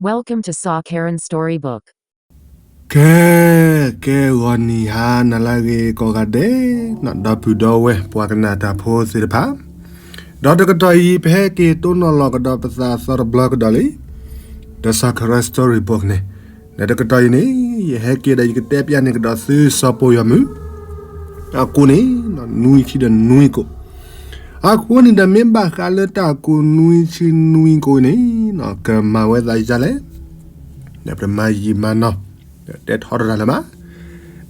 Welcome to Saw Karen Storybook. ကဲ, ကဲဂီၤနံၤဟါနၤလၢအဂ့ၤကိးဂၤဒဲး, ဒီပုၢ်ဒီဝဲၢ်ပှၤကနၣ်တၢ်ဖိသ့ၣ်တဖၣ်, ဒီးတကတီၢ်အံၤ ပဟဲက့ၤတိၢ်နီၣ်လီၤကဒီးပသးအသီတဘျီကဒီးလံ, ဒီး Saw Karen Storybook န့ၣ်, ဒီးတကတီၢ်အံၤန့ၣ်, ယဟဲက့ၤဒီးယကတဲပျးန့ၢ်ကဒီးသုစီၤပီၢ်ယီၤမုၢ် အကိၣ်န့ၣ်, နွံဆံဒီးနွံကိၣ် အဃိန့ၣ်ဒီး မ့ၢ်ဘၣ်ဃးလၢတၢ်ကိၣ်နွံဆံနွံကိၣ်အံၤန့ၣ်, ကမၤဝဲသးဒ်လဲၣ်, ဒီးပတမၤယံာ်မၤနီၢ်, ဒီးတဲထီတရၣ်လၢၤဘၣ်,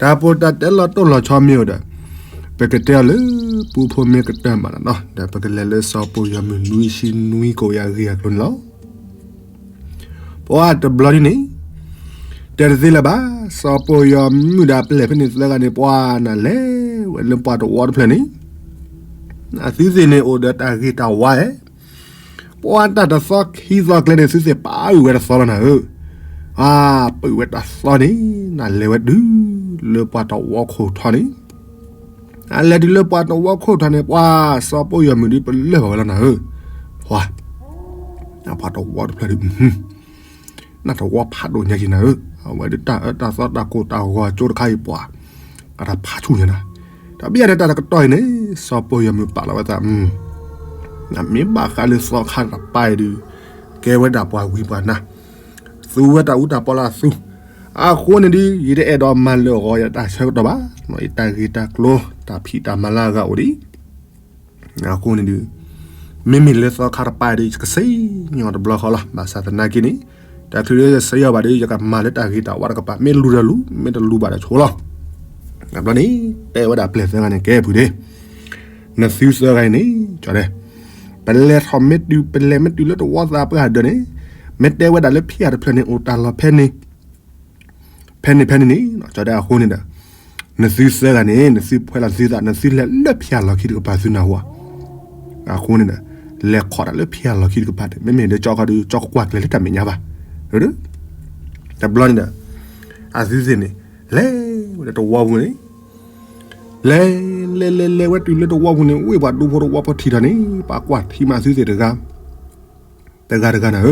တၢ်ပီးတၢ်တဲလီၤတိၢ်လီၤဆီမ့ၢ်အိၣ်ဒီး, ပကတဲအီၤလၢပူဖိမ့ၢ်ကတၢၢ်မးနီၢ်, ဒီးပကလဲၤလၢစီၤပီၢ်ယီၤမုၢ်နွံဆံနွံကိၣ်အံၤအဂ့ၢ်အကျိၤန့ၣ်လီၤ. ပှၤတဘျီဒ်န့ၣ်, တဲတသ့လၢၤဘၣ်, စီၤပီၢ်ယီၤမုၢ်ဒီးအပျဲၢ်ဖဲန့ၣ်သၢဂၤန့ၣ် ပှၤနၤလဲၤဝဲလၢပှၤတဝီတဖျၢၣ်န့ၣ်, အသုသ့ၣ်န့ၣ်အိၣ်ဒီးတၢ်ဂ့ၤတၢ်ဝါဧါ, ပှၤတၢ်တသီခံသီကျဲန့ၣ် သုသ့ၣ်ပာ်အုၣ်ဝဲတသီလီၤနၤဧၢ, အပုၢ်ဝဲတၢ်သီန့ၣ်, နၤလဲၤဝဲတုၤလၢပှၤတဝီခိၣ်ထီန့ၣ် အလဲၤတုၤလၢပှၤတဝီခိၣ်ထီန့ၣ် ပှၤစီၤပီၢ်ယီၤမုၢ်ဒုးပလၢၢ်ဘၣ်ဝဲလီၤနၤဧၢ, ပှၤ, ပှၤတဝီတဖျၢၣ်ဒုး, နၢ်တဝီဖးဒိၣ်ညါက့ၤနၤဧၢ, အဝဲဒုးတၢ်အၢတၢ်သီတၢ်ကိၢ်တၢ်ဂီၤအကၠိတခါအံၤပှၤ, အတၢ်ဖးဆူၣ်ညါနၤ, တၢ်ဘၣ်ယၤန့ၣ်တၢ်တကတီၢ်အံၤန့ၣ်, စီၤပီၢ်ယီၤမုၢ်ပာ်လီၤဝဲသး, မ့ၢ်ဘၣ်ဃးလၢသီခါတပၤအံၤဒုး, ကဲဝဲဒၣ်ပှၤဝံပှၤနါ သူဝဲတၢ်အူတၢ်ပီလၢအသူ, အဃိန့ၣ်ဒုး ယတအဲၣ်ဒိးမၤလၢာ်အဂီၢ်ယတၢ်ဆၢကတီၢ်ဘၣ်, ယတၢ်ဂ့ၢ်တၢ်ကျိၤ တၢ်ဖံးတၢ်မၤလၢအဂၤအိၣ်ဒံး, အဃိန့ၣ်ဒုး, မ့မ့ၢ်လၢသီခါတပၤအံၤဒုး ယကစံၣ်ညီၣ်တဘျီဃီလီၤ, ဘၣ်ဆၣ်သနာ်က့န့ၣ်, တၢ်ချုးလၢယစံၣ်ညီၣ်ဘၣ်ဒီး ယကမၤလၢတၢ်ဂ့ၤတၢ်ဝါတကပၤ မ့ၢ်လူၤဒီးလူၤ မ့ၢ်တလူၤဘၣ်ဒီးဆိလီၤ, တဘျီန့ၣ်, တဲဝဲဒၣ်ပျဲၢ်သၢဂၤန့ၣ် ကဲဖုဒ့ နသုသၢဂၤအံၤန့ၣ်, ကၠီဒဲး, ပလဲၤထီၣ်မ့ၢ်တုၤ ပလဲၤမ့ၢ်တုၤလၢတဝီသးပှၢ်ဒၢးန့ၣ်, မ့ၢ်တဲဝဲဒၣ်လၢဖံးအါတဖျၢၣ်န့ၣ် အိၣ်တၢ်လီၢ်ဖဲန့ၣ်, ဖဲန့ၣ်ဖဲန့ၣ်န့ၣ်, ကၠီဒဲးအဃိန့ၣ်ဒီး, နသုသၢဂၤန့ၣ် နသုဖဲလီၤသုသး နသုလဲၤလၢဖံးအါလီၢ်ခံတကပၤသုနၢ်ဟူဧါ, အဃိန့ၣ်ဒီး, လဲၤခိးတၢ်လၢဖံးအါလီၢ်ခံတကပၤန့ၣ် မ့မ့ၢ်ဒီးကၠီခီဒုး ကၠီကကွၢ်ကျဲၤလၢတၢ်မဲာ်ညါဘၣ်, တဘျီန့ၣ်ဒီး, အသုသ့ၣ်န့ၣ်, လဲၤဝဲလၢတဝီပူၤန့ၣ် လဲၤ, လဲၤလဲၤလဲၤဝဲတုၤလၢတဝီပူၤန့ၣ် ဝ့ၢ်ပှၤဒူဖိတဝီဖိထံၣ်ထီၣ်န့ၣ် ပှၤကွၢ်ထံမးသုသ့ၣ်တဂၤ, တဂၤတဂၤနၤဧ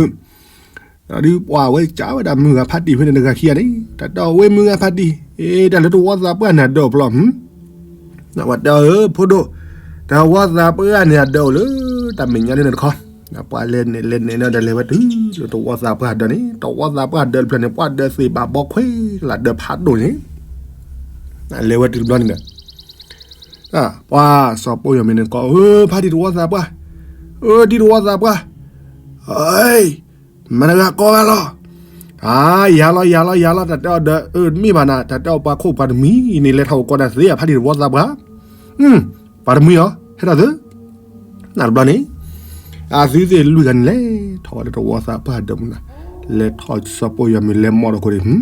ၢ, ဒီးပှၤဝဲကးဝဲဒၣ်မုၢ်ဂၤဖးတံၢ်ဖဲန့ၣ်တဂၤခံဂၤန့ၣ် တၢ်တဲအီၤဝဲမုၢ်ဂၤဖးတံၢ်, အ့ တၢ်လၢတဝီသးပှၢ်န့ၣ်အဒၢးအိၣ်ဖျီၣ်, ပှၤတဲအီၤဧၢ ဖိဒိၣ်, တဝီသးပှၢ်န့ၣ်အဒၢးအိၣ်လၢ တၢ်မဲာ်ညါန့ၣ်တခီ, ပှၤလဲၤနဲၣ်လဲၤနဲၣ်န့ၣ်ဒီးလဲၤဝဲတုၤလၢတဝီသးပှၢ်ဒၢးန့ၣ် တဝီသးပှၢ်ဒၢးတဖျၢၣ်န့ၣ် ပှၤဒၢးသ့ၣ်ဘၣ်ဘီခွဲးလၢဒၢးဖးဒိၣ်န့ၣ် လဲၤဝဲတုၤတဘျီန့ၣ်ဒီး ပှၤစီၤပိၢ်ယီၤမုၢ်န့ၣ်ကိး အၢ ဖးတံၢ်တဝီသးပှၢ်, အၢ တံၢ်တဝီသးပှၢ်, အၢ မတၤဂၤကိးဂၤလီၤ, အၢ ယၤလီၤ ယၤလီၤ ယၤလီၤ တၢ်တဲအီၤဒီး အၢ တမ့ၢ်ဘၣ်နၤ တၢ်တဲအီၤပှၤခိၣ်ပှၤတမှံၤအံၤန့ၣ် လဲၤထီၣ်အိၣ်ကိးနၤသ့ဧါ ဖးတံၢ်တဝီသးပှၢ်, ပှၤတမှံၤအီၤ ဟဲထီၣ်သု နတဘျီန့ၣ် အသုသ့ၣ်လွံၢ်ဂၤန့ၣ် လဲၤထီၣ်ဝဲလၢတဝီသးပှၢ်ဒၢးမုၢ်နၤ, လဲၤထီၣ်စီၤပိၢ်ယီၤမုၢ်လဲၤမီၢ်တခိၣ်န့ၣ်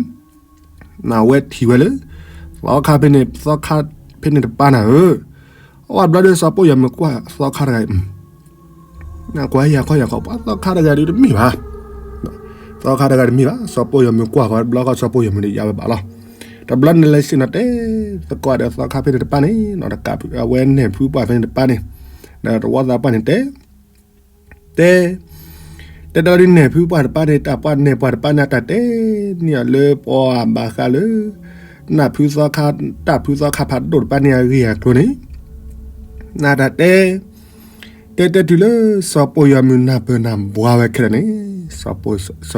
နဝဲထံၣ်ဝဲလၢ သီခါဖဲန့ၣ် သီခါဖဲန့ၣ်တပၤနၤဧၢ, အဝဲဘျီဒီးစီၤပိၢ်ယီၤမုၢ်ကွၢ်သီခါတဂၤအံၤ နကွၢ်ယၤခီယၤခီ ပှၤသီခါတဂၤဒုးတမ့ၢ်ဘၣ်, သီခါတဂၤတမ့ၢ်ဘၣ် စီၤပိၢ်ယီၤမုၢ်ကွၢ်ဃီတဘျီဃီ စီၤပိၢ်ယီၤမုၢ်န့ၣ်ယါဝဲဘၣ်လီၤ, တဘျီန့ၣ်လဲၤဆ့ၣ်နီၤတဲသကိးဒီးသီခါဖဲန့ၣ်တပၤန့ၣ် အဝဲနဲၣ်ဖုပှၢ်ဖဲန့ၣ်တပၤန့ၣ်, ဒီးတဝီသးပှၢ်န့ၣ်တဲ တဲ တဲတၢ်ဒုးနဲၣ်ဖုပှၢ်တပၤန့ၣ် တၢ်ပှၤနဲၣ်ပှၤတပၤန့ၣ် တၢ်တဲန့ၢ်အီၤလၢပှၤဘၣ်ဃးလၢ နၢ်ဖုသီခါ တၢ်ဖုသီခါဖးဒိၣ်တပၤန့ၣ်အဂ့ၢ်အကျိၤန့ၣ်, နတၢ်တဲ တဲတဲတုၤလၢ စီၤပိၢ်ယီၤမုၢ်နၢ်ပၢၢ်နၢ်ဘှါဝဲခဲလၢာ်န့ၣ်, စီၤ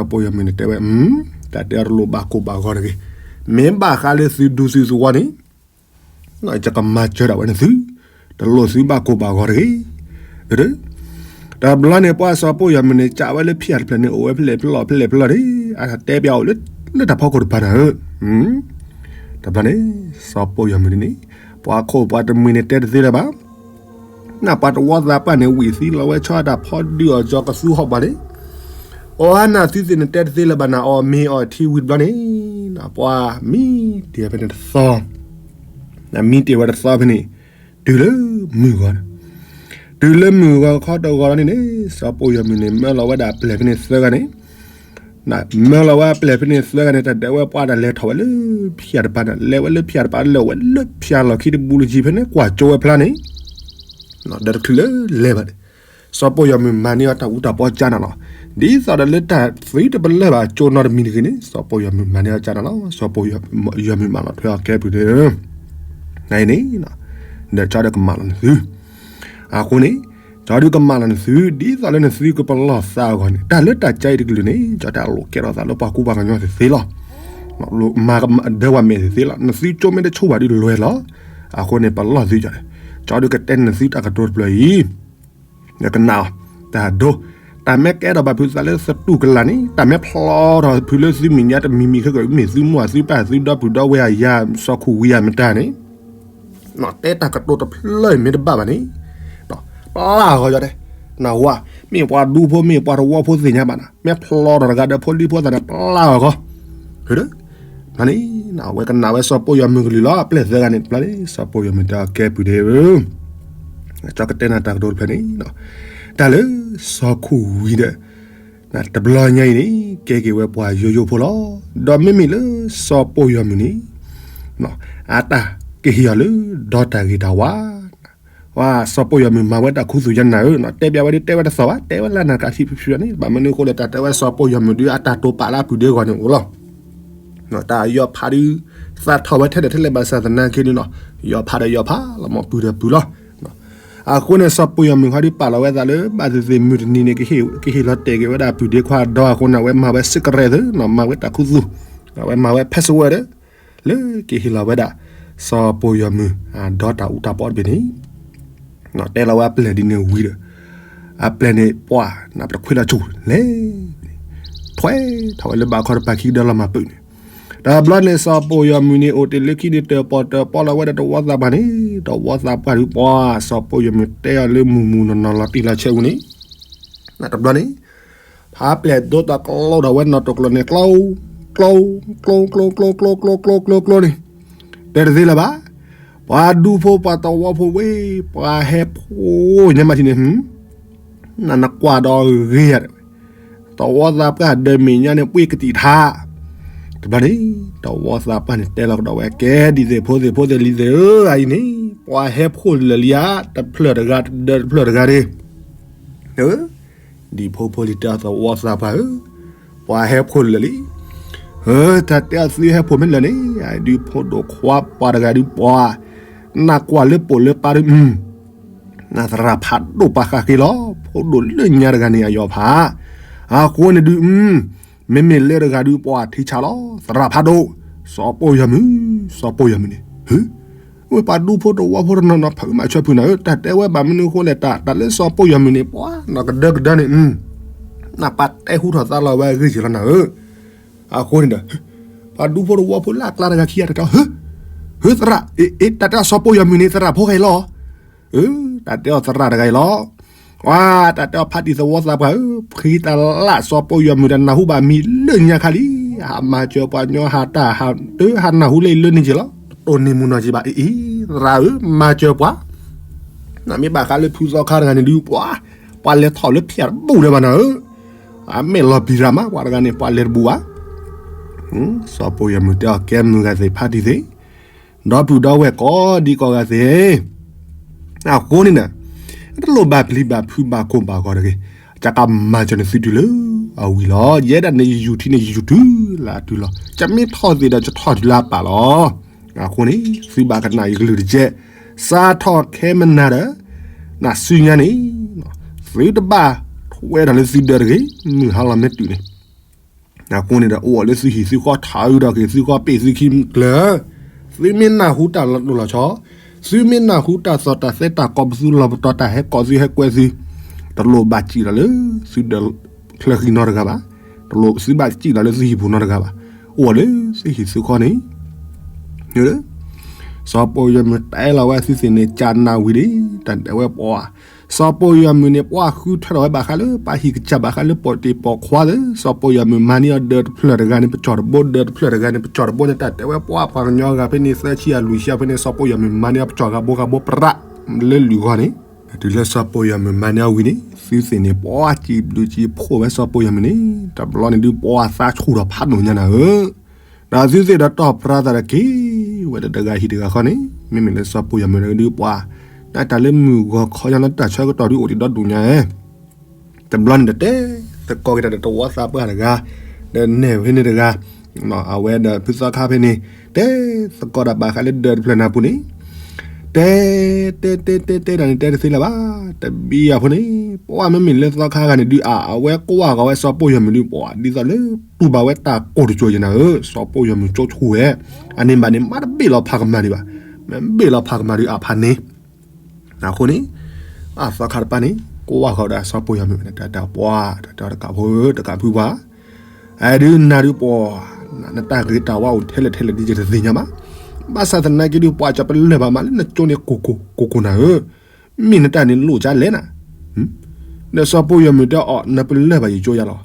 ပိၢ်ယီၤမုၢ်န့ၣ်တဲဝဲ, တၢ်တဲအီၤတလိၣ်ဘၣ်ကိၢ်ဘၣ်ဂီၤတဂ့ၤ, မ့ၢ်ဘၣ်ဃးလၢသုဒူသုသဝီန့ၣ် ယကမၤစၢၤဒၣ်ဝဲန့ၣ်သု, တလိၣ်သုဘၣ်ကိၢ်ဘၣ်ဂီၤတဂ့ၤ, တဘျီန့ၣ် ပှၤစီၤပိၢ်ယီၤမုၢ်န့ၣ် ကးဝဲလၢဖံးအါတဖျၢၣ်န့ၣ် အိၣ်ဝဲဖဲလဲၣ်ဖဲလဲၣ်ဖဲလဲၣ်ဖဲလဲၣ်န့ၣ် အတၢ်တဲပျးအိၣ်လၢတၢ်ဖီခိၣ်တပၤနၤဧၢ, တဘျီန့ၣ် စီၤပိၢ်ယီၤမုၢ်န့ၣ် ပှၤခိၣ်ပှၤတမှံၤန့ၣ်တဲတသ့လၢၤဘၣ် နပှၤတဝီသးပှၢ်န့ၣ် ဝံၣ်သံလီၤဝဲဆီအတၢ်ဖီဒုးအီၤ ကၠီကသူဟီၣ်ပှၤန့ၣ်, အီနၤသုသ့ၣ်န့ၣ်တဲတသ့လၢၤဘၣ်နၤ အီၣ်မ့ၤအီထံဝံၤတဘျီန့ၣ်, ပှၤမံတ့ၢ်ဝဲဖဲန့ၣ်တသီ, မံတ့ၢ်ဝဲတသီဖဲန့ၣ်, တုၤလၢမုၢ်ဂီၤ, တုၤလၢမုၢ်ဂီၤခီတဂီၤလီၤန့ၣ်န့ၣ် စီၤပိၢ်ယီၤမုၢ်န့ၣ် မၢလီၤဝဲဒၣ်အပျဲၢ်ဖဲန့ၣ်သၢဂၤန့ၣ် မၢလီၤဝဲအပျဲၢ်ဖဲန့ၣ်သၢဂၤန့ၣ် တၢ်ဒၢးဝဲပှၤတၢ်လဲၤထီၣ်ဝဲလၢဖံးအါတပၤန့ၣ် လဲၤဝဲလၢဖံးအါတပၤ လဲၤဝဲလၢဖံးအါလီၢ်ခံတဘူးလၢကံဖဲန့ၣ် ကွၢ်ကၠိဝဲဖျါန့ၣ်, ဒီးတချုးလၢလဲၤဘၣ်န့ၣ်, စီၤပိၢ်ယီၤမုၢ်မၤန့ၢ်အီၤတၢ်အူတၢ်ပီကၠါနၤလီၤ, ဒ်သိးဒီးလၢတၢ်သုတပလၢၢ်ဘၣ်ကၠိနီတမံၤတဂ့ၤန့ၣ် စီၤပီၢ်ယီၤမုၢ်မၤန့ၢ်အီၤကၢ်နၤလီၤ. စီၤပီၢ်ယီၤမုၢ်မၤလီၤထွဲအီၤကဲပုၢ်ဒ့ဧၢ, နအံၤန့ၣ် ဒီးကၠီဒုးကမၣ်လီၤနသု, အဃိန့ၣ် ကၠီဒုးကမၣ်လီၤနသု ဒ်သိးလၢနသုကပလီၢ်သးအဂီၢ်န့ၣ် တၢ်လၢတၢ်ကဲအံၤတကလုာ်န့ၣ် ကၠီတၢ်လိၣ်ကဲထီၣ်သးလၢပှၤကူပှၤကညီသ့သ့လီၤ. မၤဒၢဝဲမဲာ်သ့သ့လီၤ. နသုကၠိမ့ၢ်တဆိၣ်ဘၣ်ဒုးလွဲလီၤ. အဃိန့ၣ် ပလီၢ်သုကၠီဒုး, ကၠီဒုးကတဲနသုတၢ်ကတိၤတဖျၢၣ်အံၤ ကနၣ်အီၤ, တၢ်ဒိ, တၢ်မ့ၢ်ကဲထီၣ်ဘၣ်ဖုးသးလၢသတူၢ်ကလာ်န့ၣ် တၢ်မ့ၢ်ဖျီထီၣ်ဖုးလၢသုမဲာ်ညါတမံၤမံၤခဲကမ့ၢ်သုမိၢ်အသုပၢ်သုဒီပုၢ်ဒီဝဲၢ်အယၤ စီၤခူၣ်ဝံၤအမတၤန့ၣ် တဲတၢ်ကတိၤတဖျၢၣ်အံၤမ့ၢ်တဘၣ်ဘၣ်န့ၣ် ပျၢ်အဂီၤကၠီတဲ, နၢ်ဟူဧါ, မ့ၢ်ပှၤဒူဖိမ့ၢ်ပှၤသဝီဖိသ့ၣ်ညါဘၣ်နၤ မ့ၢ်ဖျီထီၣ်တဂၤဒီးဖိလံၤဖိသၣ်န့ၣ် ပျၢ်အဂီၤ, န့ၣ် အဝဲကနၣ်ဝဲစီၤပီၢ်ယီၤမုၢ်ကလုၢ်လီၤ. အပျဲၢ်သၢဂၤန့ၣ် တဘျီန့ၣ် စီၤပီၢ်ယီၤမုၢ်တဲအီၤကဲပုၢ်ဒ့ဧၢ, ကၠီကတဲနၤတၢ်ကတိၤတဖျၢၣ်န့ၣ် တၢ်လၢစီၤခူၣ်ဝံၤဒီး တဘျီညါအံၤန့ၣ် ကဲက့ၤဝဲပှၤယိယိဖိလီၤ. ဒီးမ့မ့ၢ်လၢစီၤပီၢ်ယီၤမုၢ်န့ၣ် အတၢ်ကဟ့ၣ်အီၤလၢဒီတၢ်ဂ့ၤတၢ်ဝါ, စီၤပီၢ်ယီၤမုၢ်မၤဝဲတၢ်ခူသူၣ်ညါနၤဧၢ, တဲပျးဝဲဒုးတဲဝဲတသီၣ်ဘၣ်, တဲဝဲလၢနၢ်ကးထံဖျုဖျုန့ၣ် ဘၣ်မနုၤအဃိလဲၣ် တၢ်တဲဝဲစီၤပီၢ်ယီၤမုၢ်ဒုးအတၢ်တိာ်ပာ်လၢအပုၢ်ဒ့အဂီၢ်န့ၣ်အိၣ်လီၤ. တၢ်ယီၤဖးဒုး သးထီၣ်ဝဲထဲလဲၣ်ထဲလဲၣ်ဘၣ်ဆၣ်သနာ်က့န့ၣ်နီၤ ယီၤဖးဒီးယီၤဖးလီၤ မ့ၢ်ပုၢ်ဒီးပုၢ်လီၤ. အဃိန့ၣ် စီၤပီၢ်ယီၤမုၢ်ဟီဒုးပာ်လီၤဝဲသးလၢ ဘၣ်သ့ၣ်သ့ၣ်မုၢ်တနံၤန့ၣ် ကဟ့ၣ်လီၤတဲာ်က့ၤဝဲဒၣ်ပုၢ်ဒ့ခွါဒီအဃိန့ၣ် အဝဲမၤဝဲ secret သ့နီၤ မၤဝဲတၢ်ခူသူၣ်, အဝဲမၤဝဲ password လၢကဟ့ၣ်လီၤဝဲဒၣ် စီၤပီၢ်ယီၤမုၢ် အဒီတၢ်အူတၢ်ပီတဘ့ၣ်န့ၣ် တဲလီၤဝဲအပျဲၢ်ဒ်န့ၣ်ဝံၤဒီး အပျဲၢ်န့ၣ်ပှၤနၢ်ပတခွ့လီၤဆူၣ်လဲၣ်, ထွဲထီၣ်ဝဲလၢဘၣ်ခီတပၤခံကဒီးလီၤမၤပုၢ်န့ၣ်, တဘျီန့ၣ် စီၤပီၢ်ယီၤမုၢ်န့ၣ် အိၣ်တ့ၢ်လၢခံန့ၣ် တၢၣ်ပီၣ်တၢၣ်ပီလီၤဝဲဒီးတဝီသးပှၢ်န့ၣ်, တဝီသးပှၢ်ဒုးပှၤ စီၤပီၢ်ယီၤမုၢ်တဲအီၤလၢမုၢ်မုၢ်နီၢ်နီၢ်လီၤတံၢ်လီၤဆဲးဝံၤန့ၣ် တဘျီန့ၣ် ဖးပျဲၢ်ဒိတၢ်ကျိဒီးဝဲနီၢ်တကျိၤန့ၣ် ကျိ ကျိ ကျိ ကျိ ကျိ ကျိ ကျိ ကျိ ကျိ ကျိန့ၣ် တဲတသ့လၢၤဘၣ်. ပှၤဒူဖိပှၤသဝီဖိဝဲ ပှၤဟဲဖိညါမးထံၣ်န့ၣ် နနကွၢ်ဒီးဂ့ၤယၤ, သဝီသးပှၢ်ဒီးမဲာ်ညါန့ၣ် ပှ့ၤကတံာ်ထါ, တဘျီန့ၣ် သဝီသးပှၢ်န့ၣ် တဲလီၤကဒီးဝဲ ကဲဒ်သ့ၣ်ဖိသ့ၣ်ဖိသ့ၣ်လံၤသ့ၣ်ဧၢ, အအံၤန့ၣ် ပှၤဟဲဖိလၢာ်လံဧါ, တဖျၢၣ်တဂၤ တဒၢတဖျၢၣ်တဂၤန့ၣ် ဒ်ဖိဖိလံၤတဲအီၤသဝီသးပှၢ်ဧၢ, ပှၤဟဲဖိလၢာ်လံ, တၢ်တဲအီၤသုဟဲဖိမ့ၢ်လၢာ်န့ၣ် ဒုးဖိဒိၣ်ခွါပှၤတဂၤဒုးပှၤ, နကွၢ်လၢပိာ်လၢပၤဒုး နသရၣ်ဖးဒိၣ်ပှၤဃၣ်ဃ့လီၤ, ဖိဒိၣ်လၢညါတဂၤန့ၣ် အယီၤဖး, အဃိန့ၣ်ဒုး မ့မ့ၢ်လၢတဂၤဒုးပှၤထံဆးလီၤ, သရၣ်ဖးဒိၣ်, စီၤပီၢ်ယီၤမုၢ်, စီၤပီၢ်ယီၤမုၢ်န့ၣ် ဝဲပှၤဒူဖိတဝီဖိတနီၤနီၤ ဖးမၤဆၢဖုၣ်နၤဧၢ, တၢ်တဲဝဲဘၣ်မနုၤအဃိလဲၣ်, တၢ်တၢ်လၢစီၤပီၢ်ယီၤမုၢ်န့ၣ် ပှၤနီၢ်ကဒၢကဒၢန့ၣ် နပၢ်တဲဟူထီၣ်သါလီၤဝဲအဂ့ၢ်က့ၤလီၤနၤဧၢ, အဃိန့ၣ်ဒီး ပှၤဒူဖိတဝီဖိလၢအကျါတဂၤခံဂၤတၢ်တဲအီၤ, ဟၢ သရၣ်, အ့ တၢ်တဲအီၤစီၤပီၢ်ယီၤမုၢ်န့ၣ် သရၣ်ဖိဂၤအံၤလီၤ, တၢ်တဲအီၤသရၣ်တဂၤအံၤလီၤ, ဝါ တၢ်တဲအီၤဖးတံၢ်သဝီသးပှၢ်ဧၢ, ဖှံတၢ်လၢစီၤပီၢ်ယီၤမုၢ်တၢ်နၢ်ဟူဘၣ်မံၤလၢညါခါလံ, ဟးမၤစၢၤပှၤညီ ဟးတၢ်ဟးတၢ်ဟးနၢ်ဟူလၢအံၤလၢန့ၣ်က့ၤလီၤ, တတိၢ်န့ၢ်မုၢ်နီၢ်က့ၤဘၣ်အံၤအံၤ, သရၣ်ဧၢ မၤစၢၤပှၤ နမ့ၢ်ဘၣ်ဃးလၢဖုသီခါတဂၤန့ၣ်ဒုးပှၤ, ပှၤလဲၤထီၣ်လၢဖၠၣ်တဘူၣ်လၢၤဘၣ်နၤဧၢ, အမဲာ်လီၤဘံၤရၤမး ပှၤတဂၤန့ၣ် ပှၤလဲၤတဘူၣ်ဘၣ်, စီၤပီၢ်ယီၤမုၢ်တဲအီၤကဲမုၢ်ဂၤသ့ၣ်ဖးတံၢ်သ့ၣ်, ဒီပုၢ်ဒီဝဲၢ်ကိးဒံကိးဂၤသ့ၣ်, အဃိန့ၣ်ဒီး တလိၣ်ဘၣ်ပျံၤဘၣ်ဖုးဘၣ်ကိၢ်ဘၣ်ဂီၤတဂ့ၤ, ကကမၤစၢၤန့ၢ်သုတုၤလၢအဝံၤလီၤ, ယဲဒၣ်န့ၣ်ယယူၤထံန့ၣ်ယယူၤတုၤလၢအတုၤလီၤ, ကမ့ၢ်ထီၣ်သ့ၣ်ဒီးကထီၣ်တုၤလၢအပာ်လီၤ, အဃိန့ၣ် သုဘၣ်ကနၣ်ယကလုၢ်တကဲး, စးထီၣ်ခဲမနၤဒီး နစုညါန့ၣ် သုတဘၣ်ထွဲဒီးလၢသုဒၢးတဂ့ၤ, မုၢ်ဟါလီၤမ့ၢ်တုၤန့ၣ် အဃိန့ၣ်ဒီး အိၣ်အီၤလၢသုဟံၣ်သုဃီထးအုးဒီးက့ၤသုဃီပ့ၢ်သုခံကျၢၤ, သုမ့ၢ်နၢ်ဟူတၢ်လီၤတိၢ်လီၤဆီ, သုမ့ၢ်နၢ်ဟူတၢ်သီၣ်တၢ်သဲတၢ်ကီပသူလီၤပတီၢ်တၢ်ဟဲကိးသုဟဲကွဲသု, တလိၣ်ဘၣ်စံၣ်လီၤလၢသုဒၢးချၢဃံနီတဂၤဘၣ်, တလိၣ်သုဘၣ်စံၣ်လီၤလၢသုဟံၣ်ပူၤနီတဂၤဘၣ်, အိၣ်အီၤလၢသုဟံၣ်သုဃီန့ၣ် စီၤပီၢ်ယီၤမုၢ်တဲလီၤဝဲသုသ့ၣ်န့ၣ် ကနၣ်ဝံၤဒၣ် တၢ်တဲဝဲပှၤ, စီၤပီၢ်ယီၤမုၢ်န့ၣ် ပှၤဃုထၢထီၣ်ဝဲဘၣ်ဃးလၢ ပှၤဟံၣ်ကစၢ်ဘၣ်ဃးလၢပိာ်တ့ၢ်ပိာ်ခွါသ့ၣ်, စီၤပီၢ်ယီၤမုၢ်မၤန့ၢ်အီၤဒၢးတဖျၢၣ်တဂၤန့ၣ် ပကၠီၣ်တဘိ ဒၢးတဖျၢၣ်တဂၤန့ၣ် ပကၠီၣ်တဘိန့ၣ် တၢ်တဲဝဲပှၤ ပှၤကညီဂၤဖဲန့ၣ် သၢဆံအလွံၢ်ဆံဖဲန့ၣ် စီၤပီၢ်ယီၤမုၢ်မၤန့ၢ်အီၤပကၠီၣ်ဂၤဘိဂၤဘိပြး လၢလွံၢ်ဂီၢ်န့ၣ်, တုၤလၢစီၤပီၢ်ယီၤမုၢ်မၤန့ၢ်အီၤဝံၤန့ၣ် သုသ့ၣ်န့ၣ် ပှၤစံးဘျုးစံးဖှိၣ်ဝဲစီၤပီၢ်ယီၤမုၢ်န့ၣ် တဘျီန့ၣ်ဒုးပှၤသးဆူၣ်ထီၣ်ဖးဒိၣ်ညါနၤဧၢ ဒီးသုသ့ၣ်ဒီးတီၢ်ပြးသးဒီးက့ၤဝဲဒီးတဂၤဟံၣ်တဂၤဃီန့ၣ် မ့မ့ၢ်လၢစီၤပီၢ်ယီၤမုၢ်ဒုးပှၤ တၢ်လၢမုၢ်ဂီၤခီညါလၢတၢ်ဆၢကတီၢ်ဒုးအိၣ်တ့ၢ်ဒီဒူၣ်ညါဧၢ, တဘျီန့ၣ်ဒီးတဲ သကိးက့ၤတၢ်ဒီးတဝီသးပှၢ်တဂၤ, ဒီးနဲၣ်ဖဲန့ၣ်တဂၤ, အဝဲဒီးဖုသီခါဖဲန့ၣ်, တဲသကိးတၢ်ဘၣ်ဃးလၢဒၢးတဖျၢၣ်နၢ်ပူၤန့ၣ်, တဲ, တဲတဲတဲတဲတၢ်န့ၣ် တဲတသ့လၢၤဘၣ်, တဘံယၤဖိန့ၣ်, ပှၤမ့မ့ၢ်လၢသီခါဂၤန့ၣ်ဒုးအါ, အဝဲကွၢ်ဃီၤဝဲစီၤပိၢ်ယီၤမုၢ်ဒုးပှၤ ဒ်သိးလၢတူၢ်ဘၣ်ဝဲတၢ်ကိၢ်တကၠိၤယနၤဧၢ, စီၤပိၢ်ယီၤမုၢ်ကၠိဆူၣ်ဝဲ, အန့ၣ်ဘၣ်န့ၣ် မ့ၢ်တဘ့ၣ်လီၤဖးကမၤဒံးဘၣ်, မ့ၢ်ဘ့ၣ်လီၤဖးကမၤဒုးအဖးန့ၣ် အဃိန့ၣ်, အသီခါတပၤန့ၣ် ကွၢ်ဃီၤဒီးစီၤပိၢ်ယီၤမုၢ် တၢ်တဲပှၤ, တၢ်တဲတကးဖိဧၢ တကးဖုပှၤ, အဒုးနၤဒုးပှၤ, နတၢ်ဂ့ၤတၢ်ဝါအိၣ်ထဲလဲၣ်ထဲလဲၣ်ဒ်ယတသ့ၣ်ညါဘၣ်, ဘၣ်ဆၣ်သနာ်က့ဒုးပှၤ ကၠီၤပလၢၢ်ဘၣ်မးလၢနကၠိန့ၣ်ကိၢ်ကိၢ်ကိၢ်ကိၢ်နၤဧၢ, မ့ၢ်နတၢ်န့ၣ်လိၣ်ကလဲၣ်နၤ, ဒီးစီၤပိၢ်ယီၤမုၢ်တဲအီၤ နပလၢၢ်ဘၣ်ယကၠိယါလီၤ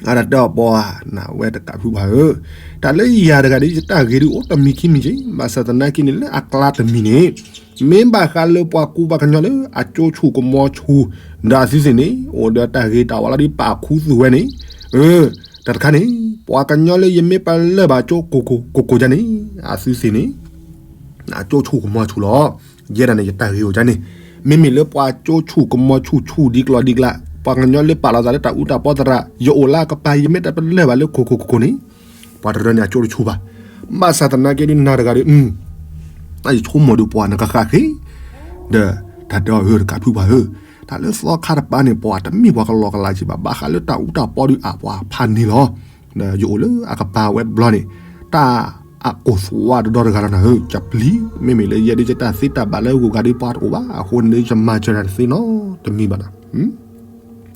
အတၢ်တဲအီၤပှၤ, နဝဲတကးဖုပှၤဧၢ, တၢ်လၢယၤတဂၤဒ်ယတၢ်ဂ့ၤဒုးအိၣ်တမံၤခံမံၤက့ၤ, ဘၣ်ဆၣ်သနာ်က့န့ၣ်လၢအကျါတမံၤန့ၣ်, မ့ၢ်ဘၣ်ဃးလၢပှၤကူပှၤကညီလၢအကၠိဆူၣ်ကမီၤဆူၣ်, ဒီးအသုသ့ၣ်န့ၣ် အိၣ်ဒီးတၢ်ဂ့ၤတၢ်ဝါလီၤဒ်ပာ်ခူသူၣ်ဝဲန့ၣ်, အၢ, တၢ်တခါန့ၣ်, ပှၤကညီလၢယမ့ၢ်ပလၢၢ်ဘၣ်ကၠိကိၢ်ကိၢ်ကိၢ်ကိၢ်ယါန့ၣ်, အသုသ့ၣ်န့ၣ် အကၠိဆူၣ်ကမီၤဆူၣ်လီၤ, ယဲဒၣ်န့ၣ်ယတၢ်ဂ့ၤအိၣ်ကါန့ၣ်, မ့မ့ၢ်လၢပှၤကၠိဆူၣ်ကမီၤဆူၣ်ဆူၣ်ဒ်ကျီၢ်ဒ်ကျါ, ပှၤကညီလၢပာ်လီၤသးလၢတၢ်အူတၢ်ပီသရၣ် ယအိၣ်လၢအကပၤ ယမ့ၢ်တပလၢၢ်ဘၣ်လၢကိၢ်ကိၢ်ကိၢ်ကိၢ်န့ၣ်, ပှၤတရၢန့ၣ်အကၠိတဆူၣ်ဘၣ်, ဘၣ်ဆၣ်သနာ်က့ဒုးနၤတဂၤဒီး, အယဆိကမိၣ်ဒုးပှၤနကဃၣ်ဃ့, ဒီးတၢ်တဲအီၤဧၢတကးဖုပှၤဧၢ, တၢ်လၢသီခါတပၤန့ၣ် ပှၤတမ့ၢ်ပှၤကလီကလးက့ဘၣ်, ဘၣ်ဃးလၢတၢ်အူတၢ်ပီဒုးအါပှၤဖးန့ၣ်လီၤ, ဒီးယအိၣ်လၢအကပၤဝဲဘျီန့ၣ်, တၢ် အကိၢ်သွးတဒီတဂၤလီၤနၤဧၢ, ကပျံၤ, မ့မ့ၢ်လၢယဲဒုးယတၢ်သ့တၢ်ဘၣ်လၢဂုၤဂၤဒုးပှၤတအိၣ်ဘၣ်, အဃိန့ၣ်ဒုးယမၤစၢၤတၢ်တသ့နီတမံၤဘၣ်နၤ,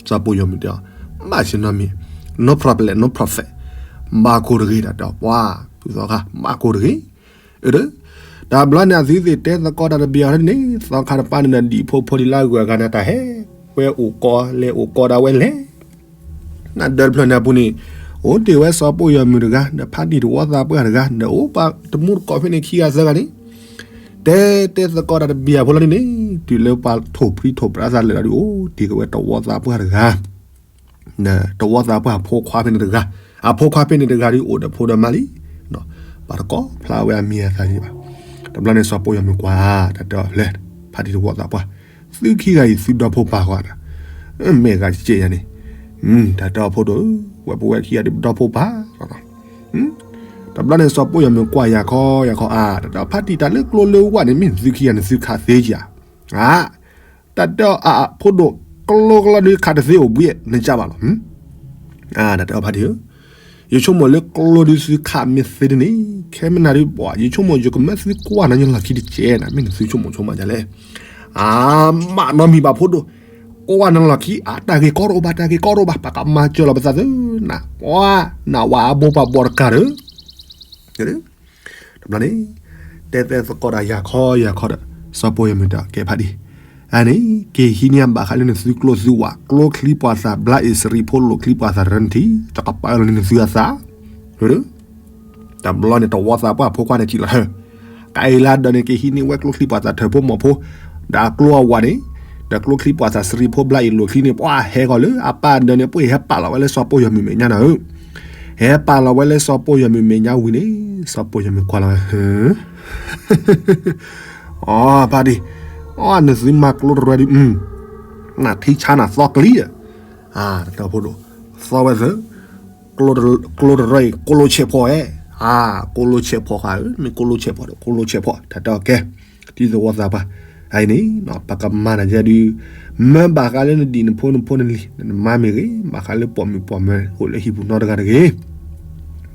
စီၤပိၢ်ယီၤမုၢ်တဲအီၤ, ဘၣ်ဆ့နီတမံၤ, no problem, no problem, ဘၣ်ကိၢ်တဂ့ၤ, တၢ်တဲပှၤ, ဖုသီခါ, ဘၣ်ကိၢ်တဂ့ၤ, အၢ, တဘျီန့ၣ်အသုသ့ၣ်တဲသကိးတၢ်တဘံၤအီၤန့ၣ်, သီခါတပၤန့ၣ်ဒီးဒံၣ်ဖိဖိဒံးလၢအဂုၤအဂၤန့ၣ် တၢ်ဟဲ, ဝဲအိၣ်ကီ, လဲၤအိၣ်ကီဒၣ်ဝဲလဲၣ် နဒၢးတဖျၢၣ်န့ၣ်အပူၤန့ၣ်, အိၣ်တ့ၢ်ဝဲစီၤပိၢ်ယီၤမုၢ်တဂၤ, ဒီးဖါတံၢ်တဝီသးပှၢ်တဂၤ, ဒီးအိၣ်ပှၤတမူတကိးဖဲန့ၣ်ခံဂၤသၢဂၤန့ၣ်, တဲတဲသကိးတၢ်တဘံၤအဖိလီၤန့ၣ်န့ၣ်, တုၤလၢပှၤထိၣ်ဖှံထိၣ်ပြးသးလၢာ်လီၤဒုး အိၣ်တ့ၢ်က့ၤဝဲတဝီသးပှၢ်တဂၤ, ဒီးတဝီသးပှၢ်အဖိခွါဖဲန့ၣ်တဂၤ, အဖိခွါဖဲန့ၣ်တဂၤဒုး အိၣ်ဒီးဖိဒီးမါလံ, ပှၤတကိးဖျါဝဲအမံၤအသၣ်ယံၤဘၣ်, တဘျီန့ၣ်စီၤပိၢ်ယီၤမုၢ်ကွၢ်, တၢ်တဲအီၤဖဲလဲၣ်, ဖါတံၢ်တဝီသးပှၢ်, သုခံဂၤအံၤသုဒီဖိပၢ်ဃီဧါ, မ့ၢ်ဂၤကဲယၤန့ၣ်, တၢ်တဲအီၤဖိဒိၣ်, ဝဲပဝဲခံဂၤဒုးပဒီဖိပၢ်လီၤ, တဘျီန့ၣ်စီၤပိၢ်ယီၤမုၢ်ကွၢ်ယၤခီယၤခီအါ, တၢ်တဲအီၤဖါတံၢ် တၢ်လၢကျိလၢဝၣ်န့ၣ် မ့ၢ်သုခံဂၤန့ၣ်သုခးသ့ဧါ, အါ, တၢ်တဲအီၤအါအါဖိဒိၣ်, ကျိကျီဒုးခးတသ့အိၣ်ဘှံးနကဘၣ်လီၤ, တၢ်တဲအီၤဖါတံၢ်ဧၢ, ယဆိကမိၣ်လၢကျိဒုးသုခးမ့ၢ်သ့ဒ်န့ၣ်, ခဲမနၤဒုးပှၤ ယဆိကမိၣ်ယကမၢသုကွၢ်နၤယလီၢ်ခံတကဲးနၤ, မ့ၢ်နသုဆိကမိၣ်ဆိကမးဒ်လဲၣ်, အါ, မးနီတမံၤဘၣ်ဖိဒိၣ်, ကွၢ်နၤလီၢ်ခံအါ, တၢ်ဂ့ၢ်ကီတအိၣ်ဘၣ်, တၢ်ဂ့ၢ်ကီတအိၣ်ဘၣ်, ပကမၤစၢၤလီၤပသးသု, နပှၤ, နဝၤအဘိပှၤဘီတကးဒီး တဘျီန့ၣ်, တဲတဲသကိးတၢ်ယၤခီယၤခီဒီး, စီၤပိၢ်ယီၤမုၢ်တဲအီၤ ကဲဖါတံၢ်, အန့ၣ် က့ၤဟံးန့ၢ်အဘၣ်ဃးလၢနသုကျိသုဝၣ်, ကျိချံပှၤသၣ်ဘျါအ့ၣ်စရံဖိလိာ်ချံပှၤသၣ်တရၢနထံၣ်, တကပာ်လီၤန့ၢ်နသုအသး, တဘျီန့ၣ်တဝီသးပှၢ်ဖိခွါန့ၣ်ထံၣ်လီၤ, ကဲအံၤလၢဒီးန့ၣ် က့ၤဟံးန့ၢ်ဝဲကျိချံပှၤသၣ်ထၢၣ်ဖိမီၢ်ဖိ, ဒီးအကျိအဝၤန့ၣ်, ဒီးကျိချံပှၤသၣ်စရံဖိဘျါအ့ၣ်လိာ်ချံန့ၣ် ပှၤဟဲဂီၤလၢအပၢ်ဒီးန့ၣ် ပှၤဟဲပာ်လီၤဝဲလၢစီၤပိၢ်ယီၤမုၢ်မဲာ်ညါနၤဧၢ, ဟဲပာ်လီၤဝဲလၢစီၤပိၢ်ယီၤမုၢ်မဲာ်ညါဝံၤန့ၣ်, စီၤပိၢ်ယီၤမုၢ်ကွၢ်လီၤဝဲ, အဖါတံၢ်, အနသုမၤကျိတရၢဒုး, နထံဆါနၤသီကျံဧါ, တၢ်ဖိဒိၣ်, သီဝဲသၢ, ကျိတရၢအံၤ ကိၣ်လိဆဲးဖီဧါ, ကိၣ်လိဆဲးဖီဃါဧၢ, မ့ၢ်ကိၣ်လိဆဲးဖီဒီး ကိၣ်လိဆဲးဖီ, တၢ်တဲအီၤကဲ, တံၤသဝီသးပှၢ်, အအံၤန့ၣ်, ပကမၤနၤယဲဒုး, မၢဘၣ်ဃးလၢနဒံၣ်နဖိနဖိနလံၤ, နမါမ့ၢ်ဂ့ၤ, ဘၣ်ဃးလၢပိာ်မုၣ်ပိာ်မၢၤအိၣ်လၢဟံၣ်ပူၤနီတဂၤတဂ့ၤ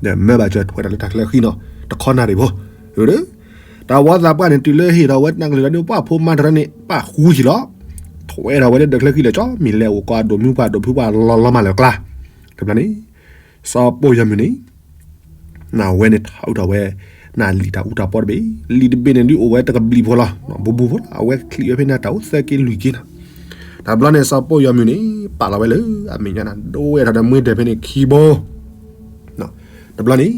ဒီးမၢဘၣ်စၢၤထွဲတၢ်လၢတၢ်ချၢဃံနီၤ, တခီနၣ်ရံၣ်ဖိ, တၢ်ဝီသးပှၢ်န့ၣ်တုၤလၢဟ့ၣ်ထီၣ်ဝဲတၢ်ကလုၢ်လီၤဒုး ပှၤဖိမါတရၢန့ၣ် ပာ်ဃူဟံၣ်လီၤ, ထွဲထီၣ်ဝဲလၢဒၢးချၢဃံလၢာ်ကၠီ, မ့ၢ်လဲၤအိၣ်ကီးအဒိၣ်မုၢ်ပှၢ်ဒိၣ်ဖုပှၢ်လီၤလီၤမးလၢကျါ, တဘျီန့ၣ်, စီၤပိၢ်ယီၤမုၢ်န့ၣ် နဝဲန့ၣ်ထီၣ်အုးထီၣ်ဝဲ, နလံာ်တၢ်အူတၢ်ပီတဘ့ၣ်, လံာ်တဘ့ၣ်န့ၣ်ဒုးအိၣ်ဝဲတကဘျံးဖိလီၤ, ဘူးဘူးဖိလီၤ, အဝဲချံးဝဲဖဲန့ၣ်တၢ်အိၣ်သၢက့လွံၢ်က့နီၤ, တဘျီန့ၣ်စီၤပိၢ်ယီၤမုၢ်န့ၣ်, ပာ်လီၤဝဲလၢအမဲာ်ညါန့ၣ် ဒိဝဲထီၣ်ဒီးမှ့ဒၢးဖဲန့ၣ်ခံဘိ တဘျီန့ၣ်,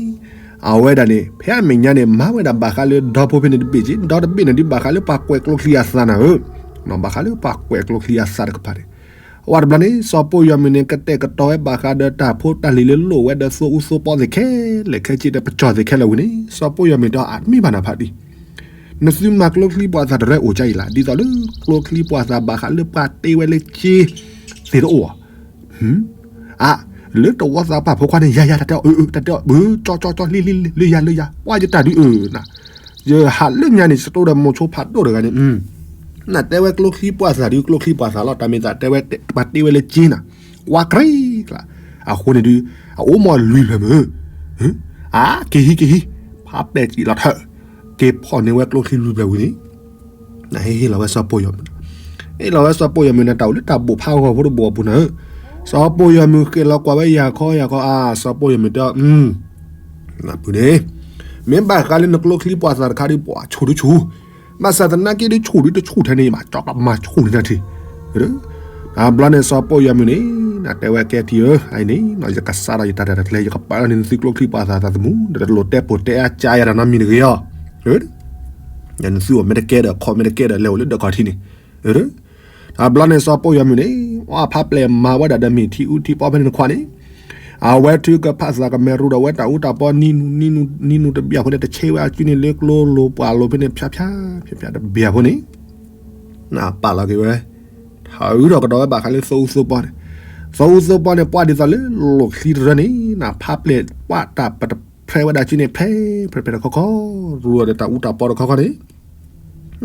အဝဲဒၣ်န့ၣ် ဖဲအမဲာ်ညါန့ၣ် မၤဝဲဒၣ်ဘၣ်ဃးလၢဒီဖိဖဲန့ၣ်တဘ့ၣ်က့, ဒီတဘ့ၣ်န့ၣ်ဒုးဘၣ်ဃးလၢပှၤကွဲးကျိချံအသးနၤဧၢ, ဘၣ်ဃးလၢပှၤကွဲးကျိချံအသးတကပၤန့ၣ်, အဝဲတဘျီန့ၣ် စီၤပိၢ်ယီၤမုၢ်န့ၣ် ကတဲာ်ကတီၤဝဲဘၣ်ဃးဒီးတၢ်ဖိတၢ်လံၤလၢလိၣ်ဝဲဒီးသိအူသိပီသ့ၣ်ခဲလၢာ်ဝံၤန့ၣ် စီၤပိၢ်ယီၤမုၢ်တဲအီၤ အတမ့ၢ်ဘၣ်နၤဖါတံၢ်, နသုမၤကျိချံပှၤသၣ်တရၢအိၣ်ကါအံၤလီၤ, ဒ်သိးလၢကျိချံပှၤသၣ်ဘၣ်ဃးလၢပှၤတ့ဝဲလၢက့ သ့ၣ်တအိၣ် အါ, လၢတဝီသးပှၢ်ဖိခွါန့ၣ် ယၤယၤ တၢ်တဲအီၤ အၢ တၢ်တဲအီၤ ဘၣ် ကၠီကၠီကၠီ လံလံလံ လၢယၤလၢယၤ ပှၢ်ယတၢ်ဒုးအၢနၤ, ယဟးလၢညါန့ၣ် ယစတိၢ်ဒီးမိၤဆိဖးဒိၣ်တဂၤန့ၣ် နတဲဝဲကျိချံပှာ်သၣ်ဒုး ကျိချံပှာ်သၣ်လီၤ တၢ်မ့ၢ်သးတဲဝဲ ပှၤတ့ဝဲလၢက့နၤ, ကွၢ်ကြ့ကျါ, အဃိန့ၣ်ဒုး အအိၣ်မီလွံၢ်ဖျၢၣ်မုၢ်, အါ က့ၤဟံးက့ၤဟံး, ဖးပဲာ်ကံၣ်လီၤထၢၣ်, က့ၤဖီၣ်န့ၢ်ဝဲကျိချံလွံၢ်ဖျၢၣ်ဝံၤန့ၣ် နဟ့ၣ်လီၤဝဲစီၤပိာ်ယီၤမုၢ်, ဟ့ၣ်လီၤဝဲစီၤပိာ်ယီၤမုၢ်န့ၣ် တၢ်အိၣ်လၢတၢ်ဘိၣ်ဖးဂီၤဖိတဘိၣ်အပူၤနၤဧၢ, စီၤပိာ်ယီၤမုၢ်ဃ့ၣ်လီၤကွၢ်ဝဲယၤခီယၤခီအါ စီၤပိာ်ယီၤမုၢ်တဲအီၤ နပုၢ်န့ၣ်, မ့ၢ်ဘၣ်ဃးလၢနကျိချံပှာ်သၣ်တခါဒီး ပှၤဆူၣ်ဒုဆူၣ်, ဘၣ်ဆၣ်သနာ်က့ဒီးဆူၣ်ဒုတဆူၣ်ထဲန့ၣ် ယဘၣ်ကၠီကမၤဆူၣ်န့ၢ်နၤထံၣ်, တဘျီန့ၣ် စီၤပိာ်ယီၤမုၢ်န့ၣ် နတဲဝဲကဲထံၣ်ဧၢ အအံၤန့ၣ် ယကစးဒီးယတၢ်ရဲၣ်တၢ်ကျဲၤ ယကပာ်လီၤန့ၢ်နသုကျိချံပှာ်သၣ်သးသမူ ဒီးတလိၣ်တဲပိာ်တဲအါကၢယၤတၢ်နီတမံၤတဂ့ၤအီၤ, နသုအိၣ်မ့ၢ်တကဲဒီး ခီၣ်မ့ၢ်တကဲဒီး လဲၤအိၣ်လၢဒၢးခီၣ်ထံးန့ၣ်, တဘျီန့ၣ် စီၤပိာ်ယီၤမုၢ်န့ၣ် အဖးပျဲၢ်မၤဝဲဒၣ်ဒီးမ့ၢ်ထံအူထံပီဖဲန့ၣ်တခွးန့ၣ်, အဝဲထုကဖၣ်သးကမဲာ်ရူဒီးဝဲတၢ်အူတၢ်ပီ နံနူနံနူတဘျီအဃိန့ၣ် တဆ့ဝဲအစုန့ၣ်လၢကျိလိၤပှၢ်လိၤဖဲန့ၣ် ဖျါဖျါဖျါဖျါတဘျီအဃိန့ၣ် နပာ်လီၤက့ၤဝဲ, ထးအုးထီၣ်ကဒီးဝဲဘၣ်ဃးလၢသိအူသိပီန့ၣ်, သိအူသိပီန့ၣ် ပှၢ်ဒ်သိးလၢလိၣ်ချံတရၢန့ၣ် နဖးပျဲၢ်ပှၢ်တၢ်ပတဖြဲဝဲဒၣ်စုန့ၣ် ဖဲဖဲတခီခီ, ရူဒီးတၢ်အူတၢ်ပီတခီခီန့ၣ်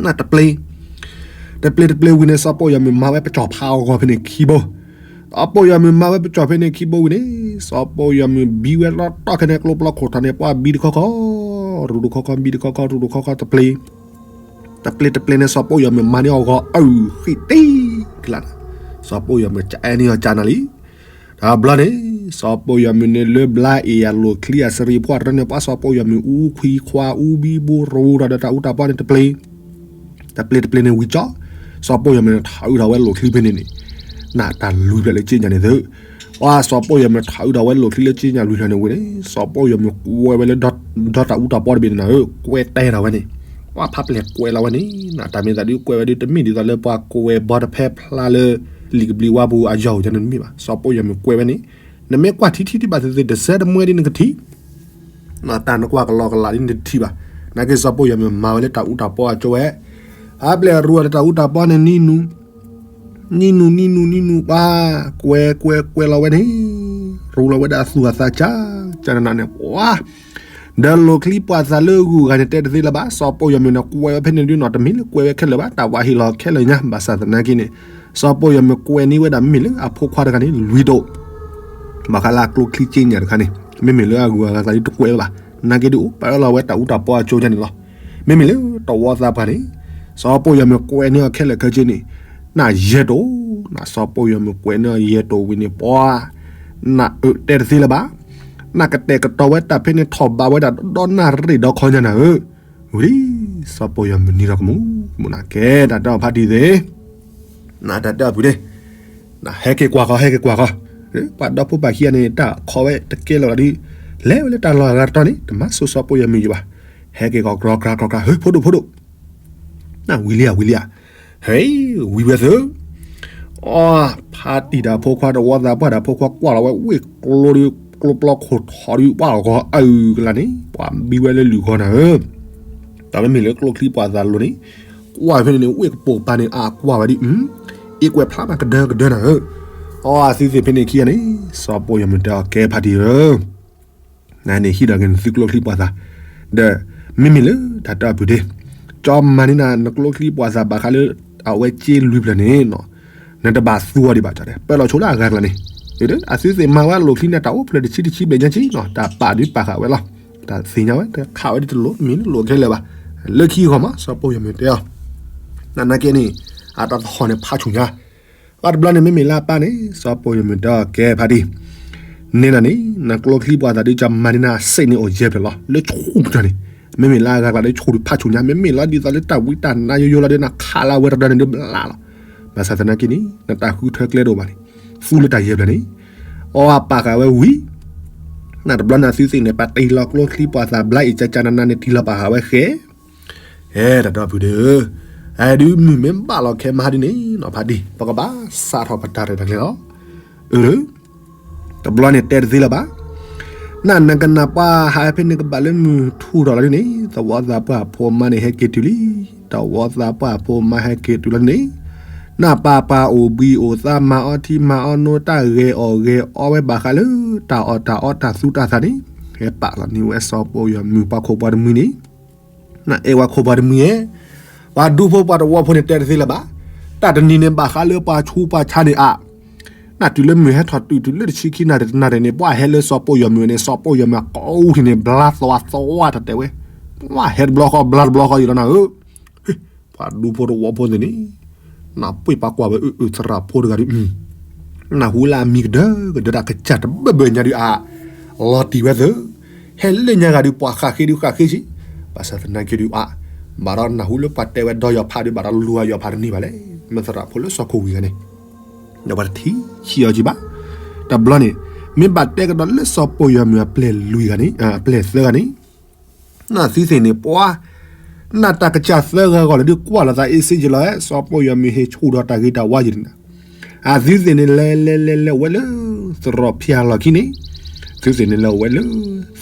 နတပျ့ၤ, တပျ့ၤတပျ့ၤဝံၤန့ၣ် စီၤပိာ်ယီၤမုၢ်မၤဝဲပစီၣ်ဖးအဂီၤဖဲန့ၣ်ခံဘိ, စီၤပိာ်ယီၤမုၢ်မၤဝဲပစီၣ်ဖဲန့ၣ်ခံဘိဝံၤန့ၣ် စီၤပိာ်ယီၤမုၢ်ဘံဝဲလီၤတီၢ်ခဲန့ၣ် ကျိပျီခိၣ်ထီၣ်န့ၣ် ပှၢ်ဘံတခီခီ, ရူတခီခီ ဘံတခီခီ ရူတခီခီတပျ့ၤ တပျ့ၤတပျ့ၤန့ၣ် စီၤပိာ်ယီၤမုၢ်မၤန့ၢ်အဂီၤ အုၣ်ဃံးတံၢ်ကလး, စီၤပိာ်ယီၤမုၢ်ကအဲၣ်န့ၢ်အီၤကနၤလံ, တဘျီန့ၣ် စီၤပိာ်ယီၤမုၢ်န့ၣ်လၢဘျါအ့ၣ်ယၤလိၣ်ချံအစရံးဖီၣ်တရၢန့ၣ် ပှၢ်စီၤပိာ်ယီၤမုၢ်အူခွံခွါအူဘံဘူရူဒီးတၢ်အူတၢ်ပီန့ၣ်တပျ့ၤ တပျ့ၤတပျ့ၤန့ၣ်ဝံၤကၠီ, စီၤပိာ်ယီၤမုၢ်န့ၣ်ထးအုးထီၣ်ဝဲလိၣ်ချံဖဲန့ၣ်န့ၣ်, နတၢ်လွံၢ်ဖျၢၣ်လၢက့ညါန့ၣ်သု, ပှၢ်စီၤပိာ်ယီၤမုၢ်ထးအုးထီၣ်ဝဲလိၣ်ချံလၢက့ညါလွံၢ်ဖျၢၣ်န့ၣ်ဝံၤန့ၣ် စီၤပိာ်ယီၤမုၢ်ကွဲဝဲလၢ ဒီတၢ်အူတၢ်ပီတဘ့ၣ်န့ၣ်နၤဧၢ ကွဲတဲထီၣ်ဝဲန့ၣ်, ပှၢ်ဖးပျဲၢ်ကွဲလီၤဝဲန့ၣ် နတၢ်မ့ၢ်သးဒုးကွဲဝဲဒုးတမ့ၢ်ဒ်သိးလၢပှၤကွဲဘီတဖဲဖျါလၢ လံာ်ကဘျံးဝါပူၤအယီၢ်ကန့ၣ်တမ့ၢ်ဘၣ် စီၤပိာ်ယီၤမုၢ်ကွဲဝဲန့ၣ်, နမ့ၢ်ကွၢ်ထံထံထံဘၣ်သ့ၣ်သ့ၣ်တစဲတမှဲဒ်နကထံၣ် တၢ်နကွၢ်ကလီကလးဒ်နတထံၣ်ဘၣ်, နာ်က့စီၤပိာ်ယီၤမုၢ်မၤဝဲလၢတၢ်အူတၢ်ပီအကၠိဝဲ, ဖးပျဲၢ်ရူအီၤလၢတၢ်အူတၢ်ပီန့ၣ်နံနူ, နံနူနံနူနံနူပှၢ်, ကွဲကွဲကွဲလီၤဝဲန့ၣ်, ရူလီၤဝဲဒၣ်အသူၣ်အသးကၢ်, ကၢ်နးနးန့ၣ်ပှၢ် ဒီးလိၣ်ချံပှၢ်သးလၢဂုၤဂၤန့ၣ်တဲတသ့လၢၤဘၣ် စီၤပိာ်ယီၤမုၢ်န့ၣ်ကွဲဝဲဖဲန့ၣ်ဒုးနီၤ တမ့ၢ်လၢကွဲဝဲခဲလၢာ်ဘၣ် တၢ်ဝါဟ့ၣ်လီၤခဲလၢာ်ညါ ဘၣ်ဆၣ်သနာ်က့န့ၣ်, စီၤပိာ်ယီၤမုၢ်ကွဲန့ၢ်ဝဲဒၣ်မ့မ့ၢ်လၢအဖိခွါတဂၤန့ၣ် လွံၢ်ဒိၣ် ဘၣ်ဃးလၢအကျိချံက့ညါတခါန့ၣ်, မ့မ့ၢ်လၢအဂုၤအဂၤသးဒုးတကွဲးဘၣ်, နာ်က့ဒုးအိၣ်ပာ်လီၤဝဲတၢ်အူတၢ်ပီအကၠိညါန့ၣ်လီၤ. မ့မ့ၢ်လၢတဝီသးပှၢ်န့ၣ်, စီၤပိာ်ယီၤမုၢ်ကွဲးန့ၢ်အီၤခဲလၢာ်ခဲဆ့န့ၣ်, နယဲၢ်တိၣ်, နစီၤပိာ်ယီၤမုၢ်ကွဲးန့ၢ်အီၤယဲၢ်တိၣ်ဝံၤန့ၣ်ပှၤ, နအၢၣ်တဲတသ့လၢၤဘၣ်, နကတဲာ်ကတီၤဝဲတၢ်ဖဲန့ၣ်ထီၣ်ဘးဝဲဒၣ်ဒီနၣ်ရ့ၣ်ဒီခီညါနၤဧၢ, ဝံၤလံ, စီၤပိာ်ယီၤမုၢ်နံၤဒီးကမူၣ်, ကမူၣ်နၤကဲတၢ်တဲအီၤဖးတံၢ်သ့ၣ် နတၢ်တဲအီၤဖုးဒ့, နဟဲက့ၤကွၢ်ဃီ ဟဲက့ၤကွၢ်ဃီ, ပှၤဒီဖိပၢ်ခံဂၤန့ၣ် တၢ်ခိးဝဲတကဲလၢာ်လီၤဒုး, လဲၤဝဲလၢတၢ်လီၢ်အဂၤတတီၤန့ၣ် တမၤစိာ်စီၤပိာ်ယီၤမုၢ်ယံၤဘၣ်, ဟဲက့ၤကီၢ်ကြီကြီကြီ ဟ့ ဖိဒိၣ်ဖိဒိၣ်, နဝံၤလံဧါ ဝံၤလံဧါ, ဟဲ ဝံၤဝဲသ့ၣ်, အီ ဖါတံၢ်တၢ်ဖိခွါတဝီသးပှၢ်တၢ်ဖိခွါကွၢ်လီၤဝဲဝ့ၢ်ကျိဒီး ကျိပျီခိၣ်ထီၣ်ဒုး ပှၤဂီၤအုၣ်ကလါန့ၣ် ပှၤဘံဝဲလၢလုၢ်ဂီၤနၤဧၢ တၢ်မ့မ့ၢ်လၢကျိချံပှၤသးလိၤန့ၣ်, ကွၢ်ဖဲန့ၣ်န့ၣ် ဝ့ၢ်ကပိာ်ပၤန့ၣ် အကွၢ်ဝဲဒ်အံၤ, အ့ၣ်ကွဲးဖျါမးကဒၢကဒၢနၤဧၢ, အီ အသုသ့ၣ်ဖဲန့ၣ်ခံဂၤန့ၣ် စီၤပိာ်ယီၤမုၢ်တဲအီၤကဲဖါတံၢ်ဧၢ, နန့ၣ်ဟံးဒီးက့ၤနသုကျိချံပှၤသး, ဒီး မ့မ့ၢ်လၢတၢ်တဲအီၤဖုးဒ့, ကၠီမၤန့ၢ်နၤ နကျိချံပှၤသးဘၣ်ဃးလၢ အဝဲက့လွံၢ်ဖျၢၣ်န့ၣ်, နတဘၣ်သူအီၤဒံးဘၣ် ပၢၢ်လီၤဆိလၢအဂၤကျါန့ၣ်, အသုသ့ၣ်မၤဝဲလိၣ်ချံန့ၣ် တၢ်အိၣ်ဖျဲၣ်တဆံတဆံဘျဲၣ်ညါက့နီၤ တၢ်ပာ်ဒုးပာ်ဃာ်ဝဲလီၤ, တၢ်သ့ၣ်ညါဝဲ တခးဝဲဒ်တလိၣ် မ့ၢ်လၢလိၣ်ခဲလၢာ်ဘၣ်, လၢခံဂီၤမး စီၤပိာ်ယီၤမုၢ်တဲအီၤ, နနာ်က့န့ၣ်, အတၢ်သဟီၣ်န့ၣ်ဖးဆူၣ်ညါ, ဘၣ်တဘျီန့ၣ် မ့မ့ၢ်လၢအပၢ်န့ၣ် စီၤပိာ်ယီၤမုၢ်တဲအီၤကဲဖါတံၢ်, န့ၣ်နၤန့ၣ် နကျိချံပှၤသးဒုးကၠီမၤန့ၢ်နၤ စ့ၣ်န့ၣ်အိၣ်ယဲၢ်ဖျၢၣ်လီၤ လၢဆူၣ်တၢ်န့ၣ်, မ့မ့ၢ်လၢအဂၤကျါဒုးဆူၣ်ဒုးဖးဆူၣ်ညါ မ့မ့ၢ်လီၤဒ်သိးလၢတၢ်ဝံတၢ်နါယိယိလီၤဒီးနခးလၢအဝဲတဒီန့ၣ်ဒုးဘျါလီၤ, ဘၣ်ဆၣ်သနာ်က့န့ၣ် နတၢ်ဃုထၢကျဲတအိၣ်ဘၣ်န့ၣ်, သူလၢတၢ်ယဲၢ်ဖျၢၣ်န့ၣ်, အီအပာ်ဃာ်ဝဲဝံၤ နတဘျီန့ၣ်သုသ့ၣ်န့ၣ် ပှၤတ့လီၤကျိချံပှၤသးဘျါအံၤ ကၠၢကၠၢနနါန့ၣ် တ့လီၤပာ်ဃာ်ဝဲဃဲ, ဟဲတၢ်တဲအီၤဖုးဒ့ဧၢ, အဒုးမုၢ်မ့ၢ်ဘၣ်လီၤခဲမဟါဒ်န့ၣ်နီၤ ဖါတံၢ် ပကဘၣ်စးထီၣ်ပတၢ်ရဲၣ်တၢ်ကျဲၤလီၤ, အၢ တဘျီန့ၣ်တဲတသ့လၢၤဘၣ်, နနကနၣ်ပှၤဟးဖဲန့ၣ်ကဘၣ်လၢမုၢ်ထူၣ်ထီၣ်လီၤဒ်န့ၣ် သဝီသးပှၢ်ဖိမါန့ၣ်ဟဲက့ၤတုၤလံ, သဝီသးပှၢ်ဖိမါဟဲက့ၤတုၤလီၤဒ်န့ၣ်, နၢ်ပၢ်ပၢ်အိၣ်ဘှံးအိၣ်သါ မၤအီထံမၤအီနိ တၢ်ဂဲၤအီၣ်ဂဲၤအီဝဲဘၣ်ဃးလၢ တၢ်အီၣ်တၢ်အီတၢ်သူတၢ်သၣ်န့ၣ် ဟဲပာ်လီၤန့ၢ်ဝဲစီၤပီၢ်ယွၤမုၣ်ပှၤခိၣ်ပှၤတမှံၤန့ၣ် နအဲၣ်ဝဲခိၣ်ပှၤတမှံၤဧါ, ပှၤဒူဖိပှၤတဝီဖိန့ၣ် တဲတသ့လၢၤဘၣ်. တၢ်တနံၤန့ၣ် ဘၣ်ဃးလၢပှၤဆူးပှၤဆါန့ၣ်အါ, နတုၤလၢမုၢ်ဟဲထီၣ်တုၤတုၤလၢတဆံခံနၣ်ရံၣ်တနၣ်ရံၣ်န့ၣ် ပှၤဟဲလၢစီၤပီၢ်ယွၤမုၣ်န့ၣ် စီၤပီၢ်ယွၤမုၣ်အကိးထံၣ်န့ၣ် ဘျါသဝါသဝါတတဲဝဲ, ပှၤဟဲတဘျီဃီဘျါတဘျီဃီယံၤလီၤနၤဧၢ. ပှၤဒူဖိတဝီဖိသ့ၣ်န့ၣ် နပှ့ၤပာ်ကွၢ်ဝဲအုၣ်အုၣ်သရၣ်ဖိတဂၤဒုး နၢ်ဟူလၢအမံၤကဒၢကဒၢတၢ်ကစၢ်တဘၢဘၢညါဒုးအါ, လီၤတံၢ်ဝဲသၢ, ဟဲလၢညါဂၤဒုး ပှၤဃၣ်ဃ့ဒုးဃၣ်ဃ့ဆံး, ဘၣ်ဆၣ်သနာ်က့ဒုးအါ, ဘၣ်ဒီးနၢ်ဟူလၢပှၤတဲဝဲဒီးယီၤဖးဒုး ဘၣ်ဒီးလူၤအယီၤဖးတန့ၢ်ဘၣ်လဲၣ်, မ့ၢ်သရၣ်ဖိလၢစီၤခိၣ်ဝံၤဂၤန့ၣ်, ဒီးပှၤတထံၣ်ဆံးအီၤကံဘၣ်, တဘျီန့ၣ်, မ့ၢ်ဘၣ်တဲကဒီးလၢစီၤပီၢ်ယွၤမုၣ်အပျဲၢ်လွံၢ်ဂၤန့ၣ်, အပျဲၢ်သၢဂၤန့ၣ် နသုသ့ၣ်န့ၣ် ပှၤ, နၢ်တၢ်ကစၢ်သၢဂၤဂီၢ်လၢဒုးကွၢ်လိာ်သးအ့စ့ယံာ်လီၤဧါ, စီၤပီၢ်ယွၤမုၣ်ဟ့ၣ်ဆူၣ်ဒီးတၢ်ဂ့ၤတၢ်ဝါယံာ်န့ၣ်, အသုသ့ၣ်န့ၣ် လဲၤလဲၤလဲၤလဲၤဝဲလၢ သရိာ်ဖၠၣ်လီၢ်ခံန့ၣ်, သုသ့ၣ်န့ၣ်လၢဝဲလၢ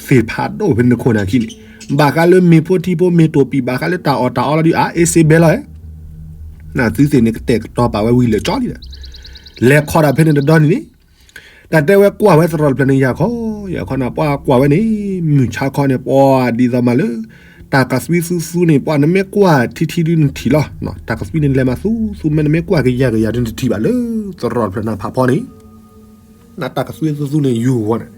သ့ၣ်ဖးဒိၣ်ဖဲန့ၣ်ခိၣ်နၢ်ခံန့ၣ်, ဘၣ်ဃးလၢမ့ၢ်ဖိထံဖိမ့ၢ်တိာ်ပံာ် ဘၣ်ဃးလၢတၢ်အီၣ်တၢ်အီလီၤဒုး အ့စ့ဘဲလီၤဧါ, နသုသ့ၣ်န့ၣ် ကတဲာ်ကတီၤပာ်ဝဲဝံၤလၢာ်ကၠီလံဒီး လဲၤခီဒၣ်ဖဲန့ၣ်တဒီန့ၣ်န့ၣ် တၢ်တဲဝဲကွၢ်ဝဲသရိာ်တဖျၢၣ်န့ၣ် ယၤခီ, ယၤခီနၤ ပှၤကွၢ်ဝဲန့ၣ် မုၢ်ဆါခီန့ၣ် ပှၤဒ်သိးမးလၢ တၢ်ကသွံသူသူန့ၣ် ပှၤနမ့ၢ်ကွၢ်ထံထံဒုးနထံၣ်လီၤ, တၢ်ကသွံန့ၣ်လဲၤမးသူသူ မ့ၢ်နမ့ၢ်ကွၢ်ကယၤကယၤဒုးနထံၣ်ဘၣ်လၢ သရိာ်တဖျၢၣ်နၤဖးဖီန့ၣ်, နတၢ်ကသွံသူသူန့ၣ် ယူၤဝီန့ၣ်,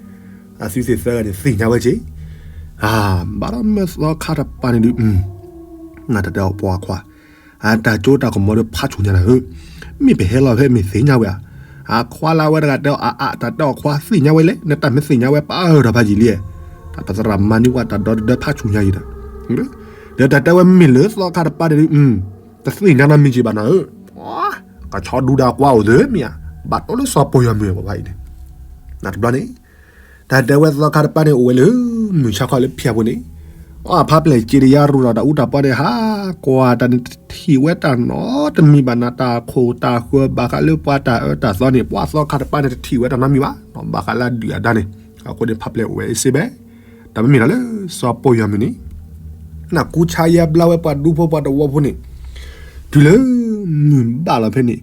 အသုသ့ၣ်သၢဂၤန့ၣ် သ့ၣ်ညါဝဲက့ၤ, ဘၣ်ဒီးမ့ၢ်သီခါတပၤန့ၣ်ဒုး နတၢ်တဲအီၤပှၤခွါ အတၢ်ကၠိတၢ်ကမီၤဒီးဖးဆူၣ်ညါနၤဧၢ, မ့ၢ်ပဟဲလီၤဖဲမ့ၢ်သ့ၣ်ညါဝဲဧါ, အခွါလၢဝဲတဂၤတဲအီၤအအါ တၢ်တဲအီၤခွါသ့ၣ်ညါဝဲလဲၣ်, နတၢ်မ့ၢ်သ့ၣ်ညါဝဲပာ်အၢၣ်ဒီးဖးယံာ်လံ, တၢ်ပသရၣ်မၤန့ၢ်ဝဲတၢ်ဒီတဒၢဖးဆူၣ်ညါယံာ်ဒီး, ဒီးတၢ်တဲဝဲမ့ၢ်လၢသီခါတပၤန့ၣ်ဒုး, တသ့ၣ်ညါနီတမံၤက့ၤဘၣ်နၤဧၢ, ကဆီဒူဒၣ်ကွၢ်အိၣ်သ့မ့ၢ်ဧါ, ဘၣ်တိၢ်လၢစီၤပီၢ်ယွၤမုၣ်ပှၤအံၤန့ၣ်, နတဘျီန့ၣ် တၢ်တဲဝဲသီခါတပၤန့ၣ် အိၣ်ဝဲလၢ မုၢ်ဆါခီလၢဖၠၣ်ပူၤန့ၣ်, အဖါပျဲၢ်စ့တယါရူၢ်ဒီးတၢ်အူတၢ်ပီန့ၣ် ဟးကွၢ်တၢ်န့ၣ် တထံၣ်ဝဲတၢ်နီတမံၤဘၣ်နၤ, တၢ်ခိၣ်တၢ်ဃၢၤဘၣ်ဃးလၢပှၤတၢ်အၢတၢ်သီန့ၣ် ပှၤသီခါတပၤန့ၣ် တထံၣ်ဝဲတၢ်နီတမံၤဘၣ်, ဘၣ်ဃးလၢအဒုၣ်အဒါန့ၣ်, အဃိန့ၣ် ဖါပျဲၢ်အိၣ်ဝဲအ့စ့ဘဲ, တၢ်မ့မ့ၢ်လီၤလၢ စီၤပီၢ်ယွၤမုၣ်န့ၣ် နကူဆါယါဘျါဝဲပှၤဒူဖိပှၤတဝီဖိန့ၣ်, တုၤလၢ မုၢ်ဘၣ်လီၤဖဲန့ၣ်,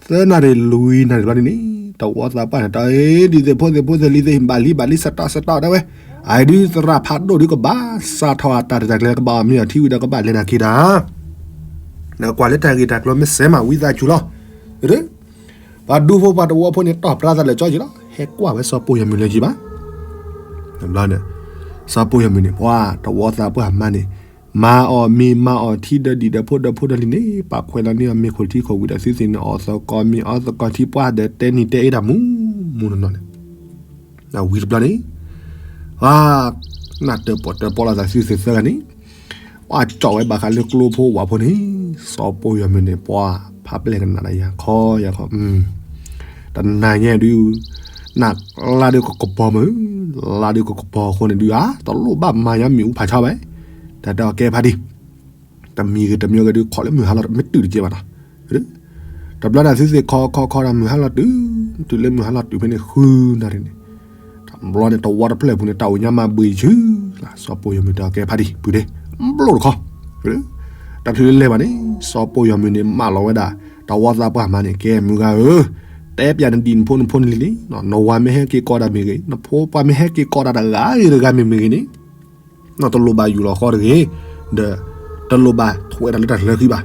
သၢနၣ်ရံၣ်လွံၢ်နၣ်ရံၣ်ဘျီန့ၣ်န့ၣ်, တဝီသးပှၢ်န့ၣ် တၢ်အ့ၣ်ဒုးသ့ၣ်ဖိသ့ၣ်ဖိသ့ၣ်လံသ့ၣ် ဘၣ်လံဘၣ်လံ စတီၣ်စတီၣ်တဲဝဲ, အအံၤဒုးသရၣ်ဖးဒိၣ်ဒုးကဘၣ် စးထီၣ်အတၢ်တၢ်ကျဲကဘၣ်အီၤမ့ၢ်အီၤထံဝံၤဒီးကဘၣ်လဲၤနၤက့ၤတၢ် နကွၢ်လၢတၢ်ဂ့ၢ်တၢ်ကျိၤမ့ၢ်စဲးမးဝံသးစူၤလီၤ, ပှၤဒူဖိပှၤတဝီဖိန့ၣ် တီၢ်ပြါသးလၢာ်ကၠီက့ၤလီၤ, ဟဲကွၢ်ဝဲစီၤပီၢ်ယွၤမုၣ်လၢာ်က့ၤဘၣ်, ဘျီန့ၣ်, စီၤပီၢ်ယွၤမုၣ်န့ၣ် ပှၤတဝီသးပှၢ်မါန့ၣ်, မၤအီၣ်မ့ၤမၤအီၣ်ထံဒီးဒံၣ်ဒီးဖိဒီးဖိဒီးလံၤန့ၣ် ပာ်ခွဲးလီၤန့ၢ်အီၤမ့ၤခိၣ်ထံခိၣ်ဝံၤဒီးသုသ့ၣ်န့ၣ် အီၣ်သကိးမ့ၤအီသကိးထံပှၢ်ဒီးတဲနံၤတဲအ့တၢ်မူမူနီၢ်နီၢ်န့ၣ် ဝံၤတဘျီန့ၣ်, နၢ်တၢၢ်ပီၣ်တၢၢ်ပီၣ်လိာ်သးသုသ့ၣ်သၢဂၤန့ၣ်, ပှၤကၠီၣ်ဝဲဘၣ်ဃးလၢကျိဖိဝၣ်ဖိန့ၣ်, စီၤပီၢ်ယွၤမုၣ်န့ၣ် ပှၤဖးပျဲၢ်ကနၣ်ဒီးယၤခီယၤခီ, တနၤညါဒုး, နၢ်လါဒုးကကပီၤမုၢ်, လါဒုးကကပီၤအဃိန့ၣ်ဒုးဧါ, တလိၣ်ဘၣ်မၤညါမ့ၣ်အူဖးဆါဘၣ်, တၢ်တဲအီၤကဲဖးဒံၣ် တမံၤဂ့ၤတမံၤဂ့ၤဒုး ခိးလၢမုၢ်ဟါလီၤ မ့ၢ်တုၤတကဲဘၣ်နီၤ, တဘျီန့ၣ်သုသ့ၣ်ခီခီခီဒီးမုၢ်ဟါလီၤတုၤ, တုၤလၢမုၢ်ဟါလီၤတုၤဖဲန့ၣ် ဃုနၣ်ရံၣ်န့ၣ်, တဘျီန့ၣ် တဝီတဖျၢၣ်ပူၤန့ၣ် တၢ်အိၣ်ညါမးဘှံးဆူၣ်လၢ်, စီၤပီၢ်ယွၤမုၣ်တဲအီၤကဲဖးဒံၣ် ပုၢ်ဒ့, ဘျိၣ်တခီ, တချုးလၢလဲၤဘၣ်န့ၣ် စီၤပီၢ်ယွၤမုၣ်န့ၣ် မၢလီၤဝဲဒၣ် တဝီသးပှၢ်မါန့ၣ် ကဲမုၢ်ဂၤဧၢ, တဲပျးနဒံၣ်နဖိနဖိနလံၤန့ၣ်, နဝၤမ့ၢ်ဟဲက့ၤကိးတၢ်မ့ၢ်ဂ့ၤ, နဖိပှၤမ့ၢ်ဟဲက့ၤကိးတၢ်တဂၤဂ့ၤတဂၤမ့ၢ်မ့ၢ်ဂ့ၤန့ၣ် နတလိၣ်ဘၣ်ယူၢ်လီၤဃီတဂ့ၤ, ဒီး တလိၣ်ဘၣ်ထွဲတၢ်လၢတၢ်ချၢဃံဘၣ်,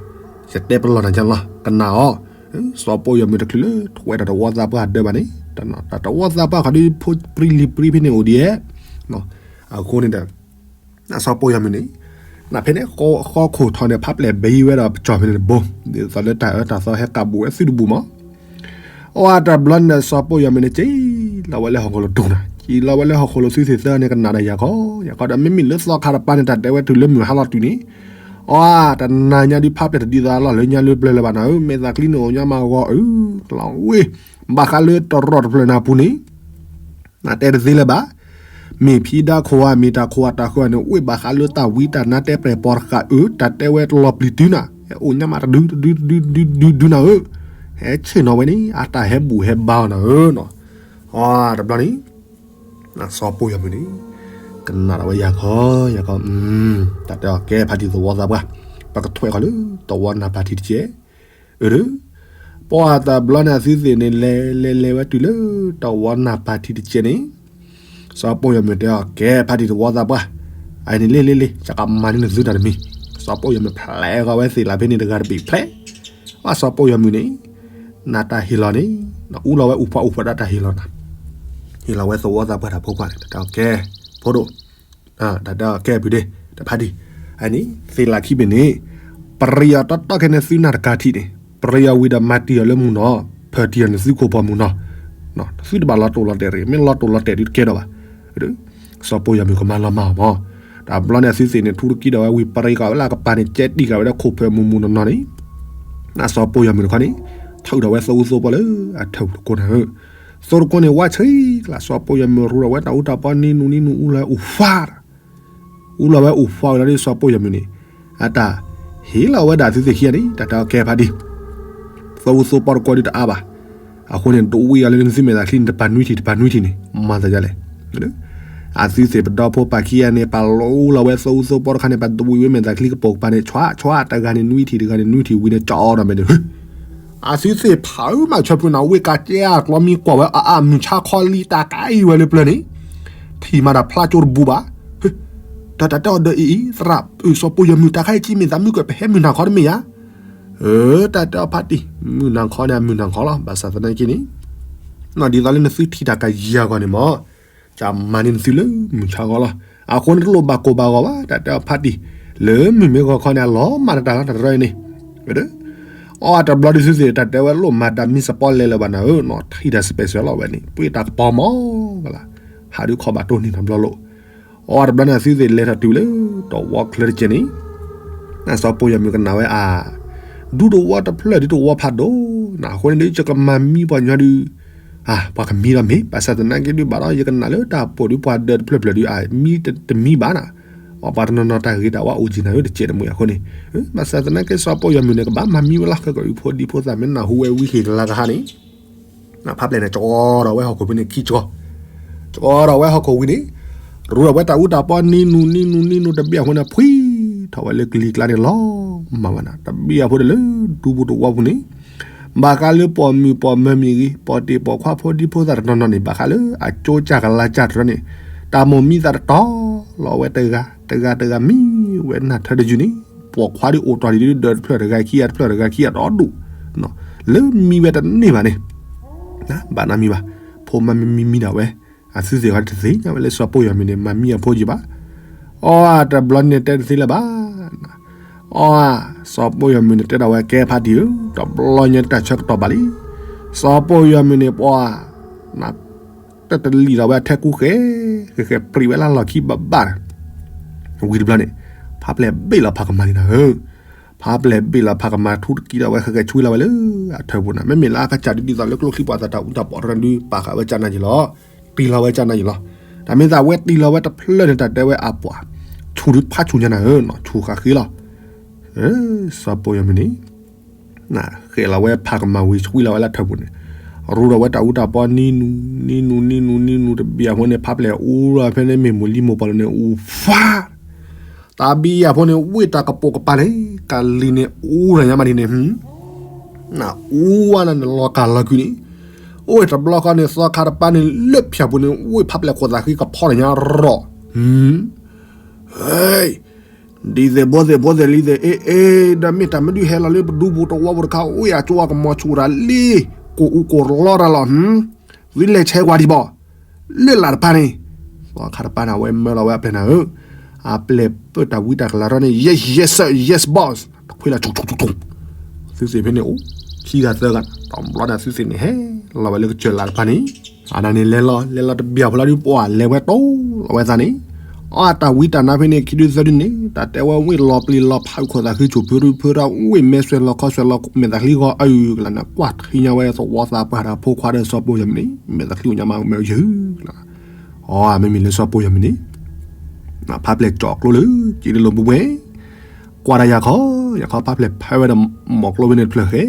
ယတဲပလီၢ်နၤကလီၤ ကနၣ်အီၤ, စီၤပီၢ်ယွၤမုၣ်တချုးလၢထွဲတၢ်တဝီသးပှၢ်ဒၢဘၣ်န့ၣ်, တၢ်တဝီသးပှၢ်ခီဒုးဖိပြံလံၤပြံဖဲန့ၣ်အိၣ်ဒံး, အဃိန့ၣ်ဒီး စီၤပီၢ်ယွၤမုၣ်န့ၣ်, နဖဲန့ၣ် ဃီခိၣ်ထီၣ်န့ၣ် ဖးပျဲၢ်ဘံဝဲဒီးပကၠီၣ်ဖဲန့ၣ်တဘိ, ဒ်သိးလၢတၢ်အၢတၢ်သီဟဲကးဘူးဝဲသုတဘူးမး အဝဲတဘျီန့ၣ် စီၤပီၢ်ယွၤမုၣ်န့ၣ် က့ၤလီၤဝဲလၢဟီၣ်ခိၣ်လိၤတုၤနၤ, က့ၤလီၤဝဲလၢဟီၣ်ခိၣ်လိၤသုသ့ၣ်သၢန့ၣ် ကနၣ်ဒီးယၤခီ, ယၤခီဒီး မ့မ့ၢ်လၢသီခါတပၤန့ၣ် တၢ်တဲဝဲတုၤလၢမုၢ်ဟါလီၤတုၤန့ၣ်, အတနၤညါဒုးဖးပျဲၢ်တဒ်သိးလီၢ်လၢညါလၢပျၢၤလၢၤဘၣ်နၤဧၢ, မဲာ်သၣ်ချံန့ၣ်အိၣ်ညါမးဂီၤအု ကလီၤဝ့ၢ်, ဘၣ်ဃးလၢတရီၣ်တဖျၢၣ်နၤပူၤန့ၣ် နတဲတသ့လၢၤဘၣ်, မ့ၢ်ဖံဒါခိၣ်ဧါ မ့ၢ်တၢ်ခိၣ်ဧါ တၢ်ဃၢၤန့ၣ် အိၣ်ဘၣ်ဃးလၢတၢ်ဝံတၢ်နါတဲပျဲၢ်ပီတဃာ်အု တၢ်တဲဝဲလီၤပျံၤတုၤနၤ, ဟဲအိၣ်ညါမးတဒုတဒုတဒုတဒုတဒုနၤဧၢ, ဟဲဆ့ၣ်နီၤဝဲန့ၣ် အတၢ်ဟဲဘူၣ်ဟဲဘါအီၤနၤဧၢနီၤ, အတဘျီန့ၣ် စီၤပီၢ်ယွၤမုၣ်န့ၣ် ကနၣ်ဒီးဝဲယၤခီ, ယၤခီ, တၢ်တဲအီၤကဲဖးထံသဝီသးပှၢ်, ပကထွဲဃီၤလၢတဝီနၢ်ပၢၢ်ထံတကဲး, အၢ ပှၢ်တဘျီန့ၣ်အသုသ့ၣ်န့ၣ် လဲၤလဲၤလဲၤဝဲတုၤလၢတဝီနၢ်ပၤထံးတကဲးန့ၣ်, စီၤပီၢ်ယီၤမုၣ်တဲအီၤ ကဲဖါတံၢ်တဝီသးပှၢ်, အအံၤန့ၣ်လ့လ့လ့ ယကမၤန့ၢ်နသုတၢ်တမံၤ, စီၤပီၢ်ယီၤမုၣ်ဖျဲးဃီၤဝဲသ့ၣ်လးဖဲန့ၣ်တဂၤတဘ့ၣ်ဖျဲး, အစီၤပီၢ်ယီၤမုၣ်န့ၣ်, နတၢ်ဟ့ၣ်လီၤန့ၣ်, နအူလီၤဝဲအိၣ်ဖှၣ်အိၣ်ဖှၣ်ဒၣ်တၢ်ဟ့ၣ်လီၤနၤ, ဟ့ၣ်လီၤဝဲသဝီသးပှၢ်တၢ်ဖိခွါန့ၣ် တၢ်တဲအီၤကဲ, ဖိဒိၣ် တၢ်တဲအီၤကဲပုၢ်ဒ့ တဖါတံၢ်, အန့ၣ် သ့ၣ်လးခံဘ့ၣ်န့ၣ်, ပရံးအီၤတီတီခဲန့ၣ်သုနၢ်တကၤထံးန့ၣ်, ပရံးအီၤဝံၤဒီးမၤတံၢ်အီၤလၢမုၢ်နီၤ, ဖၢတံၢ်အီၤန့ၣ်သုခိၣ်ပှၢ်မုၢ်နီၤ, သုတဘၣ်လီၤတိာ်လီၤတဲာ်တဂ့ၤ, မ့ၢ်လီၤတိာ်လီၤတဲာ်ဒုးတကဲထီၣ်ဘၣ်, စီၤပီၢ်ယီၤမုၣ်ကမၤလီၤမၢ်အီၤမၢ်, တဘျီန့ၣ်အသုသ့ၣ်န့ၣ် ထူတကံဒီးဝဲဝံၤပရံးကီးဝဲလၢအကပၤန့ၣ် ကဲတံၢ်ဃာ်ဝဲဒၣ်ခိၣ်ဖၢမုၢ်မုၢ်နီၤနီၤန့ၣ်, အစီၤပီၢ်ယီၤမုၣ်တခီန့ၣ်, ထုးထီၣ်ဝဲသဝူသဝီပီၢ်လၢအထၢၣ်ပူၤတကိးနၤဧၢ သိတကိးန့ၣ် ဝါဆံးကလး စီၤပီၢ်ယီၤမုၣ်ရူဒီးဝဲတၢ်အူတၢ်ပီနံၤနူနံၤနူအူလၢအိၣ်ဖှၣ်, အူလီၤဝဲအိၣ်ဖှၣ်ဝံၤလီၤဒီးစီၤပီၢ်ယီၤမုၣ်န့ၣ်, အတၢ်ဟ့ၣ်လီၤဝဲဒၣ်သုသ့ၣ်ခံဂၤန့ၣ် တၢ်တဲအီၤကဲဖါတံၢ်, သဝူသဝီပီၢ်တကိးဒုးတအါဘၣ်, အဃိန့ၣ် ဒိးဝံၣ်အီၤလၢနသုမဲာ်သၣ်ချံန့ၣ် တပၤနွံထံၣ်တပၤနွံထံၣ်န့ၣ် မၤသးဒ်လဲၣ် အသုသ့ၣ်ပဒီဖိပၢ်ခံဂၤန့ၣ် ပာ်လီၤအူလီၤဝဲသဝူသဝီပီၢ်တခါန့ၣ် ပာ်ဒိးဝံၣ်ဝဲမဲာ်သၣ်ချံကပိာ်ကပၤန့ၣ် ဆွးဆွးတဂၤန့ၣ်နွံထံၣ်တဂၤန့ၣ်နွံထံၣ်ဝံၤန့ၣ် ကၠီဒီးမဲာ်န့ၣ် အသုသ့ၣ်ဖးအုးမးဆၢဖုနၤ ဝ့ၢ်ကးကဲအကျီမံၤကွၢ်ဝဲအအါ မုၢ်ဆါခီလံတၢ်ကါအံၤဝဲလၢပျၢၤန့ၣ်, ထံၣ်မးတၢ်ဖျါကၠိတဘူးဘၣ်, တၢ်တၢ်တဲအီၤဒီးအံၤအံၤ သရၣ်စီၤပီၢ်ယီၤမုၣ် တၢ်ခါအံၤကံမ့ၢ်သးမုၢ်ကၢၢ် ပဟဲမုၢ်နၤခီတမ့ၢ်ယါ, တၢ်တဲအီၤဖါတံၢ် မုၢ်နၤခီန့ၣ် အမုၢ်နၤခီလီၤ ဘၣ်ဆၣ်သနာ်က့န့ၣ် ဒ်သိးလၢနသုထံၣ်တၢ်ကယၤအဂီၢ်န့ၣ်မး, ကမၤန့ၢ်နသုလၢမုၢ်ဆါဂီၢ်လီၤ. အဃိန့ၣ်တလိၣ်ဘၣ်ကိၢ်ဘၣ်ဂီၤဘၣ် တၢ်တဲအီၤဖါတံၢ်, လၢမုၢ်မ့ၢ်ဂီၤခီန့ၣ် အလီၤမၢ်တၢ်လီၤတၢ်တရၢအံၤန့ၣ်, အီၣ်တဘျီဒုးသုသ့ၣ် တၢ်တဲဝဲလိၣ်မၤတၢ်မံစပီလဲလၢၤဘၣ်နၤဧၢ, နီၢ်ထံၣ်တၢ် special လီၤဝဲန့ၣ် ပှ့ၤတၢ်ကပီၤမး, ဟးဒုးခီဘၣ်တိၢ်နီၣ်တဘျီလိၣ် အီၣ်တဘျီန့ၣ် အသုသ့ၣ်လဲၤထီၣ်တုၤလၢတဝီချၢတကဲးန့ၣ်, စီၤပီၢ်ယီၤမုၣ်ကနၣ်ဝဲအါ, ဒူတဝီတဖျၢၣ်ဒ်တဝီဖးဒိၣ်, အဃိန့ၣ်ဒုး ယကမၤမံပှၤညီဒုး, ပှၤကမံလီၤမ့ၢ် ဘၣ်ဆၣ်သနာ်က့ဒုး ဘၣ်ဒီးယကနၣ်လၢတၢ်ပိာ်ဒုးပှၤဒၢးတဖျၢၣ်ဖျၢၣ်ဒုး အမံတမံဘၣ်နၤ, အီၣ်ပှၤတနီၤနီၤတၢ်ဂ့ၤတၢ်ဝါအိၣ်ကံနၤဧၢ တကဲးတမှံၤအဃိန့ၣ်, ဘၣ်ဆၣ်သနာ်က့စီၤပီၢ်ယီၤမုၣ်န့ၣ် ကဘၣ်မၤမံဝဲလီၤ ခဲကီၢ်အုးဖိဒံဖိသၣ်မ့ၢ်နၢ်ဟူဝဲဝံၤက့ၤတလါကဟါန့ၣ် ဖါပျဲၢ်န့ၣ် ကၠီဒီးဝဲဟီၣ်ခိၣ်ဖဲန့ၣ်ခံကၠီ, ကၠီဒီးဝဲဟီၣ်ခိၣ်ဝံၤန့ၣ်, ရူဒီးဝဲတၢ်အူတၢ်ပီနံၤနူနံၤနူနံၤနူတဘ့ၣ်အဃိန့ၣ် ဖှံထီၣ်ဝဲလၢကလံၤကျါန့ၣ်လီၤမၢ်ဝဲနၤ, တဘ့ၣ်အဃိဒီးလၢဒူပူၤတဝီပူၤန့ၣ်, ဘၣ်ဃးလၢပိာ်မုၣ်ပိာ်မၢၤမ့ၢ်ဂ့ၤ ပိာ်တ့ၢ်ပိာ်ခွါဖိဒံဖိသၣ်တနီၤနီၤန့ၣ် ဘၣ်ဃးလၢအကၠိကၢ်ကလါကၢ်တရၢန့ၣ်, တၢ်မိၣ်မံသးတတီၤလီၤဝဲတဂၤ, တဂၤတဂၤမံဝဲနၢ်ထၢတယုၢ်န့ၣ်, ပိာ်ခွါဒုးအိၣ်တီၢ်ဒံးဒုးဒၢးတဖျၢၣ်တဂၤခံဂၤတဖျၢၣ်တဂၤခံဂၤဒီဒူၣ်, လၢမံဝဲတန့ၢ်ဘၣ်န့ၣ်, ဘၣ်နၢ်မံဘၣ်, ဖိမါမံမံမံဒၣ်ဝဲ, အသုသ့ၣ်ဂီၤတသ့ၣ်ညါဝဲလၢစီၤပီၢ်ယီၤမုၣ်န့ၣ် မၤမံအဖိယံၤဘၣ်, အီၣ်တဘျီန့ၣ်တဲတသ့လၢၤဘၣ် အီၣ်ဧါ, စီၤပီၢ်ယီၤမုၣ်န့ၣ်တဲဒီးဝဲကဲဖါတံၢ်ဧၢ, တဘျီညါတၢ်ဆၢကတီၢ်ဘၣ်လံ, စီၤပီၢ်ယီၤမုၣ်န့ၣ်ပှၤ, တၢ်တလံၣ်လီၤဝဲအထဲကူဃဲ, ဃဲဃဲပြံးဝဲလၢလီၢ်ခံဘၣ်ဘၣ်, ဝံၤတဘျီန့ၣ်, ဖါပျဲၢ်ဘ့ၣ်လီၤဖးကမၤန့ၣ်နၤဧၢ, ဖါပျဲၢ်ဘ့ၣ်လီၤဖးကမၤထူတကံဒီးဝဲဃဲဃဲဆွံလီၤဝဲလၢအထၢၣ်ပူၤနၤ, မ့မ့ၢ်လၢအကစၢ်ဒုးဒ်သိးလၢကျိချံပှၤသးတၢ်အူတၢ်ပီၣ်တရၢဒုးပာ်ဃာ်ဝဲကၢ်နၢ်ယံၤလီၤ, တံၢ်လီၤဝဲကၢ်နၢ်ယံၤလီၤ, တၢ်မ့ၢ်သးဝဲတံၢ်လီၤဝဲတဖျၢၣ်န့ၣ် တၢ်တဲဝဲအပှၤ, ဆူၣ်ဒုးဖးဆူၣ်ညါနၤဧၢ, ဆူၣ်ဃာ်ဃ့လီၤ စီၤပီၢ်ယီၤမုၣ်န့ၣ်, ဃဲလီၤဝဲဖးကမၤဝံၤဆွံလီၤဝဲလၢထၢၣ်ပူၤန့ၣ်, ရူဒီးဝဲတၢ်အူတၢ်ပီနံၤနူ, နံၤနူ, နံၤနူ, နံၤနူတဘ့ၣ်အဃိန့ၣ် ဖါပျဲၢ်အူလီၤဖဲန့ၣ်မ့ၢ်မိၢ်လံမိၢ်ပီၢ်လီၤန့ၣ် အူဖး, တၢ်ဘံၣ်အဖိန့ၣ် ဝ့ၢ်တၢ်ကပိာ်ကပၤန့ၣ် ကလံၤန့ၣ်အူလီၤညါမးဒ်န့ၣ်, နအူဝဲလၢနလီၤကၢ်လီၤကုန့ၣ်, အိၣ်တဘျီဃီန့ၣ် သီခါတပၤန့ၣ် လၢဖၠၣ်ပူၤန့ၣ် ဝ့ၢ်ဖါပျဲၢ်ခိၣ်သးဃံကဖီလီၤညါရီၣ်, ဟဲ ဒ်သိးဘိသ့ၣ်ဖိသ့ၣ်လံသ့ၣ် အ့ အ့ ဒီးမ့ၢ်တၢ်မနုၤဟဲလီၤလၢပဒူပူၤတဝီပူၤတခါ အိၣ်ယၤကၠိအကမီၤဆူၣ်တၢ်လံ, ကိၢ်အူကိၢ်လီတၢ်လီၤ, သုလဲၤဆဲးကွၢ်ဒံးဘၣ်, လၢလာ်တဖၣ်န့ၣ်, သီခါတပၤန့ၣ် အဝဲမၢလီၤဝဲအပျဲၢ်နၤဧၢ, အပျဲၢ်ပၢတၢ်ဝံတၢ်ကလၤထီၣ်န့ၣ် yes yes yes yes boss, တခွ့လီၤဆူၣ်ဆူၣ်ဆူၣ်ဆူၣ်, သုသ့ၣ်ဖဲန့ၣ်အိၣ်, ခံဂၤသၢဂၤ, တဘျီန့ၣ်သုသ့ၣ်န့ၣ် ဟဲလီၤဝဲလၢကစၢၢ်လာ်တဖၣ်န့ၣ် အဒၣ်န့ၣ်လဲၤလီၤ လဲၤလီၤတဘျီဖဲလီၤဒုးပှၢ် လဲၤဝဲတိၢ်လီၤဝဲသးန့ၣ်, အတၢ်ဝံတၢ်နါဖဲန့ၣ် ခံဒုသၢဒုန့ၣ် တၢ်တဲဝဲဝ့ၢ်လီၤပျံၤလီၤဖးခိၣ်သးဃံဆူၣ်ဖုရူဖုရၣ် ဝ့ၢ်မဲာ်ဆွဲလီၤခီဆွဲလီၤမဲာ်သးချံဂီၤအုၣ်ကလၢ်န့ၣ် ကွၢ်ထံညါဝဲသဝီသးပှၢ်တၢ်ဖိခွါဒီးစီၤပီၢ်ယီၤမုၣ်န့ၣ် မဲာ်သးချံအိၣ်ညါမးမဲာ်ယုၢ်, အမ့မ့ၢ်လၢစီၤပီၢ်ယီၤမုၣ်န့ၣ် ဖါပျဲၢ်ကၠီၣ်ကျိလၢ က့ၤလၢလိာ်ဘှဲဘှဲ ကွၢ်ဒီးယၤခီ, ယၤခီဖါပျဲၢ်ဖဲဝဲဒီး မိၢ်ကျိဖဲန့ၣ်တဖျၢၣ်ဃဲ,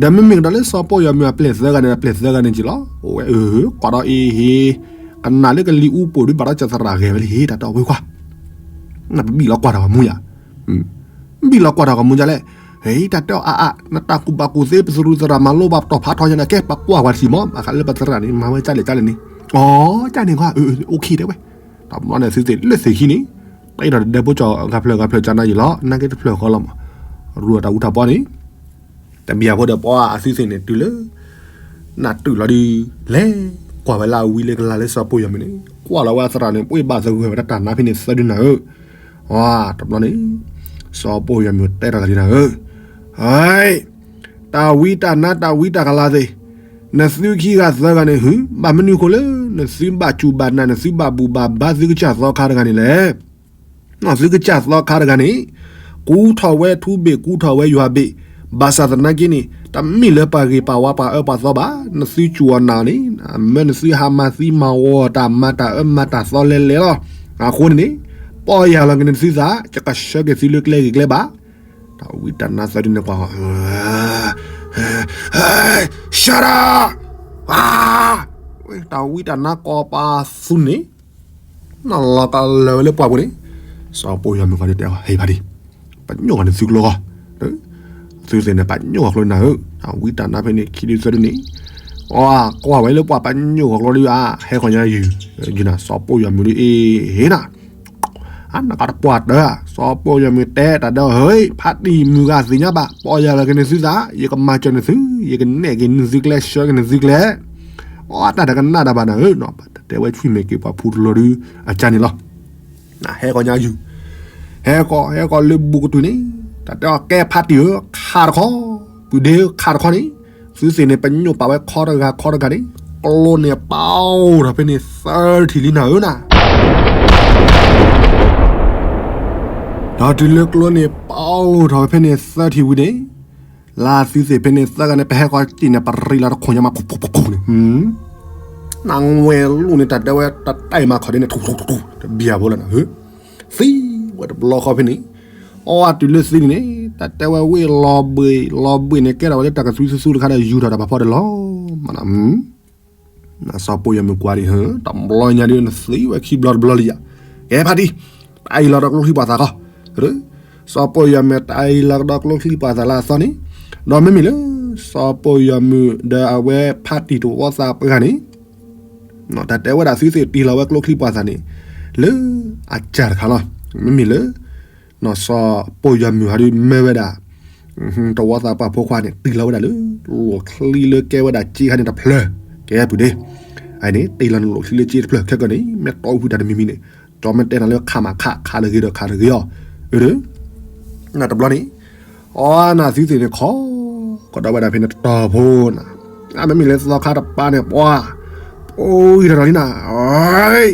ဒီးမ့မ့ၢ်ကဒီးလၢစီၤပီၢ်ယီၤမုၣ်အပျဲၢ်သၢဂၤန့ၣ် အပျဲၢ်သၢဂၤန့ၣ်က့ၤလီၤ, အိၣ်ဝဲအၢ ကွၢ်ဒီးအ့ဟ့, ကနၣ်လၢကလံၤအူပိာ်ဒုးဘၣ်ဒီးကၠီသရၣ်ဂဲၤဝဲလံဟ့ တၢ်တီဝဲခွါ, နပဘံၣ်လီၤကွၢ်တၢ်ဂီၤမူယၤ, ဘံၣ်လီၤကွၢ်တၢ်ဂီၤမူယၤလဲၣ်, တၢ်တဲအီၤအါအါ နတၢ်ကူၣ်ဘၣ်ကူၣ်သ့ ပသရူးသရၣ်မၤလိဘၣ်ပတီၢ်ဖးထီညါန့ၣ် ကဲပကွၢ်ဝဲတထံၣ်မး ဘၣ်ဃးလၢပသရၣ်န့ၣ် မၤဝဲကၢ်လဲၣ်ကၢ်လဲၣ်န့ၣ် အီ ကၢ်န့ၣ်ကွၢ် အိၣ်ခံတဲဝဲ တဘျီန့ၣ်သုသ့ၣ်လၢသ့ၣ်ခံန့ၣ် တဲဒီးတဒဲဖိကၠီၤဂၤဖျၢၣ်ဂၤဖျၢၣ်ကၢ်နါယံၤလီၤ နာ်က့တဖျၢၣ်ဃီလီၤမး ရူအတၢ်အူတၢ်ပီန့ၣ် တဘျီဖိဒီးပှၤအသုသ့ၣ်န့ၣ် တုၤလၢ နၢ်တုၤလီၤဒုး လဲၤကွၢ်ဝဲလၢအဝံလၢကလၤလၢစီၤပီၢ်ယွၤမုၣ်န့ၣ် ကွၢ်လီၤဝဲအသရၣ်န့ၣ် ပှ့ၤဘၣ်သဂၢၢ်ဝဲတၢ်တၢ်နါဖဲန့ၣ်သၢဒုနၤဧၢ ဝါ တဘျီန့ၣ် စီၤပီၢ်ယွၤမုၣ်တဲတၢ်လၢဒ်နၤဧၢ ဟဲ တၢ်ဝံတၢ်နါတၢ်ဝံတၢ်ကလၤသ့ၣ် နသုခံဂၤသၢဂၤန့ၣ် ဟု ဘၣ်မနုၤဃိလၢ နသုဘၣ်စူၢ်ဘၣ်နာ် နသုဘၣ်ဘူၣ်ဘၣ်ဘါသုကစၢ်သီခါတဂၤန့ၣ်လဲၣ် သုကစၢ်သီခါတဂၤန့ၣ် ကူထီၣ်ဝဲထူဘ့ၣ်ကူထီၣ်ဝဲယွၤဘ့ၣ် ဘၣ်ဆၣ်သနာ်က့န့ၣ် တမ့ၢ်လၢပှၤဂ့ၤပှၤဝါပှၤအၢပှၤသီဘၣ် နသုစူၢ်အီၤနာ်အီၤန့ၣ် မၢနသုဟးမၤသံမၤဝီတၢ်မၤတၢ်အၢမၤတၢ်သီလဲၤလဲၤလီၤ အဃိန့ၣ်န့ၣ် ပီၢ်ယၢ်လီၤက့ၤနသုသး ယကဆှၢက့ၤသုလၢကျဲဂ့ၤကျဲဘၣ် တၢ်ဝံတၢ်နါသၢဒုန့ၣ်ကွၢ် ရှၢရၤ တၢ်ဝံတၢ်နါကီးပာ်သူန့ၣ် နလီၤကလၢာ်ဝဲလၢပှၢ်ပူၤန့ၣ် စီၤပီၢ်ယွၤမုၣ်ကီၤဒုတဲအီၤ ဟဲဖါတံၢ် ပညိၣ်ဃီၤနသုကျိဃီ သုသ့ၣ်န့ၣ် ပညိၣ်ဃီၤကျိနၤဧၢ တၢ်ဝံတၢ်နါဖဲန့ၣ် ခံဒုသၢဒုန့ၣ် အကွၢ်ဝဲလၢပှၢ်ပညိၣ်ဃီၤကျိဒုဧါ ဟဲဃီၤညါယုၢ် ယုၢ်နၤ စီၤပီၢ်ယွၤမုၣ်ဒုအ့ၣ်နၤ အနကးတပှၢ်တၢၢ် စီၤပီၢ်ယွၤမုၣ်တဲတၢ်ဒီး ဟ့ ဖါတံၢ်မုၢ်ဂၤသ့ၣ်ညါဘၣ် ပီၢ်ယၢ်လီၤက့ၤနသုသး ယကမၤစၢၤနသု ယကနဲၣ်က့ၤနသုကျဲ ဆှၢက့ၤနသုကျဲ အတၢ်တကနၣ်တၢ်ဘၣ်နၤဧၢ တဲဝဲဆွံၣ်မဲာ်က့ၤပှၤဖူတလီၤဒု အကါန့ၣ်လီၤ ဟဲဃီၤညါယုၢ် ဟဲဃီၤ ဟဲဃီၤလၢဘူးကတုၤန့ၣ် တၢ်တဲအီၤကဲဖါတံၢ်ဧၢ ခါတခီ ပုၢ်ဒ့ဧၢ ခါတခီန့ၣ် သုသ့ၣ်န့ၣ် ပညိၣ်ပာ်ဝဲခီတဂၤခီတဂၤန့ၣ် ကျိန့ၣ်ပာ်အိၣ်ထီၣ်ဖဲန့ၣ်သၢထံၣ်လံနၤဧၢနၤ ဒီးတုၤလၢကျိန့ၣ်ပာ်အိၣ်ထီၣ်ဖဲန့ၣ်သၢထံၣ်ဝံၤန့ၣ် လၢသုသ့ၣ်ဖဲန့ၣ်သၢဂၤန့ၣ် ပဟဲဃီၤစံၣ်န့ၣ် ပရံးလီၤတခိၣ်ညါမး ခိၣ်ခိၣ်ခိၣ်ခိၣ်န့ၣ် နဝဲလူၢ်န့ၣ် တၢ်တဲဝဲတတဲမၤခီၣ်ဒ်န့ၣ် ထူထူထူထူ တဘံၣ်ဘိလၢနၤဧၢ သံဝဲတဘျီဃီဖဲန့ၣ် အီတုၤလၢသံန့ၣ်န့ၣ် တၢ်တဲဝဲဝ့ၢ်လီၤဘှံး လီၤဘှံးန့ၣ် ကဲထီၣ်ဝဲလၢတၢ်ကသွံသူသူတခါဒီး ယူၤထီၣ်တၢ်ဖးဖီဒီးလီၤ မးနၤ စီၤပီၢ်ယွၤမုၣ်ကွၢ်ဒံး တဘျီညါဒ်နသံဝဲခံဘျီတဘျီလံယၤ ကဲဖါတံၢ် တၢ်အံၤလီၤဒီးကျိချံပှာ်သၣ်ခီ စီၤပီၢ်ယွၤမုၣ်တၢ်အံၤလီၤကဒီးကျိချံပှာ်သၣ်လၢအသီန့ၣ် ဒီးမ့မ့ၢ်လၢ စီၤပီၢ်ယွၤမုၣ်ဒီးအဝဲဖါတံၢ်တဝီသးပှၢ်န့ၣ် တၢ်တဲဝဲဒၣ်သုသ့ၣ်တ့ၢ်လီၤဝဲကျိချံပှာ်သၣ်န့ၣ် လၢအစၢ်တခါလီၤ မ့မ့ၢ်လၢ စီၤပီၢ်ယွၤမုၣ်ဟီဒုမၢဝဲဒၣ် တဝီသးပှၢ်ဖိခွါန့ၣ် တ့ၢ်လီၤဝဲဒၣ်လၢ လိာ်ချံလၢကဲဝဲဒၣ်က့ခါန့ၣ်တဖျၢၣ် ကဲပုၢ်ဒ့ အန့ၣ် တ့ၢ်လီၤနလိာ်ချံလၢက့တဖျၢၣ်ခဲကနံၣ် မ့ၢ်တီအူဖုတၢ်တမံၤမံၤန့ၣ် ကၠီမ့ၢ်တဲနၤလၢခးမးခး ခးတဂ့ၤဒီးခးတဂ့ၤအီၤ အၢ နတဘျီန့ၣ် အီနသုသ့ၣ်န့ၣ်ခီ ကဒီးဝဲဒၣ်ဖဲန့ၣ်တတီၤဖိနၤ အမ့မ့ၢ်လၢသီခါတပၤန့ၣ် ပှၤ အိၣ်ဂံၢ်ထီၣ်ထီၣ်လံနၤ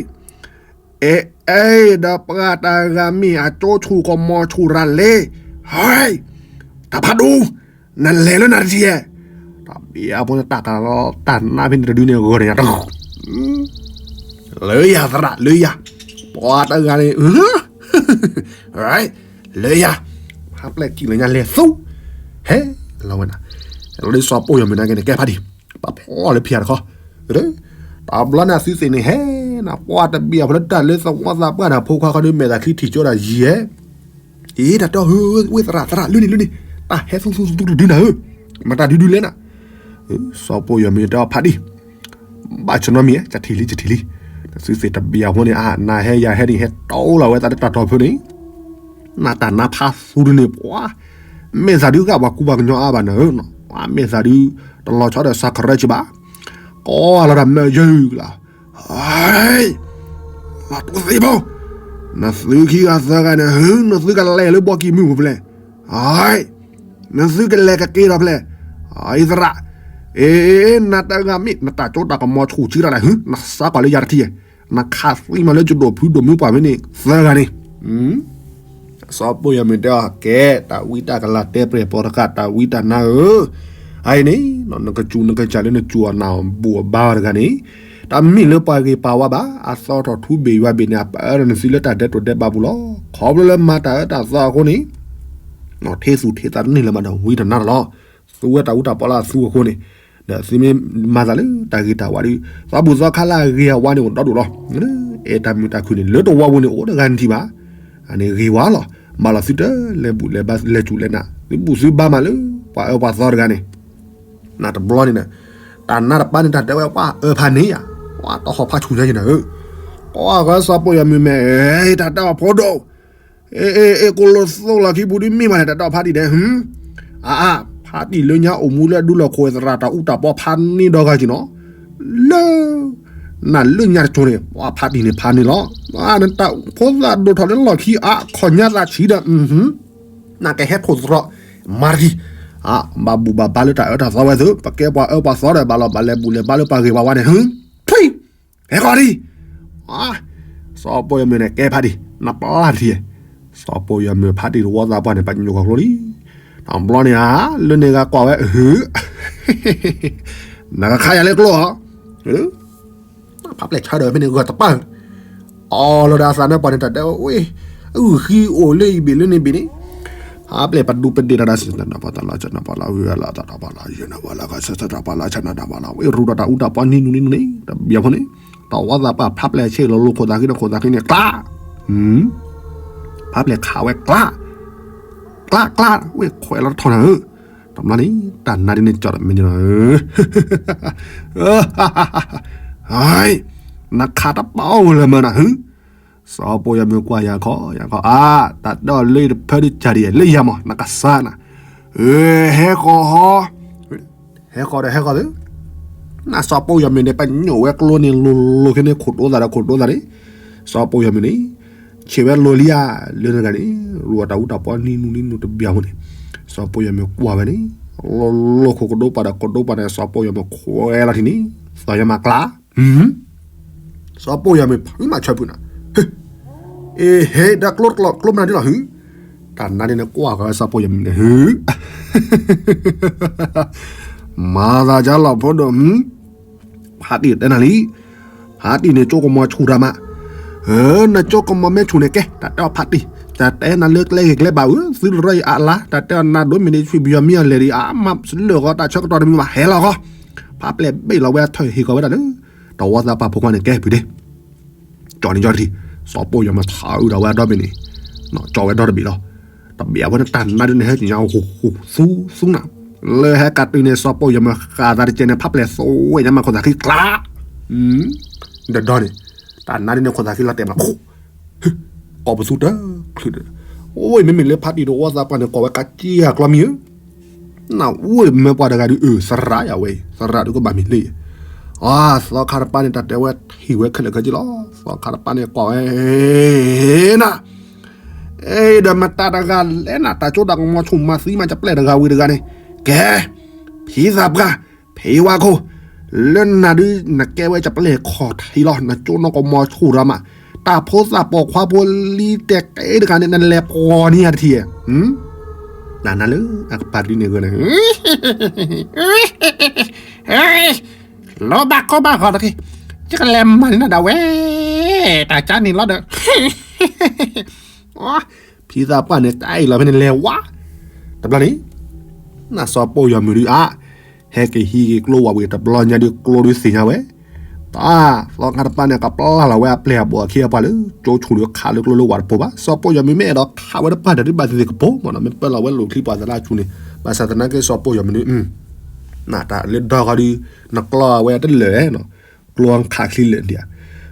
အဲ အဲ ဒီးပှၤတဂၤမ့ၢ်အကၠိဆူၣ်ကမီၤဆူၣ်ရၤလဲၣ်, ဟဲ, တၢ်ဖးဒိၣ်, နလဲၤလၢနၤတထံၣ်ဧါ, တၢ်ဘံၣ်အဖိန့ၣ် တၢ်ကလီတၢ်နါဖဲန့ၣ်တဒုန့ၣ် ဂီၤန့ၣ်ညါတဂီၢ်, လၢယၤသရၣ် လၢယၤ, ပှၤတဂၤန့ၣ် လၢယၤ, ဟးပျဲၢ်ကံၣ်လၢညါလဲၤသူ, ဟဲ, လီၤဝဲနၤ, လီၤဒ်စီၤပိၢ်ယီၤမုၢ်နာ်က့န့ၣ် ကဲဖးဒံၣ်, ပာ်ဖျီလၢဖံးတခီ, တဘျီန့ၣ်အသုသ့ၣ်န့ၣ်ဟဲနၤ ပှၤတဘံၣ်အဖိလၢတၢ်လၢသဝီသးပှၢ်ဒီးဖိခွါခီဒုး မဲာ်သးချံထံၣ်ကၠိဒၣ်ယံၤဧဲ, အ့ တၢ်တဲအီၤ ဝ့ၢ်သရၣ် သရၣ် လၢန့ၣ် လၢန့ၣ်, တၢ်ဟဲသူသူသူသူတဒုနၤဧၢ, မတၤဒုဒုလဲၣ်နၤ, စီၤပိၢ်ယီၤမုၢ်တဲအီၤဖးဒံၣ်, ဘၣ်ဆၢနီတမံၤ ကထံၣ်လံ ကထံၣ်လံ, သုသ့ၣ်တဘံၣ်အဖိန့ၣ် အနၤဟဲယၤဟဲန့ၣ် ဟဲတီလီၤဝဲသးလၢတၢ်တီၢ်ဖုန့ၣ် နတၢ်နါဖးသူဒုန့ၣ် ပှၤ, မဲာ်သးဒုးဂၤပှၤကူပှၤကညီအါဘၣ်နၤဧၢ, ပှၤမဲာ်သးဒုး တလီၤဆီဒီးစးခရၢၣ်က့ဘၣ်, ကိးလီၤတၢ်မၢယုၢ်ကလီၤ, ဟဲ, လီၤတူၢ်သံဖိ, နသုခံဂၤသၢဂၤန့ၣ် ဟၢ နသုကလဲၤလၢဘီကံၢ်မုၢ်ပူၤဖဲလဲၣ်, ဟဲ, နသုကလဲၤကက့ၤဒီးဖဲလဲၣ်, အံသရၣ်, အ့ နတဂၤမ့ၢ် နတၢ်ကၠိတၢ်ကမီၤဆူၣ်ဆံရၣ်လဲၣ်, ဟၢ နစးကွၢ်လၢယၤတထံၣ်ဧါ, နခးသံမးလၢယဒိၣ်ဖုဒိၣ်မုၢ်ပှၢ်မ့ၢ်န့ၣ် သၢဂၤန့ၣ်, စီၤပိၢ်ယီၤမုၢ်တဲအီၤ ကဲ တၢ်ဝံတၢ်ကလၤတဲပြဲၢ်ပီတကး တၢ်ဝံတၢ်နါဧၢ, အအံၤန့ၣ် နကစူၢ်နကစၢ်လၢနစူၢ်အီၤနာ်အီၤဘူၣ်အီၤဘါအီၤတဂၤန့ၣ်, တမ့ၢ်လၢပှၤဂ့ၤပှၤဝါဘၣ်, အသီထီၣ်ထူဘ့ၣ်ယွၤဘ့ၣ်န့ၣ် အပၢနုာ်နသုလၢတၢ်ဒဲးတိၢ်ဒဲးဘးပူၤလီၤ. ခီဖျိလၢမၤတၢ်အၢတၢ်သီအဃိန့ၣ် ထ့သူၣ်ထ့သးတန့ၢ်လၢၤမးဒီးဝံတၢ်နါတၢ်လီၤ. သူဝဲတၢ်အူတၢ်ပီလၢအသူအဃိန့ၣ်, ဒီးသုမ့ၢ်မၤသးလၢတၢ်ဂ့ၤတၢ်ဝါဒီး သးဘူၣ်သီခါလၢအဂ့ၤအဝါန့ၣ်အိၣ်ဒီဒူၣ်လီၤ. အဲၣ်တၢ်မုာ်တၢ်ခုၣ်န့ၣ် လၢတဝီပူၤန့ၣ် အိၣ်တဂၤနထံၣ်ဘၣ်, အန့ၣ်ဂ့ၤဝါလီၤ. မၤလီၤသုတလဲၤဘူၣ်လဲၤဘါလဲၤစူၢ်လဲၤနာ်, သုဘူၣ်သုဘါမးလၢ ပှၤအၢပှၤသီတဂၤန့ၣ်, နတဘျီန့ၣ်, တၢ်နါတပၤန့ၣ် တၢ်တဲဝဲပှၤအၢဖးန့ၣ်ယၤ, ပှၤတဟီၣ်ဖးဆူၣ်ညါက့ၤနၤဧၢ, ပှၤဂၤစီၤပီယီၤမုၢ်မဲာ်, တၢ်တဲအီၤဖိဒိၣ်, အ့ အ့ အ့ ကိၣ်လိာ်သိၣ်လီၤခံပူၤဒ်မ့ၢ်မးန့ၣ် တၢ်တဲအီၤဖးတံၢ်ဒဲး, အါအါ, ဖးတံၢ်လၢညါအိၣ်မူလၢဒူလီၢ်ခိၣ်သရၣ် တၢ်အူတၢ်ပီဖးန့ၢ်ဒီဂၤက့ၤနီၤ, လၢ နၤလၢညါတကၠိန့ၣ် ပှၤဖးတံၢ်န့ၣ်ဖးန့ၢ်လီၤ, နတၢ်ဖိသၣ်ဒိၣ်ထီၣ်လၢလီၢ်ခံအါ ခီၣ်ညါသးဆံးဒီး, နကဟဲထိၣ်သတြီၤ, မၤတံၢ်, ဘၣ်ဘူၣ်ဘၣ်ဘါလၢတၢ်အၢတၢ်သီဝဲသု, ပကဲပှၤအၢပှၤသီဒီး ဘၣ်လီၤဘၣ်လဲၤဘူၣ်လဲၤဘါလၢပှၤဂ့ၤပှၤဝါန့ၣ်, ထွံၣ်, ဟဲဃီၤဒံး, စီၤပီယီၤမုၢ်န့ၣ် ကဲဖးတံၢ် နပျၢ်တထံၣ်, စီၤပီယီၤမုၢ်ဖးတံၢ်တဝီသးပှၢ်န့ၣ် ပညိၣ်ဃီၤကျိလံ, တဘျီန့ၣ်ဧါ, လၢန့ၣ်ဂၤကွၢ်ဝဲ, နကခးယၤလၢကျိဧါ, ဖးပျဲၢ်ဆၢဒီးဖဲန့ၣ်ဂီၢ်တပၢၢ်, အီလီၤဒီးအသးနၢပှၤန့ၣ် တၢ်တဲဝဲ, အုၣ်ဃံအိၣ်လၢအံၤဘ့ၣ်လၢန့ၣ်ဘ့ၣ်န့ၣ်, ဖးပျဲၢ်ပဒူပဒ့ၣ်တၢ်ဒီး နပှၤလၢ်ဆၢနပှၤလၢ်ဝံၤလၢ်တၢ်တပှၤလၢ်ယနဝဲလၢ်ကဆၢဆၢတပှၤလၢ်ဆၢနတပှၤလၢ်ဝဲရူဒီးတၢ်အူတၢ်ပီနံၤနူၤနံၤနူၤန့ၣ် တဘျီဖိန့ၣ်, တဝီသးပှၢ်ဖးပျဲၢ်ဆ့ၣ်လီၤလိခိၣ်သးဃံဒီးခိၣ်သးဃံန့ၣ် ကျါ, ဖးပျဲၢ်ခးဝဲကျါ, ကျါကျါ, ဝဲခွဲးလီၤထီၣ်နၤဧၢ, တဘျီန့ၣ် တၢ်နါဒ်န့ၣ်ကၠီၣ်တမံၤန့ၣ်လီၤ နခးတပာ်အိၣ်လၢမနုၤ, စီၤပီယီၤမုၢ်ကွၢ်ယၤခီ, ယၤခီ, အါ, တၢ်တဲအီၤလၢယတဖၢဒုးကၢ်ဒံး လၢယၤမး နကစၢ်နၤ, ဟဲဃီၤဟီ, ဟဲဃီၤဒီးဟဲဃီၤသု, နစီၤပီယီၤမုၢ်န့ၣ် ပညိၣ်ဝဲကျိန့ၣ်လိၤလိၤခဲန့ၣ် ခိၣ်တိသးဒီးခိၣ်တိသးန့ၣ်, စီၤပီယီၤမုၢ်န့ၣ်, ဆံးဝဲလိၤလံဧါ, လၢနဂၤန့ၣ် ရူအတၢ်အူတၢ်ပီနံၤနူၤနံၤနူၤတဘျီဖိန့ၣ်, စီၤပီယီၤမုၢ်ကွၢ်ဝဲန့ၣ်, လိၤလိၤခိၣ်ကဒိပာ်ဒီးခိၣ်ဒိပာ်န့ၣ် စီၤပီယီၤမုၢ်ခွဲးလီၤထံန့ၣ်, သီၣ်ယမၤကျါ စီၤပီယီၤမုၢ်ဖုမၤဆၢဖုနၤ, အ့ဟ့ ဒီးကျိတကျိ ကျိမနုၤဒ်လီၤဟု, တၢ်နါဒ်န့ၣ်ကွၢ်ဃီစီၤပီယီၤမုၢ်န့ၣ်ဟု, မၤသးဒ်လီၤဖိဒိၣ်, ဖးတံၢ်တဲနၤလံ, ဖးတံၢ်န့ၣ်ကၠိကမီၤဆူၣ်တၢ်မး, နကၠိကမီၤမ့ၢ်ဆူၣ်န့ၣ်ကဲ တၢ်တဲအီၤဖးတံၢ်, တၢ်တဲနၤလၢကျဲဂ့ၤကျဲဘၣ်ဧၢ, သုရၢအံၤအလါ, တၢ်တဲအီၤနၤဒိးမ့ၢ်န့ၣ် ဆံးပယီၤမံအီၤလဲၤဒံးအါ, မၤစလၢၢ်ဃီတၢ်ဆၢကတီၢ်တမံၤဘၣ် ဟဲလီၤဃီ, ဖးပျဲၢ်ဘ့ၣ်လီၤဝဲအထၢၣ်ဟ့ၣ်ကီၤဝဲဒၣ်လၢ, တဝီသးပှၢ်ဖိခွါန့ၣ်ကဲဖုဒ့ ကၠီၣ်န့ၣ်ကၠီၣ်တထံၣ်, စီၤပီယီၤမုၢ်ထးအုးဒီးဝဲအဒီဘ့ၣ်န့ၣ်, ကၠီၣ်ဝဲဒီတဘ့ၣ်လီၤ, တဘ့ၣ်အဝဲန့ၣ်တၢ်နါဒ်န့ၣ်ဟဲက့ၤညါဟူးဟူးသူသူနၤ, လၢဟဲကးတုၤန့ၣ် စီၤပီယီၤမုၢ်ဃာ်သးတကဲန့ၣ် ဖးပျဲၢ်သိဝဲညါမးခိၣ်သးဃံကျါ, ဒီးဒီန့ၣ်, တၢ်နါဒ်န့ၣ်ခိၣ်သးဃံလီၤတဲာ်မးခိၣ် ကိးပသူတချုးဒီး, အိၣ်မ့မ့ၢ်လၢဖးတံၢ်တဝီသးပှၢ်န့ၣ် ကိးဝဲကးက့ၤအကျီမံၤဧၢ, နအိၣ်မ့ၢ်ပှၤတဂၤဒုးအၢ သရၣ်ယၤဝဲအံၤ သရၣ်ဒုးကဘၣ်မ့ၢ်လၢယၤ, အါ သီခါတပၤန့ၣ် တၢ်တဲဝဲထံၣ်ဝဲခဲလၢာ်ခဲဆ့လီၤ, သီခါတပၤန့ၣ်ကွၢ်ဝဲ, န အဲ ဒီးမတၤတဂၤလဲၣ်နၤ တၢ်ကၠိတၢ်ကမီၤဆူၣ်မၤသံမး ကပျဲၢ်တဂၤဝံၤတဂၤန့ၣ်, ကဲ, ဖံသးပှၢ်, ဖံဝါခိၣ်, လၢနၤဒုး နကဲဝဲကပျဲၢ်ခီၣ်ထံးလီၤ နကၠိနီၢ်ကမီၤဆူၣ်ဒီးမး, တၢ်ဖိသၣ်ပိာ်ခွါဖိလံၤတဲာ်က့တဂၤန့ၣ် နလဲၤပှီၢ်န့ၢ်ယၤတထံၣ်ဧါ, တၢ်နါလၢအကပၤတဒုန့ၣ်ဂၢၢ်န့ၣ် လီၤဘၣ်ကီဘၣ်ဂီၤတက့ၢ်, ယကလဲၤမၤန့ၢ်နၤဒၣ်ဝဲ, တၢ်ကါန့ၣ်လီၤဒီး, ဖံသးပှၢ်န့ၣ် တၢ်အံၤလီၤဖဲန့ၣ်လဲၤဝါ, တဘျီန့ၣ်, နစီၤပီယီၤမုၢ်ဒုးအါ, ဟဲက့ၤဟံးက့ၤကျိဝဲဝံၤတဘျီညါဒုးကျိဒုးသ့ၣ်ညါဝဲ, တၢ်, သီခါတပၤန့ၣ် ကပျၢ်လီၤဝဲအပျဲၢ်အဘီၣ်အခ့အပှၤလၢ ကၠိဆူၣ်ဒီးခးလၢကျိလၢဝၣ်တပိၤဘၣ်, စီၤပီယီၤမုၢ်မ့ၢ်အဲၣ်ဒိးခးဝဲတပၤတၢ်ဒုးဘၣ်သ့ၣ်သ့ၣ်ကပိၤမးနီၤ မ့ၢ်ပၢလီၤဝဲလိာ်ချံပှၤသလါဆူၣ်န့ၣ်, ဘၣ်ဆၣ်သနာ်က့စီၤပီယီၤမုၢ်န့ၣ် နတၢ်လၢဒီဂီၤဒုး, နကျီဝဲတလၢာ်နီၤ, ကျိခးချံလၢာ်ဒံးဧါ,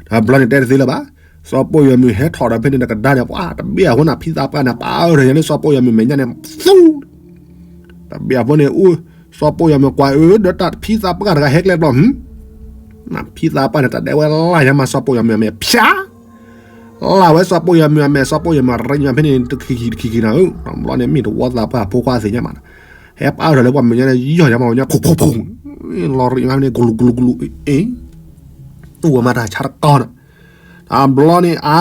တဘျီန့ၣ်တဲတသ့လၢၤဘၣ်, စီၤပီယီၤမုၢ်ဟဲထီၣ်ဒီးဖဲန့ၣ်တကဒါန့ၣ် ပှၤတဘ့ၣ်အဃိန့ၣ် ဖံသးပှၢ်န့ၣ် ပာ်အၢထီၣ်ညါလၢစီၤပီယီၤမုၢ်မဲာ်ညါန့ၣ်, သူ, တဘ့ၣ်အဃိန့ၣ် အိၣ်, စီၤပီယီၤမုၢ်ကွၢ်အၢ ဒီးတၢ်ဖံသးပှၢ်တဂၤဟဲကျဲဘျီ, ဖံသးပှၢ်န့ၣ် တၢ်ဒဲးဝဲလၢ်ညါမးစီၤပီယီၤမုၢ်အမဲာ်ဖၠး လၢ်ဝဲစီၤပီယီၤမုၢ်အမဲာ် စီၤပီယီၤမုၢ်ရ့ညါဖဲန့ၣ် တခံခံခံခံနၤဧၢ, တဘျီန့ၣ်မ့ၢ်တဝီသးပှၢ်ဖိခွါသ့ၣ်ညါမး, ဟဲပာ်အၢထီၣ်လၢပှၤမဲာ်ညါန့ၣ် ယီၢ်ညါမးညါခိၣ်ခိၣ်ခိၣ်, လီၤရ့ညါဖဲန့ၣ် ကလူးကလူးကလူး, အ့, အိၣ်ဝဲမးတၢ်ဆါတကီၢ်န့ၣ်, တဘျီန့ၣ်အါ,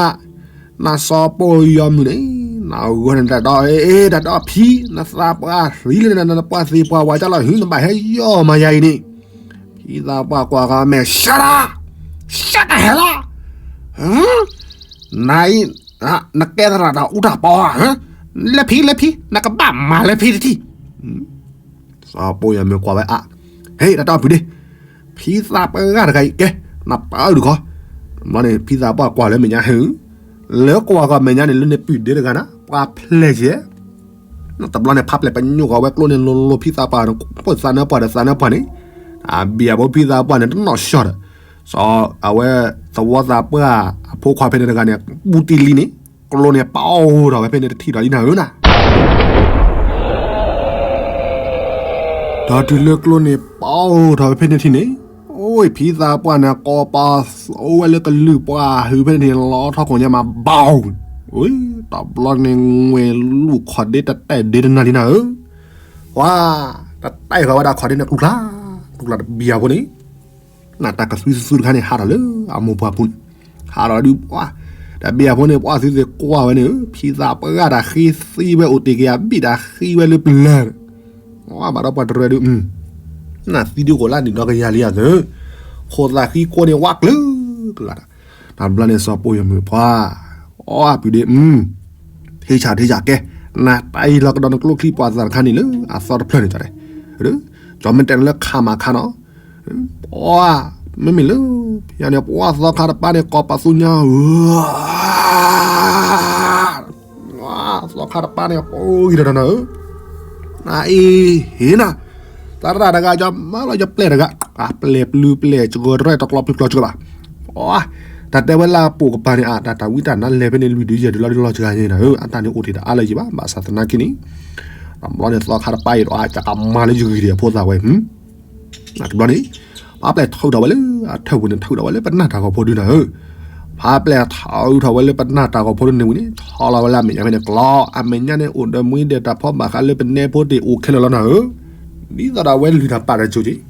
နစီၤပီယီၤမုၢ်န့ၣ်, နဂီၢ်န့ၣ်တၢ်ဒီး, အ့ တၢ်ဒီးဖံ, နသးပှၢ်သံလၢနပှၢ်သ့ပှၢ်ဝါကၢ်လီၤဟု နဘၣ်ဟဲယီၢ်မးယၤအံၤန့ၣ်, ဖံသးပှၢ်ကွၢ်ဃီမဲာ် ရှဲလီၤ, ရှဲတဟဲလီၤ, နအံၤ, နကဲသရၣ်တၢ်အူတၢ်ပီဧါ, လဲၤဖံလဲၤဖံ နကဘၣ်မၤလဲၤဖံတထံၣ် စီၤပီယီၤမုၢ်ကွၢ်ဝဲအါ, ဟ့ၣ် တၢ်တီၢ်ဖုဒ့, ဖံသးပှၢ်တဂၤအံၤကဲ, နပာ်အၢဒုးခီ, ဘျီန့ၣ် ဖံသးပှၢ်ကွၢ်လၢမဲာ်ညါဟ့ၣ်, လၢကွၢ်ဃီမဲာ်ညါန့ၣ် လၢန့ၣ်ပုၢ်ဒ့တဂၤနၤ ပှၤဖျဲးယဲၢ်, တဘျီန့ၣ် ဖးပျဲၢ်ပညိၣ်ဃီၤဝဲကျိန့ၣ် လိၤလိၤ ဖံသးပှၢ်န့ၣ် သးနၢပှၢ်ဒီးသးနၢပှၢ်န့ၣ်, အဘံၣ်အဖီဖံသးပှၢ်န့ၣ် တနီၣ်ဆှီဒီး စီၤအဝဲ သဝီသးပှၢ်အဖိခွါဖဲန့ၣ်တဂၤန့ၣ် ဘူးတံၢ်လံန့ၣ် ကျိန့ၣ်ပာ်အိၣ်ထီၣ်ဝဲဖဲန့ၣ်တထံၣ်ဒီးလံနၤဧၢနၤ ဒီးတုၤလၢကျိန့ၣ်ပာ်အိၣ်ထီၣ်ဝဲဖဲန့ၣ်ထံၣ်န့ၣ်, အိၣ်ဖံသးပှၢ်န့ၣ် ကိးပသူဝဲလၢကလုၢ်ပှၢ်ဟုဖဲန့ၣ်ထံၣ်န့ၣ် လီၤထီၣ်ခိၣ်ညါမးဘၣ်, တဘျီန့ၣ် ငွဲၤလူၣ်ခီၣ်ဒ့တတဲာ်ဒ့တနၤလံနၤဧၢ, ပှၤ တတဲာ်ဃီၤဝဲဒၣ်ခီၣ်ဒ့န့ၣ်ကျူကျါ, ကျူကျါတဘံၣ်အဖိန့ၣ် နတၢ်ကသွံသူသူတခါန့ၣ် ဟးထီၣ်လၢအမိၢ်ပှၢ်ပူၤန့ၣ်, ဟးထီၣ်ဒုးပှၤ, တဘံၣ်အဖိန့ၣ် ပှၤသုသ့ၣ်ကွၢ်ဝဲန့ၣ် ဖံသးပှၢ်တၢ်ဃံသံဝဲအိၣ်တ့ၢ်က့ၤအဘံၣ်တၢ်ဃံဝဲလၢပလၢၢ်, ဘၣ်ဒီးပှၤတရၢဒုး, နသံဒုးကိးလၢနံၤဒီကယၤလံယၤသၢ, ခိၣ်သးဃံကိးန့ၣ်ဝးကျၢၤကျၢၤလီၤ, တဘျီန့ၣ်စီၤပိၢ်ယီၤမုၣ်ပှၤ အီၣ်အပုၢ်ဒ့, ထံဆၣ်ထံဆၣ်ကဲ, နတၢ်အံၤလီၤကဒီးနကျိချံပှၤသးတခါန့ၣ်လၢအသီတဖျၢၣ်န့ၣ်တဲ, ကၠီမ့ၢ်တဲနလၢခါမၤခါနီၤ, ပှၤ, မ့မ့ၢ်လၢ, ယၤန့ၣ် ပှၤသီခါတပၤန့ၣ် ကိးပသူညါ, သီခါတပၤန့ၣ် ပဂံၢ်တနီၤဧၢ, နအံၤ, ဟ့ၣ်နၤ, သရၣ်တဂၤ ယမါလီၤယပျဲၢ်တဂၤ, အပျဲၢ်ပျုၤပျဲၢ်စကၢၤရဲၣ်တကျီပျုၤကျီစကၢၤဘၣ်, ပှၤ, တၢ်တဲဝဲလၢအပိာ်ကပၤန့ၣ် အတၢ်တၢ်ဝံတၢ်နါလဲၤဖဲန့ၣ် လွံၢ်ဒုယဲၢ်ဒုလီၤဒုလီၤစှၤန့ၣ်နၤဧၢ, အတၢ်န့ၣ်အိၣ်တ့ၢ်တအါလၢၤယံၤဘၣ်, ဘၣ်ဆၣ်သနာ်က့န့ၣ်, တဘျီန့ၣ်သီခါတပၤအံၤဒီး အကမၤလၢယဂံၢ်ဒံးအဖိသၣ်ဝဲ, တဘျီန့ၣ်, ဖးပျဲၢ်ထီၣ်ထီၣ်ဝဲလၢအထၢၣ်ပူၤန့ၣ် ထီၣ်ထီၣ်ဝဲလၢပနၢ်တၢ်ဂီၤဖိဒုနၤဧၢ, ဖးပျဲၢ်ထီၣ်ထီၣ်ဝဲလၢပနၢ်တၢ်ဂီၤဖိဒုန့ၣ်ဝံၤန့ၣ် ထီၣ်လီၤဝဲလၢအမဲာ်ညါဖဲန့ၣ်ကျီ, အမဲာ်ညါန့ၣ်အိၣ်ဒီးမှံဒဲးတၢ်ဖီဘၣ်ဃးလၢပနဲဖိတ့ၢ်အိၣ်ခဲလၢာ်လီၤနၤဧၢ, ဒ်သိးဒီးအဝဲလုၢ်တၢ်ပာ်တၢ်ကၠိက့ၤ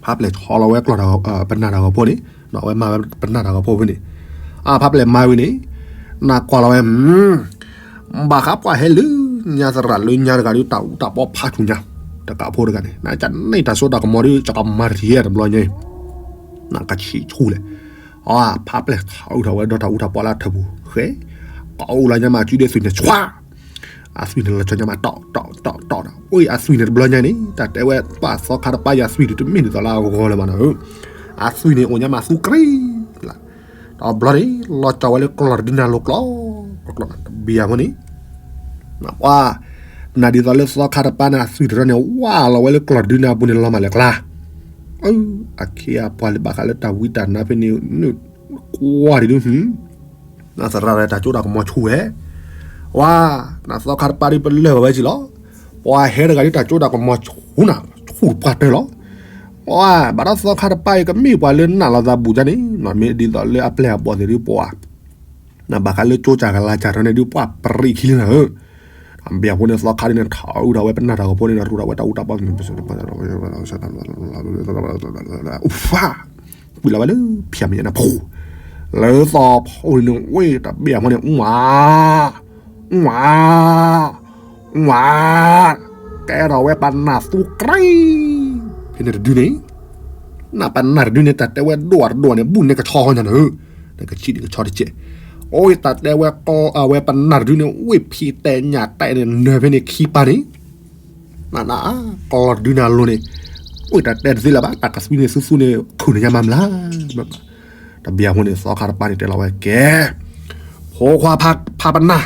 ဖးပျဲၢ်ထီၣ်လီၤဝဲကျီၢ်, ပနၢ်တၢ်ဂီၤဖိန့ၣ်, အဝဲမၤဝဲပနၢ်တၢ်ဂီၤဖိဖဲန့ၣ်, အဖးပျဲၢ်မၤဝံၤန့ၣ်, နကွၢ်လီၤဝဲ, ဘၣ်ဃးပှၤဟဲလၢညါသရၣ်လၢညါတဂၤဒုး တၢ်အူတၢ်ပီဖးဆူၣ်ညါ, တကးဖိတဂၤန့ၣ် နကန့ၢ်တၢ်စိတၢ်ကမီၤဒုး ကကမၤတထံၣ်တဘျီညါအံၤ, နကဆံးဆူၣ်လဲၣ်, အဖးပျဲၢ်ထီၣ်ထီၣ်ဝဲဒီးတၢ်အူတၢ်ပီလၢအထၢၣ်ပူၤ, ဃဲ, ကအိၣ်လီၤညါမး စုဒ့သွံၣ်န့ၣ် ဆွါ အသွံၣ်န့ၣ်လီၤဆီညါမး တီၢ်တီၢ်တီၢ်တီၢ်ဒီး အိၣ်အသွံၣ်န့ၣ်တဘျီညါန့ၣ် တၢ်တဲဝဲပှၤသီခါတပၤယၤသွံၣ်ဒုးတမ့ၢ်ဒ်သိးလၢအဂီၤလၢၤဘၣ်နီၤဧၢ, အသွံၣ်န့ၣ်အိၣ်ညါမးသူကရံလၢ်, တဘျီန့ၣ် လီၤကၠီၤဝဲလၢကျီၢ်တဒုနၤလိၤကျီၢ်, ကျီၢ်တဘံၣ်အဖိန့ၣ်, ပှၤ, နဒ်သိးလၢသီခါတပၤန့ၣ် အသွံၣ်တရၢန့ၣ် ဝါလီၤဝဲလၢကျီၢ်တဒုနၤအပူၤန့ၣ်လီၤမးလဲၤကျါ အခံအပှၤလၢဘၣ်ဃးလၢတၢ်ဝံတၢ်နါဖဲန့ၣ် နကွၢ်ဒံးဒုး နသရၣ်တၢ်ကၠိတၢ်ကမီၤဆူၣ်ဝဲ, ဝါ, နသီခါတပၤဒုးပလၢၢ်ဘၣ်ဝဲက့ၤလီၤ, ပှၤဟဲတဂၤဒုးတၢ်ကၠိတၢ်ကမီၤဆူၣ်နၤ, ဆူၣ်တပှၢ်တၢၢ်လီၤ, ဝါ, ဘၣ်ဒီးသီခါတပၤအံၤကမ့ၢ်ပှၤလၢနးလီၤသးဘူးဒ်န့ၣ် မ့ၢ်ဒ်သိးလၢအပျဲၢ်အဘီၣ်သ့ၣ်ဒုးပှၤ နဘၣ်ဃးလၢကၠိကၢ်ကလၤကၢ်ထီန့ၣ်ဒုးပှၤပရံးခံလံနၤဧၢ, ဘၣ်အဃိန့ၣ်သီခါဒုးန့ၣ် ထီၣ်အုၣ်ထီၣ်ဝဲပနၢ်တၢ်ဂီၤဖိန့ၣ် ရူးထီၣ်ဝဲတၢ်အူတၢ်ပီ ပှၤ, ကွံာ်လီၤဝဲလၢဖၠၣ်မဲာ်ညါန့ၣ် ဖူ, လၢသီဖိန့ၣ်ဝဲတဘ့ၣ်အဖိန့ၣ် အူဝါ, အူဝါ, အူဝါ, ကဲထီၣ်ဝဲပနၢ်သူကြိုက်, ဖဲန့ၣ်တဒုန့ၣ် နပနၢ်တဒုန့ၣ် တၢ်တဲဝဲဒိၣ်အတဒိၣ်န့ၣ် ဘူးန့ၣ်ကဆီညါန့ၣ်ဧၢ, နကဆံးန့ၣ်ကဆီတကဲး, အိၣ်တၢ်တဲဝဲကီအဝဲပနၢ်တဒုန့ၣ် ဝ့ၢ်ဖံးတဲညၣ်တဲန့ၣ် နၢၤဖဲန့ၣ်ခံပၤန့ၣ် နန ကလီၤတဒုန့ၣ်အလိၤန့ၣ်, အိၣ်တၢ်တဲတသ့လၢၤဘၣ် တၢ်ကသွံန့ၣ်သူသူန့ၣ် ခုၣ်န့ၣ်ညါမးမးလၢ်, တဘျီအဃိန့ၣ် သီခါတပၤန့ၣ်တဲလီၤဝဲကဲ, ဖိခွါဖးပနၢ်,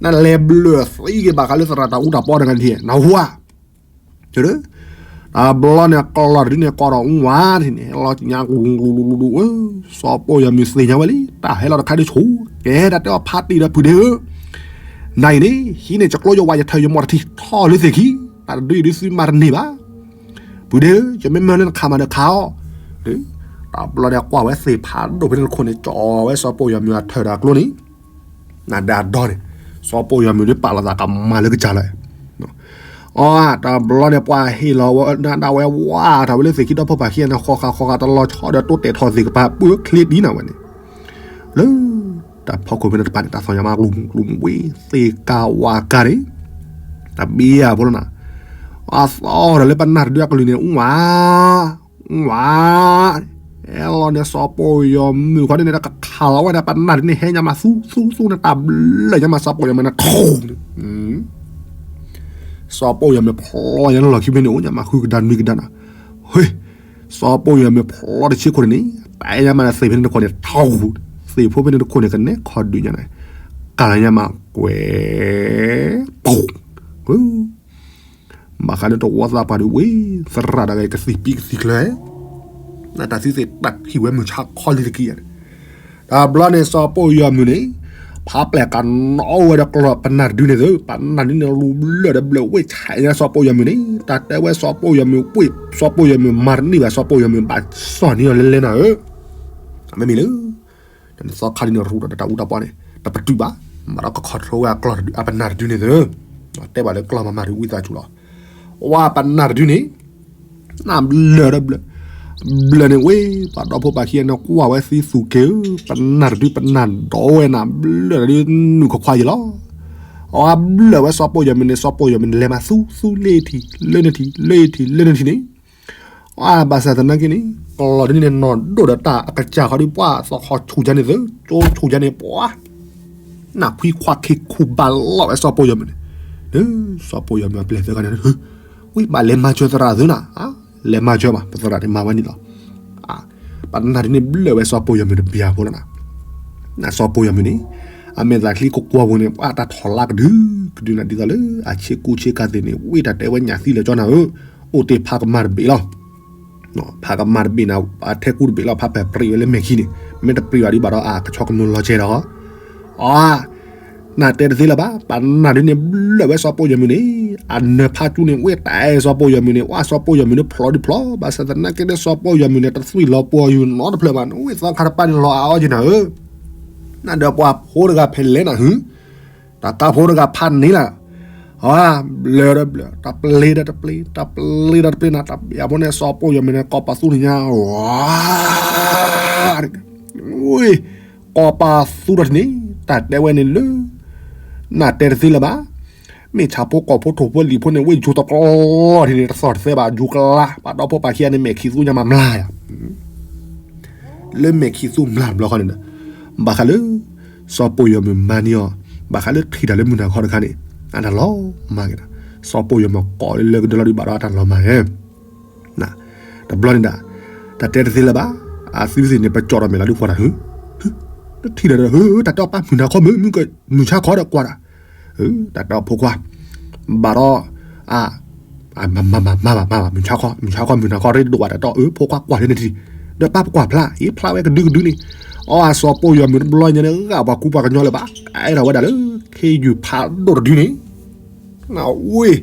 နလဲၤဘျၢၣ်သံက့ၤဘၣ်ဃးလၢသရၣ်တၢ်အူတၢ်ပီတဂၤန့ၣ် နဟူဧါ, တဘျီန့ၣ် ကလီၤတဒုန့ၣ် ကိးဒီးအူဝါန့ၣ် ဟဲလီၤညါ စီၤပိၢ်ယီၤမုၢ်သ့ၣ်ညါဝဲလံ တၢ်ဟဲလီၤတခါဒ်ဆူၣ်, ကဲတၢ်တဲအီၤဖးတံၢ်ဒီးဖုဒ့ဧၢ, နၤအံၤန့ၣ် ဟံးန့ၢ်ကကျိယဝၤ ယထၢၣ်ယမီၢ်တထံၣ်ထီၣ်လၢသ့ၣ်ခံ, တၢ်တဒုအံၤဒုးသုမၤတန့ၢ်ဘၣ်, ဖုဒ့ဧၢ, ယမ့ၢ်မၢလၢနခးမၤဒီးခးအီၤ, တဘျီန့ၣ်ကွၢ်ဝဲသ့ၣ်ဖးဒိၣ်ဖဲန့ၣ်တခိၣ်န့ၣ် ကၠီဝဲစီၤပိၢ်ယီၤမုၢ်အထၢၣ်ဒီးအကျိန့ၣ် နဒၣ်ဒီန့ၣ်, စီၤပိၢ်ယီၤမုၢ်ဒုးပာ်လီၤသးကမၤလၢကစၢ်လီၤ, အတဘျီန့ၣ် ပှၤဟ့ၣ်လီၤဝဲဒၣ်ဝဲ ဝါထီၣ်ဝဲလၢသ့ၣ်ခံဒီးဖီၣ်ပာ်ခံန့ၣ် ဃီဃာ်ဃီဃာ်တလီၤဆီဒီးတိတဲာ်ထီၣ်သ့ၣ်ကပၤ ပှၢ်ချ့ဒ်နၤဝဲန့ၣ်, လၢတၢ်ဖီခိၣ်ဖဲန့ၣ်တဖၣ်န့ၣ် တၢ်သီၣ်ညါမးကလူၤကလူၤဝ့ၢ်သ့ၣ်ကၤဝါကၤန့ၣ်, တဘ့ၣ်အဖိလီၤနၤ, အသီၣ်ဒီးလၢပနၢ်တဒုအကလုၢ်န့ၣ် အူဝါ ဝါ, အဲလီၤန့ၣ် စီၤပိၢ်ယီၤမုၢ်ခီန့ၣ် တကခးလီၤဝဲဒၣ်ပနၢ်တဒုန့ၣ် ဟဲညါမးသူသူသူန့ၣ် တၢ်ဘျၢၣ်ညါမး စီၤပိၢ်ယီၤမုၢ်န့ၣ် ထိၣ်န့ၣ်, စီၤပိၢ်ယီၤမုၢ်ဖျီညါန့ၣ်လီၢ်ခံဖဲန့ၣ် အိၣ်ညါမးဃုကဒါနွံကဒါနၤ, ဟ့, စီၤပိၢ်ယီၤမုၢ်ဖျီတဆံခိၣ်န့ၣ်န့ၣ် တၢ်အဲၣ်ညါမးသ့ၣ်ဖဲန့ၣ်တခိၣ်န့ၣ် ထိၣ်, သ့ၣ်ဖိဖဲန့ၣ်တခိၣ်န့ၣ် ကနဲခီၣ်ဒုးညါန့ၣ်, ကလၤညါမးကွဲး, ပူၤ, ပ ဘၣ်ဃးလၢတဝီသးပှၢ်ဒုးဝဲ သရၣ်တဂၤကသံၣ်ပံကသံၣ်ကျၢၤ, နတၢ်သံသ့ၣ်တၢ်ထံၣ်ဝဲမုၢ်ဆါခီလံတက့ၢ်ဧါ. တဘျီန့ၣ်စီၤပီၢ်ယီၤမုၢ်န့ၣ် ဖးပျဲၢ်ကနီၣ်ဝဲဒီးကျီၢ်ပနၢ်တဒုန့ၣ်သ့, ပနၢ်ဒုန့ၣ်လူၤဘျၢၣ်ဒီးဘျၢၣ်ဝ့ၢ်ဆဲးညါစီၤပီၢ်ယီၤမုၢ်န့ၣ် တၢ်တဲဝဲစီၤပီၢ်ယီၤမုၢ်ဝ့ၢ် စီၤပီၢ်ယီၤမုၢ်မၤတန့ၢ်ဘၣ် စီၤပီၢ်ယီၤမုၢ်ဘၣ်စီၣ်န့ၢ်အီၤလဲၤလဲၤနၤဧၢ, မ့မ့ၢ်လၢ တနသီခါဒုန့ၣ်ရူးဒီးတၢ်အူတၢ်ပီန့ၣ် တပတုာ်ဘၣ်, မၤဒီးက control ဝဲအကျီၢ်အပနၢ်တဒုန့ၣ်သ့, တဲဘၣ်လၢကျီၢ်မၤမၤတဝံသးစူၤလီၤ. ဝဲပနၢ်တဒုန့ၣ် နဘျၢၣ်ဒီးဘျၢၣ်, ဘျၢၣ်န့ၣ်ဝဲ ပှၤဒီဖိပှၤခံဂၤန့ၣ်ကွၢ်ဝဲသံသူၣ်က့ၤဧၢ, ပနၢ်တဒုပနၢ်ဒီးဝဲနၤဘျၢၣ်ဒီးဒုနုာ်ခီခွါယံၤလီၤ. အဝဲဘျၢၣ်ဝဲစီၤပီၢ်ယီၤမုၢ်န့ၣ် စီၤပီၢ်ယီၤမုၢ်န့ၣ် လဲၤမၤသူသူလ့ထံၣ်လၢနထံၣ် လ့ထံၣ်လၢနထံၣ်န့ၣ် အဘၣ်ဆၣ်သနာ်က့န့ၣ် ကျီၢ်ဒုန့ၣ်နီၢ်ဒိၣ်ဒီးတၢ်အကစၢ်ဃီဒုးပှၤသီခီဆူၣ်ယါန့ၣ်သ့, ကၠိဆူၣ်ယါန့ၣ်ပှၤ နၢ်ဖှံခွါခံခူဘၣ်လီၤဝဲစီၤပီၢ်ယီၤမုၢ်န့ၣ်, စီၤပီၢ်ယီၤမုၢ်အပျဲၢ်သၢဂၤန့ၣ် ဝံၤဘၣ်လဲၤမၤစၢၤသရၣ်သ့နၤ, လဲၤမၤစၢၤဘၣ် ပသရၣ်န့ၣ်မၤဝဲန့ၣ်လီၤ. ပနၢ်ဒုန့ၣ်ဘျၢၣ်ဝဲစီၤပီၢ်ယီၤမုၢ်တဘျီဖိလီၤနၤ, နစီၤပီၢ်ယီၤမုၢ်န့ၣ် အမဲာ်သးချံကကွီၢ်ပူၤန့ၣ် ပှၤတၢ်ထီၣ်လါကဒုကဒုနၤဒ်သိးလၢအဆ့ကူဆ့ကၤသ့ၣ်န့ၣ် ဝ့ၢ်တၢ်တဲဝဲညၣ်သံလၢာ်ကၠီနၤဧၢ, အိၣ်တ့ၢ်ဖးကမၢ်တဘ့ၣ်လီၤ. ဖးကမၢ်တဘ့ၣ်န့ၣ် အထဲကူတဘ့ၣ်လီၤ ဖးပၢ်ပြံးဝဲလၢမဲာ်ခံန့ၣ် မ့ၢ်တပြံးဘၣ်ဒုးဘၣ်ဒီးအကဆီကမိၢ်လီၤကဲဒီး, အ နတဲတသ့လၢၤဘၣ် ပနၢ်ဒုန့ၣ် ဘျၢၣ်ဝဲစီၤပီၢ်ယီၤမုၢ်န့ၣ် အနၢၤဖးကၠူန့ၣ် ဝ့ၢ်တၢ်အဲၣ်စီၤပီၢ်ယီၤမုၢ်န့ၣ် ဝဲစီၤပီၢ်ယီၤမုၢ်န့ၣ်ဖျိးဒုးဖျိး ဘၣ်ဆၣ်သနာ်က့ဒီးစီၤပီၢ်ယီၤမုၢ်န့ၣ် တသွံၣ်လီၤပှီၢ်ယူၤနီတဖျၢၣ်ဘၣ် နဝ့ၢ်သီခါတပၤန့ၣ်လီၤအါအီၤက့နၤဧၢ, နဒီးပှၤဖိတဂၤဖဲလဲၣ်နၤဟု တၢ်ကါဖိတဂၤဖးန့ၣ်လၢ အ ဘျၢၣ်ဒီးဘျၢၣ် တၢ်ပျ့ၤဒီးတပျ့ၤ တၢ်ပျ့ၤဒီးတပျ့ၤနၤ တၢ်ဘၣ်ဖိန့ၣ်စီၤပီၢ်ယီၤမုၢ်န့ၣ် ကီၢ်ပၤသူန့ၣ်ညါ ဝ့ၢ် ကီၢ်ပၤသူဒီးထံၣ်န့ၣ် တၢ်တဲဝဲန့ၣ်လၢ နတဲတသ့လၢၤဘၣ်, မ့ၢ်ဆၣ်ဖိကီၢ်ဖိထိၣ်ဖိလံာ်ဖိန့ၣ် ဝ့ၢ်ယူၤတကျီထံၣ်န့ၣ် တသီၣ်တသဲဘၣ် ယူၤကလါ ပှၤဒီဖိပှၤခံဂၤန့ၣ် မဲာ်ခံးသူညါမၤမျါယၤ လၢမဲာ်ခံးသူမျါတဘျီဃီန့ၣ်ဒီး ဘၣ်ဃးလၢ စီၤပီၢ်ယီၤမုၢ်မၤန့ၢ်အီၤ ဘၣ်ဃးလၢထံၣ်တၢ်လၢမုၢ်နၤခီတခါန့ၣ် အတၢ်လီၤမၢ်က့ၤဒီး စီၤပီၢ်ယီၤမုၢ်ကိးလၢကဒၢလီၤဒုးဘၣ်ဒီးအတၢ်လီၤမၢ်က့ၤ တဘျီန့ၣ်ဒၣ် တၢ်တဲတသ့လၢၤဘၣ် အသုသ့ၣ်န့ၣ် ပကၠီၣ်ဒီးမဲာ်လီၤဒုးကွၢ်တၢ် တထံၣ်ဒီး တၢ်တဲအီၤပၢ်မုၢ်နၤခီမုၢ် မုၢ်ဆါခီဒီးကွၢ်တၢ် တၢ်တဲအီၤဖိခွါ ဘၣ်ဒီး အ မၤမၤမၤမၤဘၣ်မၤဘၣ် မုၢ်ဆါခီ မုၢ်ဆါခီမုၢ်နၤခီရ့ဒိၣ်ဘၣ်တၢ်တဲအီၤ အၢ ဖိခွါကွၢ်လၢနထံၣ် ဒီးပၢ်ပကွၢ်ဖျါ အ့ ဖျါဝဲကဒုကဒုန့ၣ် အီၣ်အစီၤပီၢ်ယီၤမုၢ်တဘျီညါန့ၣ် ဂာ်ပှၤကူပှၤကညီလၢၤဘၣ် ကအဲၣ်ဒိးဝဲဒၣ်လၢ ခ့ယုၢ်ဖးဒိၣ်တဒုန့ၣ် ဝ့ၢ်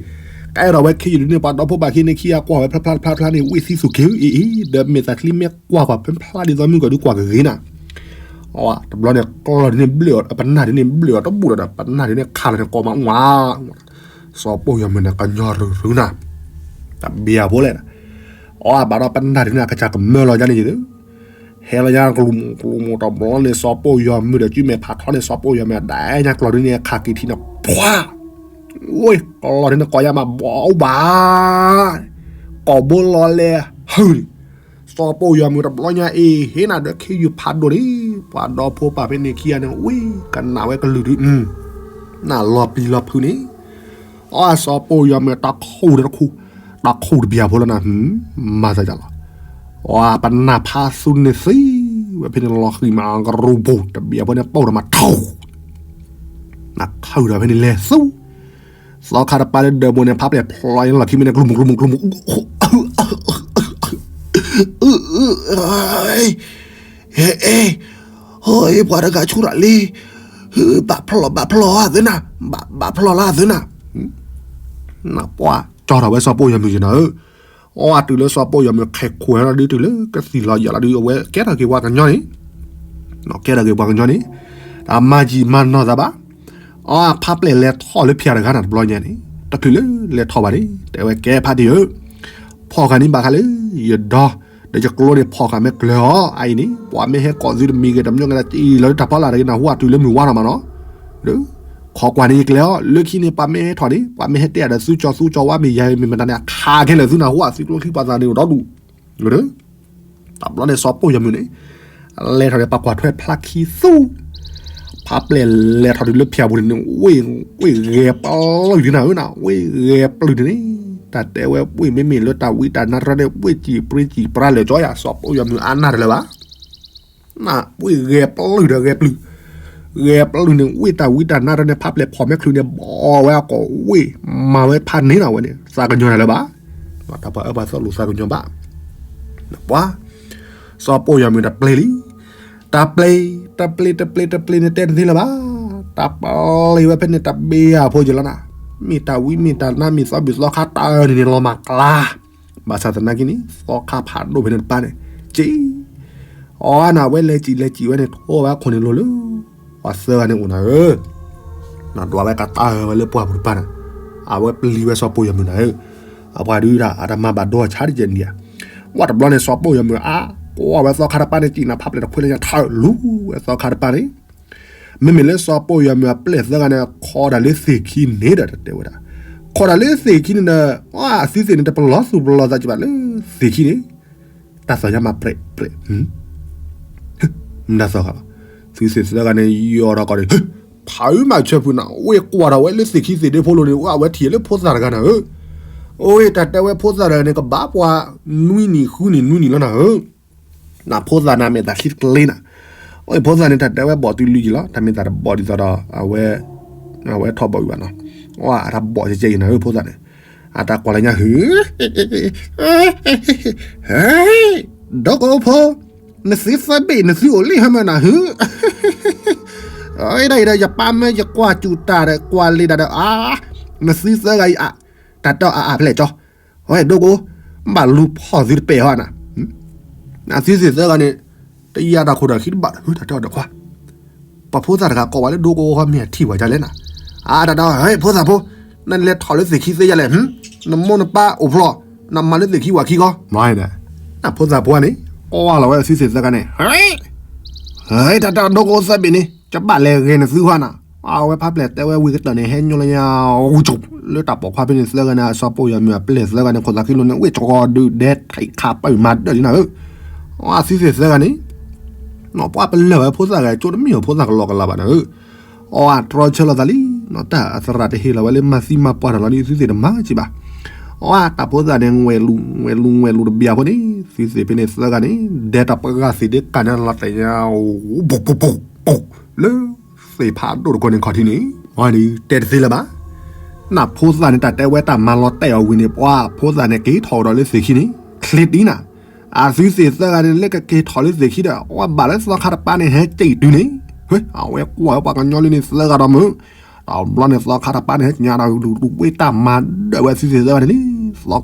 ကအဲၣ်ဒိးဝဲခ့ယုၢ်ဒုန့ၣ် ပှၤဒီဖိပှၤခံန့ၣ်ခံဂၤကွၢ်ဝဲဖျါဖျါဖျါဖျါန့ၣ် ဝ့ၢ်သံသူၣ်က့ၤအံၤအံၤ ဒီးမဲာ်သးချံမ့ၢ်ကွၢ်ကွၢ်ဖျါဖျါဒ်သိးမုၢ်ကီၢ်ဒုးကွၢ်ကဂ့ၤနၤ အဝဲ တဘျီန့ၣ် ကျီၢ်ဒုန့ၣ်ဘျၢၣ်အီၤ ပနၢ်ဒုန့ၣ်ဘျၢၣ်အီၤတဘူၣ်ဒီး ပနၢ်ဒုန့ၣ်ခးလီၤန့ၣ်ကိးမးဝါ စီၤပီၢ်ယီၤမုၢ်န့ၣ် ကညီရုၢ်ရုၢ်နၤ တဘျီဖိလဲၣ် အဝဲဘၣ်ဒီးပနၢ်ဒုန့ၣ် အကစၢ်ကမၢလီၤယါန့ၣ်ယသ့ ဟဲလီၤယါကလူၤမုၢ်ကလူၤမုၢ်တဘျီန့ၣ် စီၤပီၢ်ယီၤမုၢ်ဒီး ကုမဲာ်ဖးထီန့ၣ် စီၤပီၢ်ယီၤမုၢ်ဒၣ်ညါကျီၢ်ဒုန့ၣ် ခးက့ၤထံန့ၣ် ပှၤ ဝ့ၢ် ကျီၢ်ဒုန့ၣ်ကိးယါမး ဘီးဘၣ် ကိးဘိလီၤလဲၤဟုၣ်န့ၣ် စီၤပီၢ်ယီၤမုၢ်တဘျီညါအံၤ ဟ့ၣ်နၤဒီးခ့ယုၢ်ဖးဒိၣ်န့ၣ် ပှၤဒီဖိပှၤဖဲန့ၣ်ခံဂၤန့ၣ် ဝ့ၢ် ကနၣ်ဝဲကလုၢ်ဒု နၢ်လီၤပျံၤလီၤဖုးန့ၣ် အစီၤပီၢ်ယီၤမုၢ်တၢ်ခူၣ်ဒီးတခူၣ် တၢ်ခူၣ်တဘျီဖိလီၤနၤ မၤသးဒ်လီၤ အပနၢ်ဖးသူန့ၣ်သံဝဲဖဲန့ၣ်လီၤဃံၤမး ကရူၢ်ပူၤတဘျီဖိန့ၣ် ပိၢ်ဒီးမၤထီၣ် နခၢၣ်ဒီးဖဲန့ၣ်လဲၤသူ သီခါတပၤလၢဒၢးဘိန့ၣ် ဖးပျဲၢ်ဖျိးလီၤခံမ့ၢ်န့ၣ် ကျူမူကျူမူကျူမူ ဟဲ ဟဲ ဟဲ ပှၤတဂၤဆူၣ်ရၤလံ ဘၣ်ဖျိး ဘၣ်ဖျိးသ့နၤ ဘၣ်ဖျိးလၢသ့နၤ နပှၤ ကၠီထီၣ်ဝဲစီၤပီၢ်ယီၤမုၢ်ယနၤဧၢ အီအတုၤလၢစီၤပီၢ်ယီၤမုၢ်ခဲခိၣ်ဟဲလီၤဒုးတုၤလၢကသံၣ်လီၤယီၤလီၤဒုး အဝဲကဲထီၣ်က့ၤပှၤကညီန့ၣ် ကဲထီၣ်က့ၤပှၤကညီန့ၣ် တမၤယံာ်မၤနီၢ်သးဘၣ် အဖးပျဲၢ်လဲၤထီၣ်လၢဖၠါတဂၤနၤတဘျီညါန့ၣ် တချုးလၢလဲၤထီၣ်ဘၣ်န့ၣ် တဲဝဲကဲဖးဒံဧၢ ဖီၣ်ဃာ်န့ၣ်ဘၣ်ဃးလၢ ယဒီ ဒီးယကျိန့ၣ်ဖီၣ်ဃာ်မ့ၢ်ကျၢၤအီၤ အအံၤန့ၣ် ပှၤမ့ၢ်ဟဲကိးသုတမံၤဂ့ၤ တမျိးဂ့ၤ တအံၤလီၤလၢတၢ်ဖီလာ်တဂ့ၤ နၢ်ဟူအတုၤလၢမုၢ်ဝါထီၣ်မးနီၤ ခိးကွၢ်န့ၣ်ယကျဲၤအီၤ လၢခံန့ၣ် ပှၤမ့ၢ်ဟဲထီၣ်န့ၣ် ပှၤမ့ၢ်ဟဲတဲအဒီးသုကၠီၤသူကၠီၤဝါမ့ၢ်ယၤမ့ၢ်မတၤန့ၣ် အခးခဲလၢာ်သုနၢ်ဟူအသုကျိချံပှၤသးန့ၣ်အိၣ်ဒီဒူၣ် တဘျီန့ၣ်စီၤပီၢ်ယီၤမုၢ်န့ၣ် လဲၤထီၣ်န့ၣ် ပှၤကွၢ်ထွဲဖျါခံသူ ဖးပျဲၢ်လဲၤထီၣ်တုၤလၢဖၠါပူၤန့ၣ် ဝ့ၢ်ဂဲၤပျုၢ်ဒ်နၤဧၢနၤ ဝ့ၢ်ဂဲၤပျုၢ်ဒ်န့ၣ် တၢ်တဲဝဲဝ့ၢ်မ့မ့ၢ်လၢတၢ်ဝံတၢ်နါတရၢန့ၣ် ဝ့ၢ်စံၣ်ပြ့စံၣ်ပြါလၢာ်ကၠီယၤ စီၤပီၢ်ယီၤမုၢ်အါနၢ်တလၢၤဘၣ် ဝ့ၢ်ဂဲၤပျုၢ်ဒီးဂဲၤပျုၢ် ဂဲၤပျုၢ်န့ၣ် ဝ့ၢ်တၢ်ဝံတၢ်နါတၢ်န့ၣ် ဖးပျဲၢ်ဖီၣ်မဲချုးန့ၣ် ဘီဝဲအကိာ်ဝ့ၢ် မၤဝဲဖးန့ၢ်နၤဝဲန့ၣ် သးကညီၤနၤလၢၤဘၣ်. တၢ်ပှၤအၢပှၤသီလိာ်သးကညီၤဘၣ်. ပှၤ စီၤပိာ်ယွၤမုၣ်တၢ်ပျဲလံ. တၢ်ပျဲ, တၢ်ပျဲ, တၢ်ပျဲ, တၢ်ပျဲန့ၣ်တဲတသ့လၢၤဘၣ်. တၢ်ပျဲဝဲဖဲန့ၣ် တၢ်ဘ့ၣ်အဖိယလီၤနၤ. မ့ၢ်တၢ်ဝံမ့ၢ်တၢ်နါ မ့ၢ်သီဘုၣ်သီခါတၢ်အၢန့ၣ်န့ၣ် လီၤမၢ်ကျါ. ဘၣ်ဆၣ်သနာ်က့န့ၣ် သီခါဖးဒိၣ်ဖဲန့ၣ်တပၤန့ၣ် က့ အီနၤ အဝဲလဲၤစံၣ်လဲၤစံၣ်ဝဲန့ၣ် ထိဝဲခိၣ်န့ၣ်လိၤလၢ ပှၤသၢဂၤန့ၣ်အိၣ်နၤဧၢ. နဒွးဝဲကတၢၢ်ဝဲလၢပှၢ်ပူၤတပၤန့ၣ် အဝဲပျံၤဝဲစီၤပိာ်ယွၤမုၣ်နၤဧၢ. အပှၤဒုးဒၣ် အတမၤဘၣ်ဒိဆါတကဲးန့ၣ်ဧါ. ဝဲတဘျီန့ၣ် စီၤပိာ်ယွၤမုၣ်အါ ကွၢ်ဝဲသီခါတပၤန့ၣ် စံၣ်နၤဖးပျဲၢ်တခွဲလၢညါ ထးလူၤဝဲသီခါတပၤန့ၣ် မ့မ့ၢ်လၢစီၤပိာ်ယွၤမုၣ်အပျဲၢ်သၢဂၤန့ၣ် ခိးတၢ်လၢသ့ၣ်ခံန့ၣ်ဒီး တတဲဝဲဒၣ်, ခိးတၢ်လၢသ့ၣ်ခံန့ၣ်ဒီး အသုသ့ၣ်န့ၣ် တပလီၢ်သူၣ်ပလီၢ်သးကဘၣ်လၢသ့ၣ်ခံန့ၣ် တၢ်သီၣ်ညါမၤပြဲးပြဲး, မတၤသီၣ်ဃာ်ဘၣ်, သုသ့ၣ်သၢဂၤန့ၣ် ယီၤဒီးကီးန့ၣ် ဖးအုမၤဆၢဖုနၤ, ဝ့ၢ်ကွၢ်ထီၣ်ဝဲလၢသ့ၣ်ခံသ့ၣ်ဒ့ဖိလိၤန့ၣ် အဝဲထံၣ်လၢဖိသၣ်တဂၤနၤဧၢ, အိၣ်တၢ်တဲဝဲဖိသၣ်တဂၤန့ၣ် ကဘၣ်ပှၤနွံနံၣ်ဃုနံၣ်နွံနံၣ်လီၤနၤဧၢ. နဖိသၣ်န့ၣ် အမဲာ်သးချံတကလ့နၤ, အိၣ်ဖိသၣ်န့ၣ် တၢ်တဲဝဲဘီၣ်တုၤလွံၢ်ကံၤလီၤ, တၢ်မ့ၢ်သးတဘီၣ်ဒ်သိးဒီး အဝဲ အဝဲထီၣ်ဘီၣ်ဝံၤဘၣ်နီၤ, အတၢ်ဘီၣ်ကဲကဲအံၤနၤဧၢ ဖိသၣ်န့ၣ်, အတၢ်ကွၢ်လၢညါဟု ဒီကအိဖိ, နသုသၢဘ့ၣ်နသုအိၣ်လံဟါမၢနၤဟု, ဒ်အံၤဒီး ယပၢ်မၢယကွၢ်စူၣ်တၢ်ဒီး ကွၢ်လံတၢ်ဒီး အါ, နသုသၢဂၤအံၤ တၢ်တဲအါအါဖဲလဲၣ်ကၠီ, ဝဲဒိကအိ, ဘၣ်လူၤဖီၣ်သုတပဲာ်ဟီနၤ, အသုသ့ၣ်သၢဂၤန့ၣ် တယၤတၢ်ခိၣ်တၢ်ခံတဘၣ် တၢ်တဲအီၤဒီးခွါ ပှၤဖိသၣ်တဂၤကိးဝဲလၢဒိကအိဟီ မ့ၢ်အထံၣ်ဝဲဒ်လဲၣ်နၤ, အါတၢ်ဒီး ဖိသၣ်ဖိ, နလဲၤထီၣ်လၢသ့ၣ်ခံသ့ယလဲၣ်, နမိၢ်နပၢ်အိၣ်ဖျီၣ်, နမၤလၢသ့ၣ်ခံဝၤခံဂီၢ်, မၤန့ၣ်, ဖိသၣ်ဖိန့ၣ် ကွၢ်လီၤဝဲအသုသ့ၣ်သၢဂၤန့ၣ်, တၢ်တဲအီၤဒိကအိသၢဘ့ၣ်န့ၣ် ကဘၣ်လဲၤဂဲၤနသုဟီနၤ, အဝဲဖးပျဲၢ်တဲဝဲဝံၤကတၢၢ်န့ၣ် ဟဲညီလၢညါ ဝူကၠိၣ် လၢတၢ်ပိာ်ခွါဖဲန့ၣ်သၢဂၤန့ၣ် အစီၤပိာ်ယွၤမုၣ်အပျဲၢ်သၢဂၤန့ၣ် ခိၣ်သးခံလိၤန့ၣ် ဝ့ၢ်တြီဒုးဒဲထံးခးပာ်မၤဒၢးလံနၤဧၢ, အသုသ့ၣ်သၢဂၤန့ၣ် ပှၤပလၢၢ်ဝဲဖိသၣ်ဂၤ ကၠိတမ့ၢ်အဖိသၣ်ကလီကလီဘၣ်နၤဧၢ, အတြီဆၢလီၤသးလံ, တၢ်အသရၣ်တဟ့ၣ်လီၤဝဲလၢမၤသံမၤပှၢ်တၢ်လီၤလံ သုသ့ၣ်တမၤက့ၤဘၣ်, အတၢ်ဖိသၣ်န့ၣ် ငွဲၢ်လူၤ ငွဲၢ်လူၤ ငွဲၢ်လူၤတဘျီဖိန့ၣ် သုသ့ၣ်ဖဲန့ၣ်သၢဂၤန့ၣ် ဒဲတၢ်ပှၤဂၤသ့ၣ်ဒ့ကးန့ၣ်လီၤတဲာ်ညါ ပူၤပူၤပူၤပူၤ လၢသ့ၣ်ဖးဒိၣ်တကီၢ်န့ၣ်ခီၣ်ထံးန့ၣ် တဲတသ့လၢၤဘၣ်, နဖိသၣ်န့ၣ် တၢ်တဲဝဲတၢ်မၤလီၤတဲာ်အီၤဝံၤန့ၣ် ပှၤဖိသၣ်န့ၣ် က့ၤထီၣ်ကဒီးလၢသ့ၣ်ခံန့ၣ် ချ့တံနၤ, အသုသ့ၣ်သၢဂၤန့ၣ် လၢကက့ၤထီၣ်လၢသ့ၣ်ခံဒီး အဝဲဘၣ်လၢသီခါတပၤန့ၣ် ဟဲက့ၤတုၤန့ၣ်, အဝဲကွၢ်ဝဲပှၤကညီလၢန့ၣ်သၢဂၤဒီးမုၢ်, တဘျီန့ၣ် သီခါတပၤန့ၣ် ဟဲကညးဒီး လူၤလူၤဝ့ၢ်တၢ်မၤဒၢးဝဲအသုသ့ၣ်သၢဂၤန့ၣ်လံ, သီ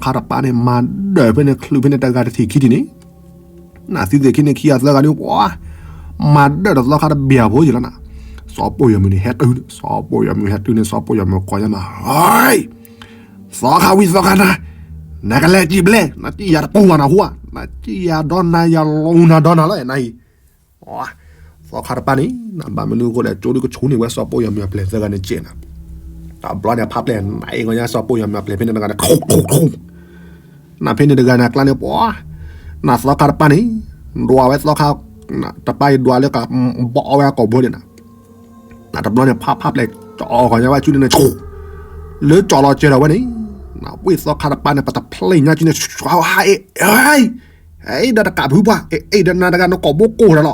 ခါတပၤန့ၣ် မၤဒၢးဖဲန့ၣ် ချုးဖဲန့ၣ်တဂၤတထံၣ်ခံထံၣ်န့ၣ် နသုသ့ၣ်ခံန့ၣ်ခံဂၤသၢဂၤဒုး ပှၤ မၤဒၢးဒီးသီခါတဘျီဖိယလီၤနၤ, စီၤပိာ်ယွၤမုၣ်န့ၣ်ဟဲတုၤန့ၣ် စီၤပိာ်ယွၤမုၣ်ဟဲတုၤန့ၣ် စီၤပိာ်ယွၤမုၣ်ကိးညါမး သီခါဝံသီခါနၤ, နကလဲၤစံၣ်ဘျဲၣ် နစံၣ်ယၤတပူၤဘၣ်နဟူဧါ, နစံၣ်ယၤဒီးနၤ ယၤလူၤနၤဒီးနၤလီၤနၤအံၤ, သီခါတပၤန့ၣ် နဘၣ်မနုၤအဃိလဲၣ် ကၠိဒုကဆိန့ၢ်ဝဲစီၤပိာ်ယွၤမုၣ်အပျဲၢ်သၢဂၤန့ၣ်ကဲးနၤ, တဘျီန့ၣ် ဖးပျဲၢ်နၤအံၤဂီၢ်ညါ စီၤပိာ်ယွၤမုၣ်အပျဲၢ်ဖဲန့ၣ်တဂၤန့ၣ် ထူၣ်ထူၣ်ထူၣ် နဖဲန့ၣ်တဂၤန့ၣ် အကျါန့ၣ် ပှၤ နသီခါတပၤန့ၣ် ဒွးဝဲသီခါ တပၤအံၤဒွးလၢကဘီဝဲအကိာ်ဘိန့ၣ်နၤ, နတဘျီန့ၣ် ဖးဖးပျဲၢ်ကၠီဂီၢ်ညါဝဲစုန့ၣ် ဆူၣ် လၢကၠီလီၤစဲၤထီၣ်ဝဲန့ၣ် နဝ့ၢ်သီခါတပၤန့ၣ် ပတဖျဲၣ်ညါစုန့ၣ် ဟဲ အ့ၣ်ဒီးတကးဖုပှၢ် အ့ၣ်ဒီးနၤတဂၤနကိာ်ဘိကိၢ်ဒီးလီၤ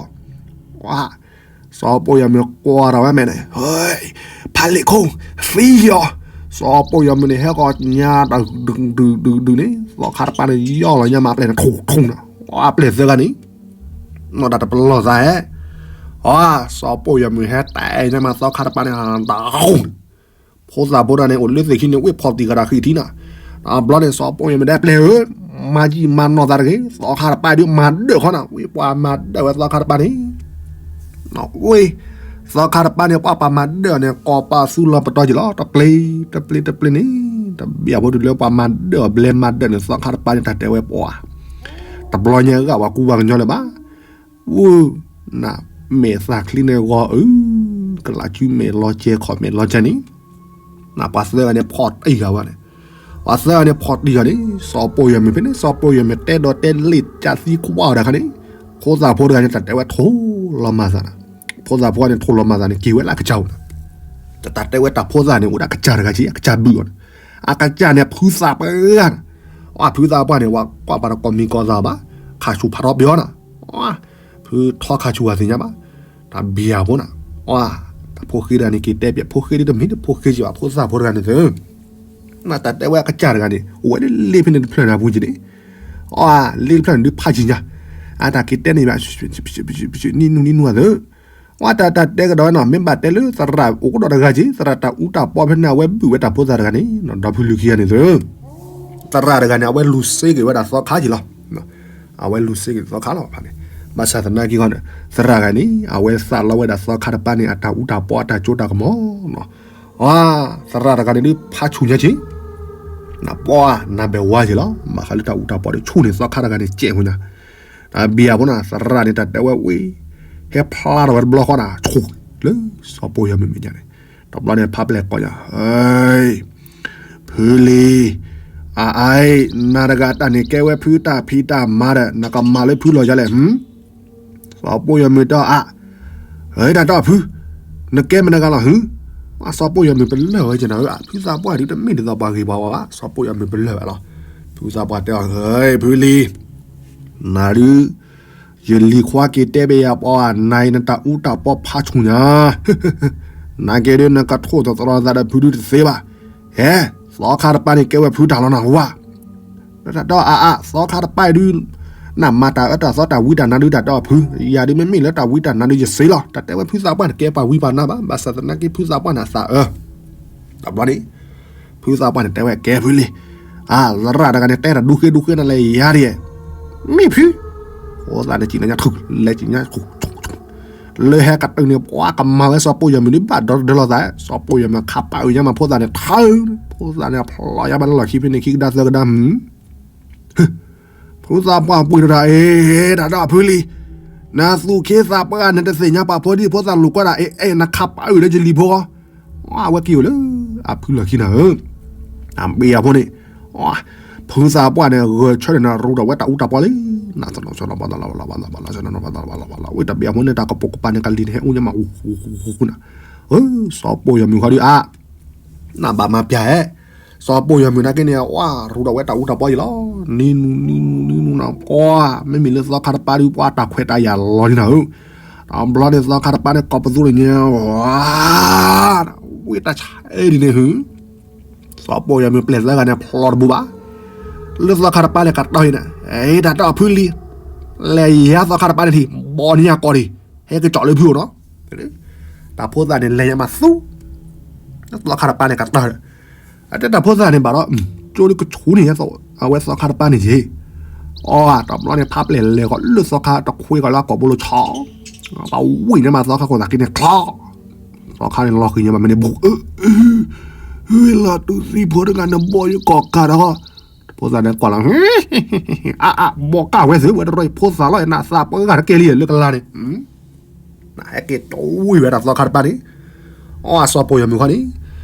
စီၤပိာ်ယွၤမုၣ်ကွၢ်ထီၣ်ဝဲမဲာ်န့ၣ် ဖးလ့ၣ်ခိၣ် သံလီၤ, စီၤပိာ်ယွၤမုၣ်န့ၣ် ဟဲကီးညါတၢ်ဒုးဒုးဒုးဒုးန့ၣ် သီခါတပၤန့ၣ် ယီၢ်လီၤညါမးပျဲၢ်န့ၣ် ထူၣ်ထူၣ်န့ၣ် အပျဲၢ်သၢဂၤန့ၣ် နီၢ်တၢ်တပလီၢ်သးဟဲ, အ စီၤပိာ်ယွၤမုၣ်ဟဲတဲညါမးသီခါတပၤန့ၣ် တၢ် ဖိသၣ်ဖိတဂၤန့ၣ် အိၣ်လၢသ့ၣ်ခံန့ၣ် ဝ့ၢ်ဖီၣ်တံၢ်ဃာ်တၢ်ဃံထံနၤ, တဘျီန့ၣ် စီၤပိာ်ယွၤမုၣ်ဒဲပျဲၢ်ဧၢ, မၤယံာ်မၤနီၢ်သးတဂ့ၤ, သီခါတပၤဒုးမၤဒၢးဃီနၤ, ဝ့ၢ်ပှၤမၤဒၢးဝဲသီခါတပၤန့ၣ် ဝ့ၢ် သီခါတပၤန့ၣ် ပှၤပှၤမၤဒၢးအီၤန့ၣ် ကိးပသူလီၤပတီၢ်က့ၤလီၤ, တပျ့ၤ တပျ့ၤ တပျ့ၤန့ၣ် တဘျီဖိတုၤလၢပှၤမၤဒၢးအီၤ ဘျဲမၤဒၢးန့ၣ် သီခါတပၤန့ၣ် တၢ်တဲဝဲပှၤ တဘျီညါဂၤပှၤကူပှၤကညီလၢၤဘၣ်, ဝ့ၢ် နမဲာ်သၣ်ချံန့ၣ်ဂီၤအၢ, ကလးဆူမဲာ်လီၤကဲၤ ခီၣ်မဲာ်လီၤကဲၤန့ၣ် နပှၤသၢဂၤန့ၣ်ဖီၣ်တံၢ်ဃာ်ဝဲန့ၣ်, ပှၤသၢဂၤန့ၣ်ဖီၣ်တံၢ်ဃာ်န့ၣ် စီၤပိာ်ယွၤမုၣ်ဖဲန့ၣ် စီၤပိာ်ယွၤမုၣ်တဲဒီးတဲလ့ၣ်ကသံခွါအီၤတခါန့ၣ်, ဖိသၣ်ဖိတဂၤန့ၣ် တၢ်တဲဝဲထိၣ်လီၤမၤသးနၤ, ဖိသၣ်ဖိန့ၣ်ထိၣ်လီၤမၤသးန့ၣ် က့ၤဝဲလၢအကစၢ်အိၣ်နၤ, တၢ်တဲဝဲတၢ်ဖိသၣ်န့ၣ် အိၣ်ဒၣ်ကစၢ်တဂၤက့ၤ အကစၢ်ဘုၣ်အီၤန့ၣ်, အကစၢ်န့ၣ်ဖုသးပှၢ်နၤ, အဖုသးပှၢ်န့ၣ် ဝဲကွၢ်ပှၤတကိးမံၤကိးသးဘၣ်, ခးဆူၣ်ဖးထီပယီၤနၤ, ဖုထီခးဆူၣ်ဝဲသ့ၣ်ညါဘၣ်, တၢ်ဘံယၤဖိနၤ, အ အဖိဃ့တဂၤန့ၣ် က့ၤတဲပၠး ဖိဃ့ဒ်တမ့ၢ်တဖိဃ့က့ဘၣ် ဖိသၣ်ဖိတဂၤန့ၣ်သၢ နတၢ်တဲဝဲအကစၢ်တဂၤန့ၣ် အိၣ်ဝဲလၢလ့ဖဲန့ၣ်တဖျၢၣ်န့ၣ်အပူၤက့န့ၣ်, အလ့တဖျၢၣ်န့ၣ်ဒုးဖးဆံညါ, အတၢ်က့ၤတဲန့ၣ်ဘၣ်, နံၣ်နူနံၣ်နူအသၢ, အတၢ်တၢ်တဲကဒီးဝဲနီၤ မ့ၢ်ဘၣ်တဲလၢသရၣ်အိၣ်ကဒီးတဂၤက့ သရၣ်တၢ်အူတၢ်ပီဖဲန့ၣ် အဝဲဘုၣ်ဝဲတၢ်ဖိသၣ်တဂၤန့ၣ် ဒီဖုလုၢ်ခံဂၤန့ၣ်သၢ သရၣ်တဂၤန့ၣ် အဝဲလူၤစ့က့ၤဝဲဒၣ်သီခါက့လီၤ. အဝဲလူၤစ့က့ၤသီခါလီၤဖဲန့ၣ်, ဘၣ်ဆၣ်သနာ်က့ဂီၢ်န့ၣ် သရၣ်ဂၤန့ၣ် အဝဲသးလီဝဲဒၣ်သီခါတပၤန့ၣ် အတၢ်အူတၢ်ပီအတၢ်စိတၢ်ကမီၤနီၤ, သရၣ်တဂၤန့ၣ်ဒုးဖးဆူၣ်ညါက့ နပီနဘဲၣ်ဝါက့လီၤ. ဘၣ်ဃးလၢတၢ်အူတၢ်ပီဒီးဆူၣ်န့ၣ်သီခါတဂၤန့ၣ် ကဲးဖိညါ, တၢ်ဘံယၤဖိန့ၣ် သရၣ်န့ၣ် တၢ်တဲဝဲဝံၤ ဟဲဖျါထီၣ်ဝဲတဘျီဃီန့ၣ် ဆူၣ်လၢစီၤပိာ်ယီၤမုၢ်မဲာ်ညါန့ၣ်, တဘျီန့ၣ် ဖးပျဲၢ်ကိးညါ, ဖုလံၤ, အအံၤ နၤတဂၤတၢ်န့ၣ်ကဲဝဲဖုတၢ်ဖံးတၢ်မၤဒီး နကမၤလၢဖုလီၤယၤလဲၣ် ဟူ စီၤပိာ်ယီၤမုၢ်တဲအီၤ, တၢ်တဲအီၤဖု, နကဲမတၤတဂၤလီၤဟု, စီၤပိာ်ယီၤမုၢ်ပလၢၢ်ဝဲကနၤဧၢ, ဖုသးပှၢ်ဒုးတမ့ၢ်ဒ်သိးပှၤဂ့ၤပှၤဝါဘၣ်, စီၤပိာ်ယီၤမုၢ်ပလၢၢ်ဝဲလီၤ. ဖုသးပှၢ်တဲအီၤ, ဖုလံၤ, နၤဒုး ယလံၤခွါက့ၤတဲဘၣ်ယၤပှၤ နၤအံၤနတၢ်အူတၢ်ပီဖးဆူၣ်ညါ, နာ်က့ဒုးနကထိၣ်သတြီၤသးဒီးဖုဒုးတသ့ဘၣ်, ဟဲ, သီခါတပၤန့ၣ်ကဲဝဲဖုတၢ်လီၤနၤဝါ တၢ်တဲအီၤအါအါ သီခါတပၤအံၤဒုး, နမၤတၢ်အၢတၢ်သီတၢ်ဝံတၢ်နါဒုး တၢ်တဲအီၤဖု, ယၤဒုးမ့မ့ၢ်လၢတၢ်ဝံတၢ်နါဒုးယစ့လီၤ, တၢ်တဲဝဲဖုသးပှၢ်န့ၣ်ကဲပှၤဝံပှၤနါဘၣ်, ဘၣ်ဆၣ်သနာ်က့ဖုသးပှၢ်န့ၣ်အသးအၢ, တဘျီန့ၣ်, ဖုသးပှၢ်န့ၣ်တဲဝဲကဲဖုလံၤ, အသရၣ်တဂၤန့ၣ် တဲတၢ်ဒူဃ့ဒူဃ့နၤလၢယၤဒ်, မ့ၢ်ဖု, ဖိသၣ်န့ၣ်စံးနညါထူၣ် လဲၤစံးညါထူၣ် လၢဟဲကတုၤန့ၣ် ပှၤကမၤဝဲစီၤပိာ်ယီၤမုၢ်ဒုးဘၣ်ဒီတဒၢလီၤသး, စီၤပိာ်ယီၤမုၢ်ခးပာ်အုးညါမးဖိသၣ်န့ၣ်ထၢ, ဖိသၣ်န့ၣ်ဖျိးယါဘၣ်လၢလီၢ်ခံဖဲန့ၣ်ခံကဒါသၢကဒါမုၢ်, ဖုသးပှၢ်ပှ့ၤထီၣ်တၢ်အ့, တၢ်ဒီးဖုလံၤ, နသူၣ်ခ့သးပှၢ်နတသ့ၣ်ညါပာ်ဖိဒံၣ်ဖိသၣ်လိာ်ကွဲဒၣ်အ့, အဲၣ် နခးပာ်အုးလၢယလံၤဖိ, အဝဲက့ၤအိၣ်လၢအဖုလီၢ်ခံနၤဧၢ, အဘ့ၣ်အဖိန့ၣ်, ဖုသးပှၢ်န့ၣ် ဂဲၤဆၢထၢၣ်န့ၣ် ရူးထီၣ်ဝဲတၢ်အူတၢ်ပီလံ, ဝဲတၢ်ဘ့ၣ်အဖိန့ၣ် တၢ်ကပိာ်ကပၤန့ၣ် ကလံၤန့ၣ် ဟဲအိၣ်ညါမး ဃူဃူဃူဃူနၤ, စီၤပိာ်ယီၤမုၢ်ခီဒုးအါ, နဘၣ်မၤပျၢ်ဟဲ, စီၤပိာ်ယီၤမုၢ်နာ်က့န့ၣ် အဝဲရူးထီၣ်ဝဲတၢ်အူတၢ်ပီယံၤလီၤ, နံၤနူနံၤနူနံၤနူနၤ ပှၤ, မ့မ့ၢ်လၢသီခါတပၤဒုး ပှၤတၢ်ခွဲးတၢ်ယာ်လီၤန့ၣ်နၤဧၢ, တဘျီန့ၣ်သီခါတပၤန့ၣ် ကိးပသူန့ၣ်ညါ ဝ့ၢ်တၢ်ဆါအဲၣ်ဒ်န့ၣ်ဟု, စီၤပိာ်ယီၤမုၢ်ပျဲၢ်သၢဂၤန့ၣ် ဖျိးတဘူးဘၣ်, လၢသီခါတပၤန့ၣ်ကတီၤအံၤန့ၣ်, တၢ်တဲအီၤဖုလံၤ, လဲၤယါသီခါတပၤန့ၣ်ထံၣ် ဘီန့ၢ်ညါကီးဒံး, ဟဲက့ၤကၠီၣ်လၢဖုအိၣ်နီၤ, တၢ်ဖိသၣ်န့ၣ်လဲၤညါမးသူ, သီခါတပၤန့ၣ်ကတီၤ အတဲတၢ်ဖိသၣ်န့ၣ်ဘၣ်ဒီး, ကၠိဒုးကဆူန့ၣ် အဝဲသီခါတပၤန့ၣ်ယ့ၢ်, အီ, တဘျီန့ၣ် ဖးပျဲၢ်လဲၤဃီၤလၢသီခါတခွ့ကီးလၢအကိာ်ဘိလိၤဆီ, ပှၤဝံၣ်န့ၢ်မးသီခါခိၣ်သးက့န့ၣ်ချီ, သီခါန့ၣ်လီၤဃံၤညါမးမ့ၢ်န့ၣ်ဘူး, လီၤတူၢ်သံဖိတဂၤန့ၣ်ဘီယကီၢ်ကးဒီး, ဖိသၣ်န့ၣ်ကွၢ်လီၤ, အါအါ ဘီကၢ်ဝဲသ့ၣ်ဝဲတရီ ဖိသၣ်လီၤ နသးပှၢ်ဂၤတကဲလံလၢကလါန့ၣ် နဟဲက့ၤတဝံၣ်ဝဲဒၣ်သီခါတပၤန့ၣ်, အီ အစီၤပိာ်ယီၤမုၢ်ခီန့ၣ်,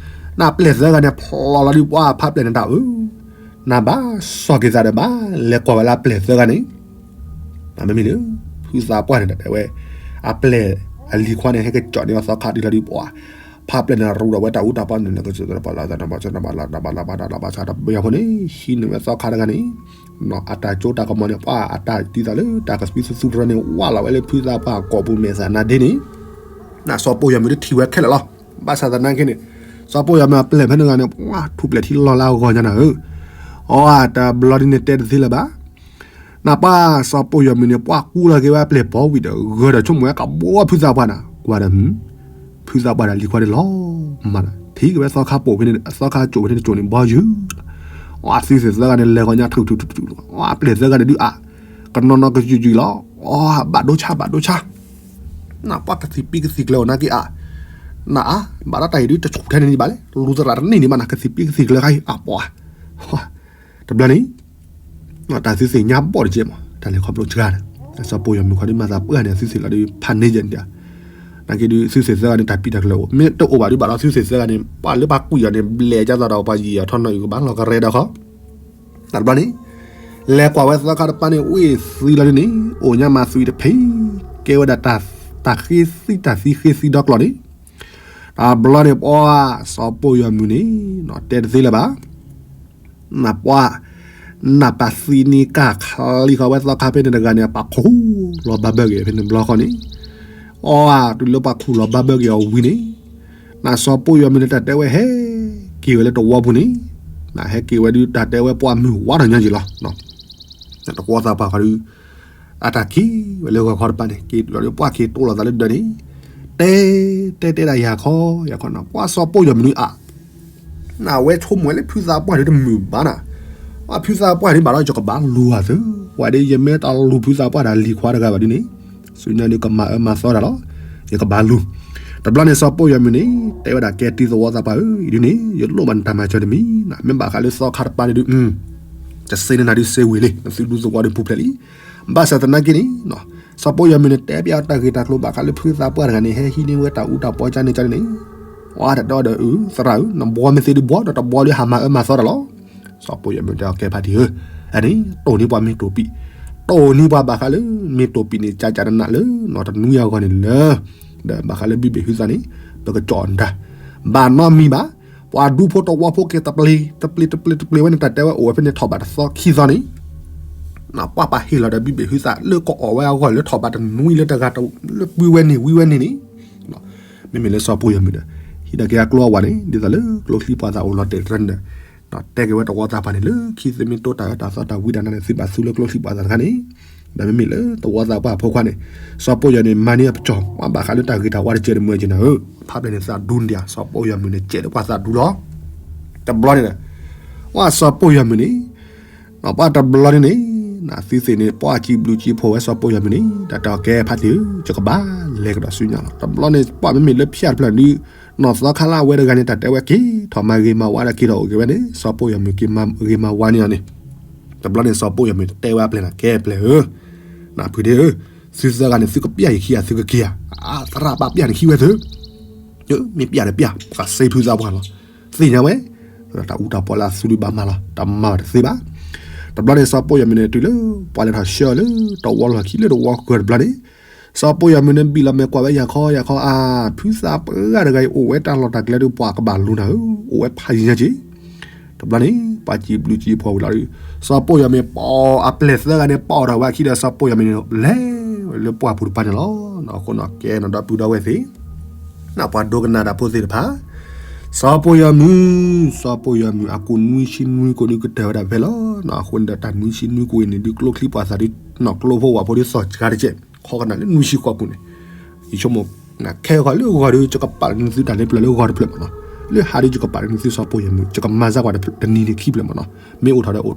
နပျဲၢ်သၢဂၤန့ၣ် ဖျိးလီၤဒုးပှၤ ဖးပျဲၢ်န့ၣ်တၢ်အၢ, နဘၣ်စီၢ်က့ၤသးဒီးဘၣ်လဲၤကွၢ်ဝဲလၢအပျဲၢ်သၢဂၤန့ၣ်, မ့မ့ၢ်လၢ ဖုသးပှၢ်န့ၣ်တၢ်တဲဝဲ, အပျဲၢ်အလံၤခွါန့ၣ် ဟဲက့ၤကၠီၣ်န့ၢ်အသီခါဒုးလီၤဒုးပှၤ, ဖးပျဲၢ်န့ၣ်ရူးဒီးဝဲတၢ်အူတၢ်ပီန့ၣ် ဘၣ်ဆၣ်တဘ့ၣ်အဖိန့ၣ် ဟံးန့ၢ်ဝဲသီခါတဂၤန့ၣ်, အတၢ်စိတၢ်ကမီၤန့ၣ် ပှၤအတၢ်ဒ်သိးလၢတၢ်ကသွံသသူတရၢန့ၣ် ဝၢ်လီၤဝဲလၢဖုသးပှၢ်ကိာ်ပူၤမဲာ်သၣ်နါဒ့န့ၣ်, နစီၤပိာ်ယီၤမုၢ်တထံၣ်ဝဲခဲလၢာ်လီၤ. ဘၣ်ဆၣ်သနာ်က့န့ၣ်, စီၤပိာ်ယီၤမုၢ်အပျဲၢ်ဖဲန့ၣ်ဂၤန့ၣ် ပှၤထူၣ်ပျဲၢ်ထံလီၤလၢအဂီၢ်ညါနၤဧၢ, အီ တဘျီဒ်န့ၣ်တဲတသ့လၢၤဘၣ် နပှၤစီၤပိာ်ယီၤမုၢ်န့ၣ် ပှၤကူလီၤက့ၤဝဲအပျဲၢ်ပိာ်ဝံၤဒီး ဂၢၢ်ဒီးဆိကမိၣ်ဝဲကဘီဖုသးပှၢ်နၤ ကွၢ်ဒီးမုၢ်, ဖုသးပှၢ်ဒီးလံၤခွါန့ၣ်လီၤမၢ်ဒီး ထံၣ်က့ၤဝဲသီခါပိာ်ဖဲန့ၣ် သီခါကိာ်ဖဲန့ၣ်တကိာ်န့ၣ် ဘီယုၢ်, အီ အသုသ့ၣ်သၢဂၤန့ၣ် လဲၤဂီၤညါထူၣ်ထူၣ်ထူၣ်ထူၣ်, အီ အပျဲၢ်သၢဂၤန့ၣ်ဒုးအါ, ကနီၤနီၤကယုၢ်ယုၢ်လီၤ, အီ ဘၣ်ဒိဆါဘၣ်ဒိဆါ, နပှၤကသံၣ်ပံကသံၣ်ကျၢၤအီၤနာ်က့အါ, နအါ, ဘၣ်ဒီးတၢ်အံၤဒုးတဆူၣ်ထဲန့ၣ်ဒံးဘၣ်လဲၣ်, လူၤသရၣ်တန့ၢ်န့ၣ်ဘၣ်နၤ ကသံၣ်ပံကသံၣ်ကျၢၤခါအံၤ အပှၤ တဘျီန့ၣ်, တၢ်သုသ့ၣ်ညါဘီၣ်တကဲမး တၢ်လဲၤခီဖျိစှၤန့ၣ်, စီၤပိာ်ယီၤမုၢ်ခီဒုးမၤသးပှၢ်န့ၣ် သုသ့ၣ်လီၤဒုးဖးန့ၢ်ယဲၢ်န့ၣ်, နာ်က့ဒုးသုသ့ၣ်သၢဂၤန့ၣ် တၢ်ပံးတၢ်ကျၢၤအိၣ် မ့ၢ်တအိၣ်ဘၣ်ဒုးဘၣ်ဒီးသုသ့ၣ်သၢဂၤန့ၣ် ပှၤလၢပှၤကွံာ်အီၤန့ၣ် ဘျဲၣ်ကၢ်သးဒီးပှၤယံာ်အီၤထီၣ်နီၢ်အံၤကဘၣ်လီၤကရဲဒီးခီ တဘျီန့ၣ်, လဲၤကွၢ်ဝဲသီခါတပၤန့ၣ် ဝံၣ်သံလီၤဒုးန့ၣ် အိၣ်ညါမးသွံတဖံး, ကဲဝဲဒၣ်တၢ်ဃ့သံတၢ်သံဃ့သံဒီကျီၢ်န့ၣ်, တဘျီန့ၣ်ပှၤစီၤပိာ်ယီၤမုၢ်န့ၣ်, တဲတသ့လၢၤဘၣ် နပှၤ, နပာ်သံန့ၢ်ကၢ်ချံဃီဝဲသီခါဖဲန့ၣ်တဂၤန့ၣ် ပာ်ခူၣ်လီၤဘၣ်ဘၢက့ၤဖဲန့ၣ်ဘျီဃီန့ၣ်, အီ တုၤလၢပှၤခူၣ်လီၤဘၣ်ဘၢက့ၤအီၤဝံၤန့ၣ်, နစီၤပီၣ်ယီၤမုၢ်န့ၣ် တၢ်တဲဝဲဟဲက့ၤဝဲလၢတဝီပူၤန့ၣ်, နဟဲက့ၤဝဲဒုး တၢ်တဲဝဲပှၢ်မုၢ်ဝါထီၣ်ညီက့ၤလီၤ. တဝီသးပှၢ်ဃီဒုး အတၢ်ခံးဝဲလၢဂီၤခီတပၤန့ၣ် က့ၤလီၤဒုး ပှၢ်က့ၤတိၢ်လိာ်သးလၢဒၢးန့ၣ်, တဲ တဲတဲဒၣ်ယၤခီယၤခီနီၤ ပှၢ်စီၤပီၣ်ယီၤမုၢ်န့ၣ်အါ နဝဲဆိကမိၣ်ဝဲလၢဖုသးပှၢ်ဒုးတမုာ်ဘၣ်နၤ, ပှၢ်ဖုသးပှၢ်ဒုးဘၣ်လီၤ ယကဘၣ်လူၤအသး, ပှၢ်ဒုး ယမ့ၢ်တလူၤဖုသးပှၢ်ဒီးလံၤခွါတဂၤဘၣ်ဒုးန့ၣ်, ဆူညါဒုးကမၤအၢမၤသီတၢ်လီၤ, ယကဘၣ်လူၤ. တဘျီန့ၣ်စီၤပီၣ်ယီၤမုၢ်န့ၣ် တဲဝဲဒၣ် ကဲတံၤသဝီသးပှၢ်ဧၢ, အံၤဒုးန့ၣ် ယလိၣ်ဘၣ်နတၢ်မၤစၢၤတမံၤ, မ့ၢ်ဘၣ်ဃးလၢသီခါတပၤဒုး တစ့န့ၢ်နၤဒုးစ့ဝံၤလံ, နသုဒူသဝီဒုးပူၤဖျဲးလံ. ဘၣ်ဆၣ်သနာ်က့န့ၣ် စီၤပီၣ်ယီၤမုၢ်န့ၣ် တဲပျးတၢ်ဂ့ၢ်တၢ်ကျိၤဘၣ်ဃးလၢဖုသးပှၢ်တဂၤန့ၣ် ဟဲဟံးန့ၢ်ဝဲတၢ်အူတၢ်ပီကန့ၣ်ကန့ၣ်, ဝဲတဒီဒီးအု သရၣ်ဧၢ, နဘှီမ့ၢ်သ့ဒုးဘှီဒီးတဘှီဒုးဟးမၤအၢမၤသီတၢ်လီၤ. စီၤပီၣ်ယီၤမုၢ်တဲအီၤ ကဲဖါတံၢ်ဧၢ, အန့ၣ် တိၢ်န့ၢ်ပှၤမ့ၢ်တိၢ်ပံး, တိၢ်န့ၢ်ပှၤဘၣ်ဃးလၢ မ့ၢ်တိၢ်ပံးန့ၣ် ကကနးလၢ နီၢ်တနွံအဂီၢ်န့ၣ်လၢ ဒီးဘၣ်ဃးလၢဘံၣ်ဘ့ၣ်ဟုသးန့ၣ် ပကကၠီၣ်အီၤနတၢ်, ဘၣ်နီတမံၤဘၣ်, ပှၤဒူဖိတဝီဖိက့ၤတပျ့ၤ တပျ့ၤ တပျ့ၤ တပျ့ၤဝဲန့ၣ် တၢ်တဲဝဲအိၣ်ဝဲဖဲန့ၣ်ထီၣ်ဘးတသီခံသီန့ၣ် ပှၢ်ပာ်ဟ့ၣ်လီၤဒီးဘံၣ်ဘ့ၣ်ဟုသးလၢကအီၣ်ဝဲအဂီၢ်လၢထီၣ်ဘးတနွံလၢတဂၤလၢပှဲၤဝဲန့ၣ်ဝံၤဝဲန့ၣ်န့ၣ်, မ့မ့ၢ်လၢစီၤပီၣ်ယီၤမုၢ်ဒီး ဟံးဒၣ်က့ၤအကျိအဝဲန့ၣ် ဒ်သိးလၢကျိချံပှၤသးအိၣ်လီၤတဲာ်တရၢန့ၣ်ဒီး တဲက့ၤဝဲတဝီသးပှၢ်န့ၣ် လၢခံသုမ့ၢ်တိၢ်တၢ်အၢတၢ်သီတၢ်ဝံတၢ်နါန့ၣ် သုဘၣ်သူလၢကျိချံပှၤသးတခါန့ၣ်, ဒီးမ့မ့ၢ်လၢတဝီသးပှၢ်အဖိခွါန့ၣ် စီၤပီၣ်ယီၤန့ၣ် မၤန့ၢ်အပကၠီၣ် ပှၤဘၣ်ဃးလၢတၢ်ဂ့ၤတၢ်ဝါတကဲတမုာ်က့ၤနၤဧၢ, ဖးဖျဲၣ်န့ၣ်သးဒူန့ၣ်ဒံးဧါ စီၤပီၣ်ယီၤမုၢ်န့ၣ် ကဲးလၢပှၤသးဒူလီၤ. တဘျီန့ၣ်ဒီး ပှၢ်စီၤပီၣ်ယီၤမုၢ်န့ၣ် ပှၢ်တဘျီန့ၣ်န့ၣ် နသုသ့ၣ်န့ၣ် ပှၢ်စံးဘျုးစံးဖှိၣ်ဝဲစီၤပီၣ်ယီၤမုၢ်န့ၣ် တၢ်တဲအီၤကဲဖါတံၢ်ဧၢ ယကဘၣ်လဲၤကဒီးဆူညါလီၤ. တဘျီန့ၣ် ပှၢ်မ့မ့ၢ်လၢဖၠၣ်တဖျၢၣ်ဒုး နီၢ်သီခါလၢအဝဲတဂၤန့ၣ် တၢ်တဲဝဲက့ၤထီၣ်မၤဂ့ၤမၤဝါဒီးက့ၤထီၣ်အိၣ်က့ၤဝဲန့ၣ် စီၤပီၣ်ယီၤမုၢ်ဂ့ၤမၤဝါန့ၢ်အီၤန့ၣ်, တဘျီန့ၣ် စီၤပီၣ်ယီၤမုၢ်တဲဝဲအပျဲၢ်န့ၣ် ကဲပျဲၢ်ဧၢ, နဖုဒ့ဧၢ, သုသၢဂၤန့ၣ် သုကပျၢ်ယခံဧါ သုကက့ၤဧါ, အသရၣ်ပာ်ပျၢ်န့ၣ်ခံဝဲသု မ့ၢ်ပျၢ်ဒီးပျၢ် ပကစ့ဖုသးပှၢ်လီၤ. သ့ၣ်ညါဝဲ တၢ်အူတၢ်ပီလၢအသုဒုးဘၣ်မၤလီၤ တၢ်မၤဘၣ်တသ့ဘၣ်. တဘျီန့ၣ် စီၤပီၣ်ယီၤမုၢ်န့ၣ် တုၤလၢပှၤလဲၤထီၣ်ဆှၢလၢတဝီလီၢ်ခံလၢတဝီဃၢၤတဘျီန့ၣ်, စီၤပီၣ်ယီၤမုၢ်န့ၣ် ဘံၣ်လီၤမဲာ်ကွၢ်ဝဲ ယၤခီယၤခီ အါ ဖုသးပှၢ်တဂၤအံၤ အိၣ်ဝဲတၢ်လီၢ်တၢ်ကျဲဒုး ပှၤကဘၣ်လူၤနၤဧၢ, အိၣ်ဝဲဖးယံၤညါက့ၤ. တဘျီန့ၣ် ပှၤစံးဘျုးစံးဖှိၣ်ဝံၤလီၤဒီး စီၤပီၣ်ယီၤမုၢ်ပိာ်အပျဲၢ်သၢဂၤန့ၣ် ပိာ်ထီၣ်ဝဲအခံဒီး စီၤပီၣ်ယီၤမုၢ်န့ၣ် လဲၤဝဲလၢပှၢ်ပူၤတပၤန့ၣ်လီၤ. အဃိန့ၣ် ကဲနီၢ်ဒီပုၢ်ဒီဝဲၢ်သ့ၣ် ပှၤဒိကနၣ်တၢ်ဖိသ့ၣ်တဖၣ်, စီၤပီၣ်ယီၤမုၢ်, စီၤပီၣ်ယီၤမုၢ် အကိၣ်နွံဆံနွံကိၣ်ဒုးကတၢၢ်ဝဲဒၣ်ဖဲလီၤ. အဃိန့ၣ်ဒီးတၢ်နွံဆံနွံကိၣ်အံၤန့ၣ် ဒုးကျိချံပှၤသးဒုး နီၢ်ကျိဖိဝၣ်ဖိဒုးသီၣ်စှၤတကဲး ခီကနၣ်လၢနွံဆံဃိးပူၤန့ၣ်, ယဆိကမိၣ် ခဲဂီၤလၢဂီၤဒုး ယကပာ်နသုတၢ်လၢပျၢၤလၢဂီၤတဖျၢၣ်မ့ၢ်နီၤ, လၢဟါဒုးယကပာ်နသုစီၤပီၣ်ယီၤမုၢ် ယကမၤစၢ်ကွၢ်တနံၤန့ၣ်ခံဖျၢၣ်မ့ၢ်နီၤ, မ့ၢ်အိၣ်ထီၣ်ဒီးအိၣ်ထီၣ် မ့ၢ်တအိၣ်ထီၣ်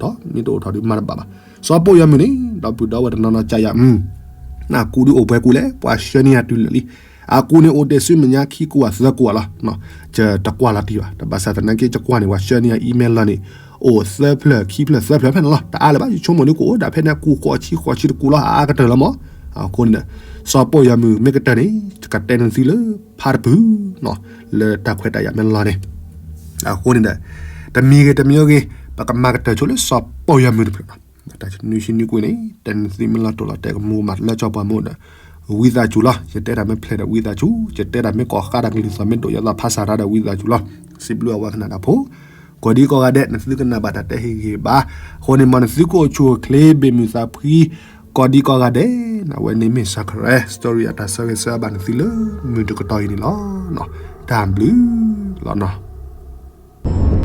ဒုးမၤတဘၣ်ဘၣ်. စီၤပီၣ်ယီၤမုၢ်န့ၣ် ဒီပုၢ်ဒီဝဲၢ်တနီၤနီၤကယၤ အကူဒုးအိၣ်ပှဲၤကူလဲၣ် ပှၤဆှၢန့ၢ်ယၤတုၤလၢာ်လံ. အကူန့ၣ်အိၣ်တ့ၢ်ဆူမဲာ်ညါခံကူ သၢကူလီၤ. ယတကွၢ်လီၤတံၢ်ဘၣ် တဘၣ်ဆၣ်သနာ်က့ ယကွၢ်န့ၣ် ပှၤဆှၢန့ၢ်ယၤ email လီၤန့ၣ် အိၣ်သၢဖျၢၣ်ခံဖျၢၣ်သၢဖျၢၣ်ဖဲန့ၣ်လီၤ. တအါလၢၤဘၣ် ယဆိကမိၣ်ဒုးကအိၣ်ဒၣ်ဖဲန့ၣ် ကူဃိးဆံဃိးဆံတကူလီၤ အါကတၢၢ်လီၤမး. အဃိန့ၣ်ဒီး စီၤပီၣ်ယီၤမုၢ်မ့ၢ်ကတၢၢ်န့ၣ် ယကတဲနသုလၢဖါတပုၢ် လၢတၢ်ခွဲးတၢ်ယာ်မ့ၢ်လီၤန့ၣ်. အဃိန့ၣ်ဒီး တမံၤဂ့ၤတမံၤဂ့ၤ ပကမၤကတၢၢ်ဆိလၢစီၤပီၣ်ယီၤမုၢ်တဖျၢၣ်လီၤ. တၢ်နွံဆံနွံကွၢ်န့ၣ် တဲနသုမ့ၢ်လီၤတိၢ်လီၤတဲာ်ကမူၤကမၣ်လၢကၠီပှၤမ့ၢ်ဒီး ဝံသးစူၤလီၤ. ယတဲတၢ်မ့ၢ်ဖျဲးဒီးဝံသးစူၤ, ယတဲတၢ်မ့ၢ်ကီၢ်ဃါတၢ်ကလုၢ်သီၣ် မ့ၢ်ဒိၣ်ယသးဖးစၢ်တၢ်ဒီးဝံသးစူၤလီၤ. စံးဘျုးအဝဲကနၣ်တၢ်ဖိ ကိးဒံကိးဂၤဒဲး နသုကနၣ်ဘၣ်တၢ်တဲဟ့ၣ်ဂ့ၤဘၣ်. အဃိန့ၣ်မ်နသုကအိၣ်ဆူၣ်အိၣ်ချ့ ဘ့ၣ်မုာ်သးဖှံ ကိးဒံကိးဂၤဒဲး. အဝဲန့ၣ်မ့ၢ် Sacred Story အတၢ်ဆၢဂ့ၤဆၢဝါဘၣ်နသုလၢမုၢ်တကတီၢ်အံၤန့ၣ်လီၤ. တၢ်ဘျုးလီၤနီၤ.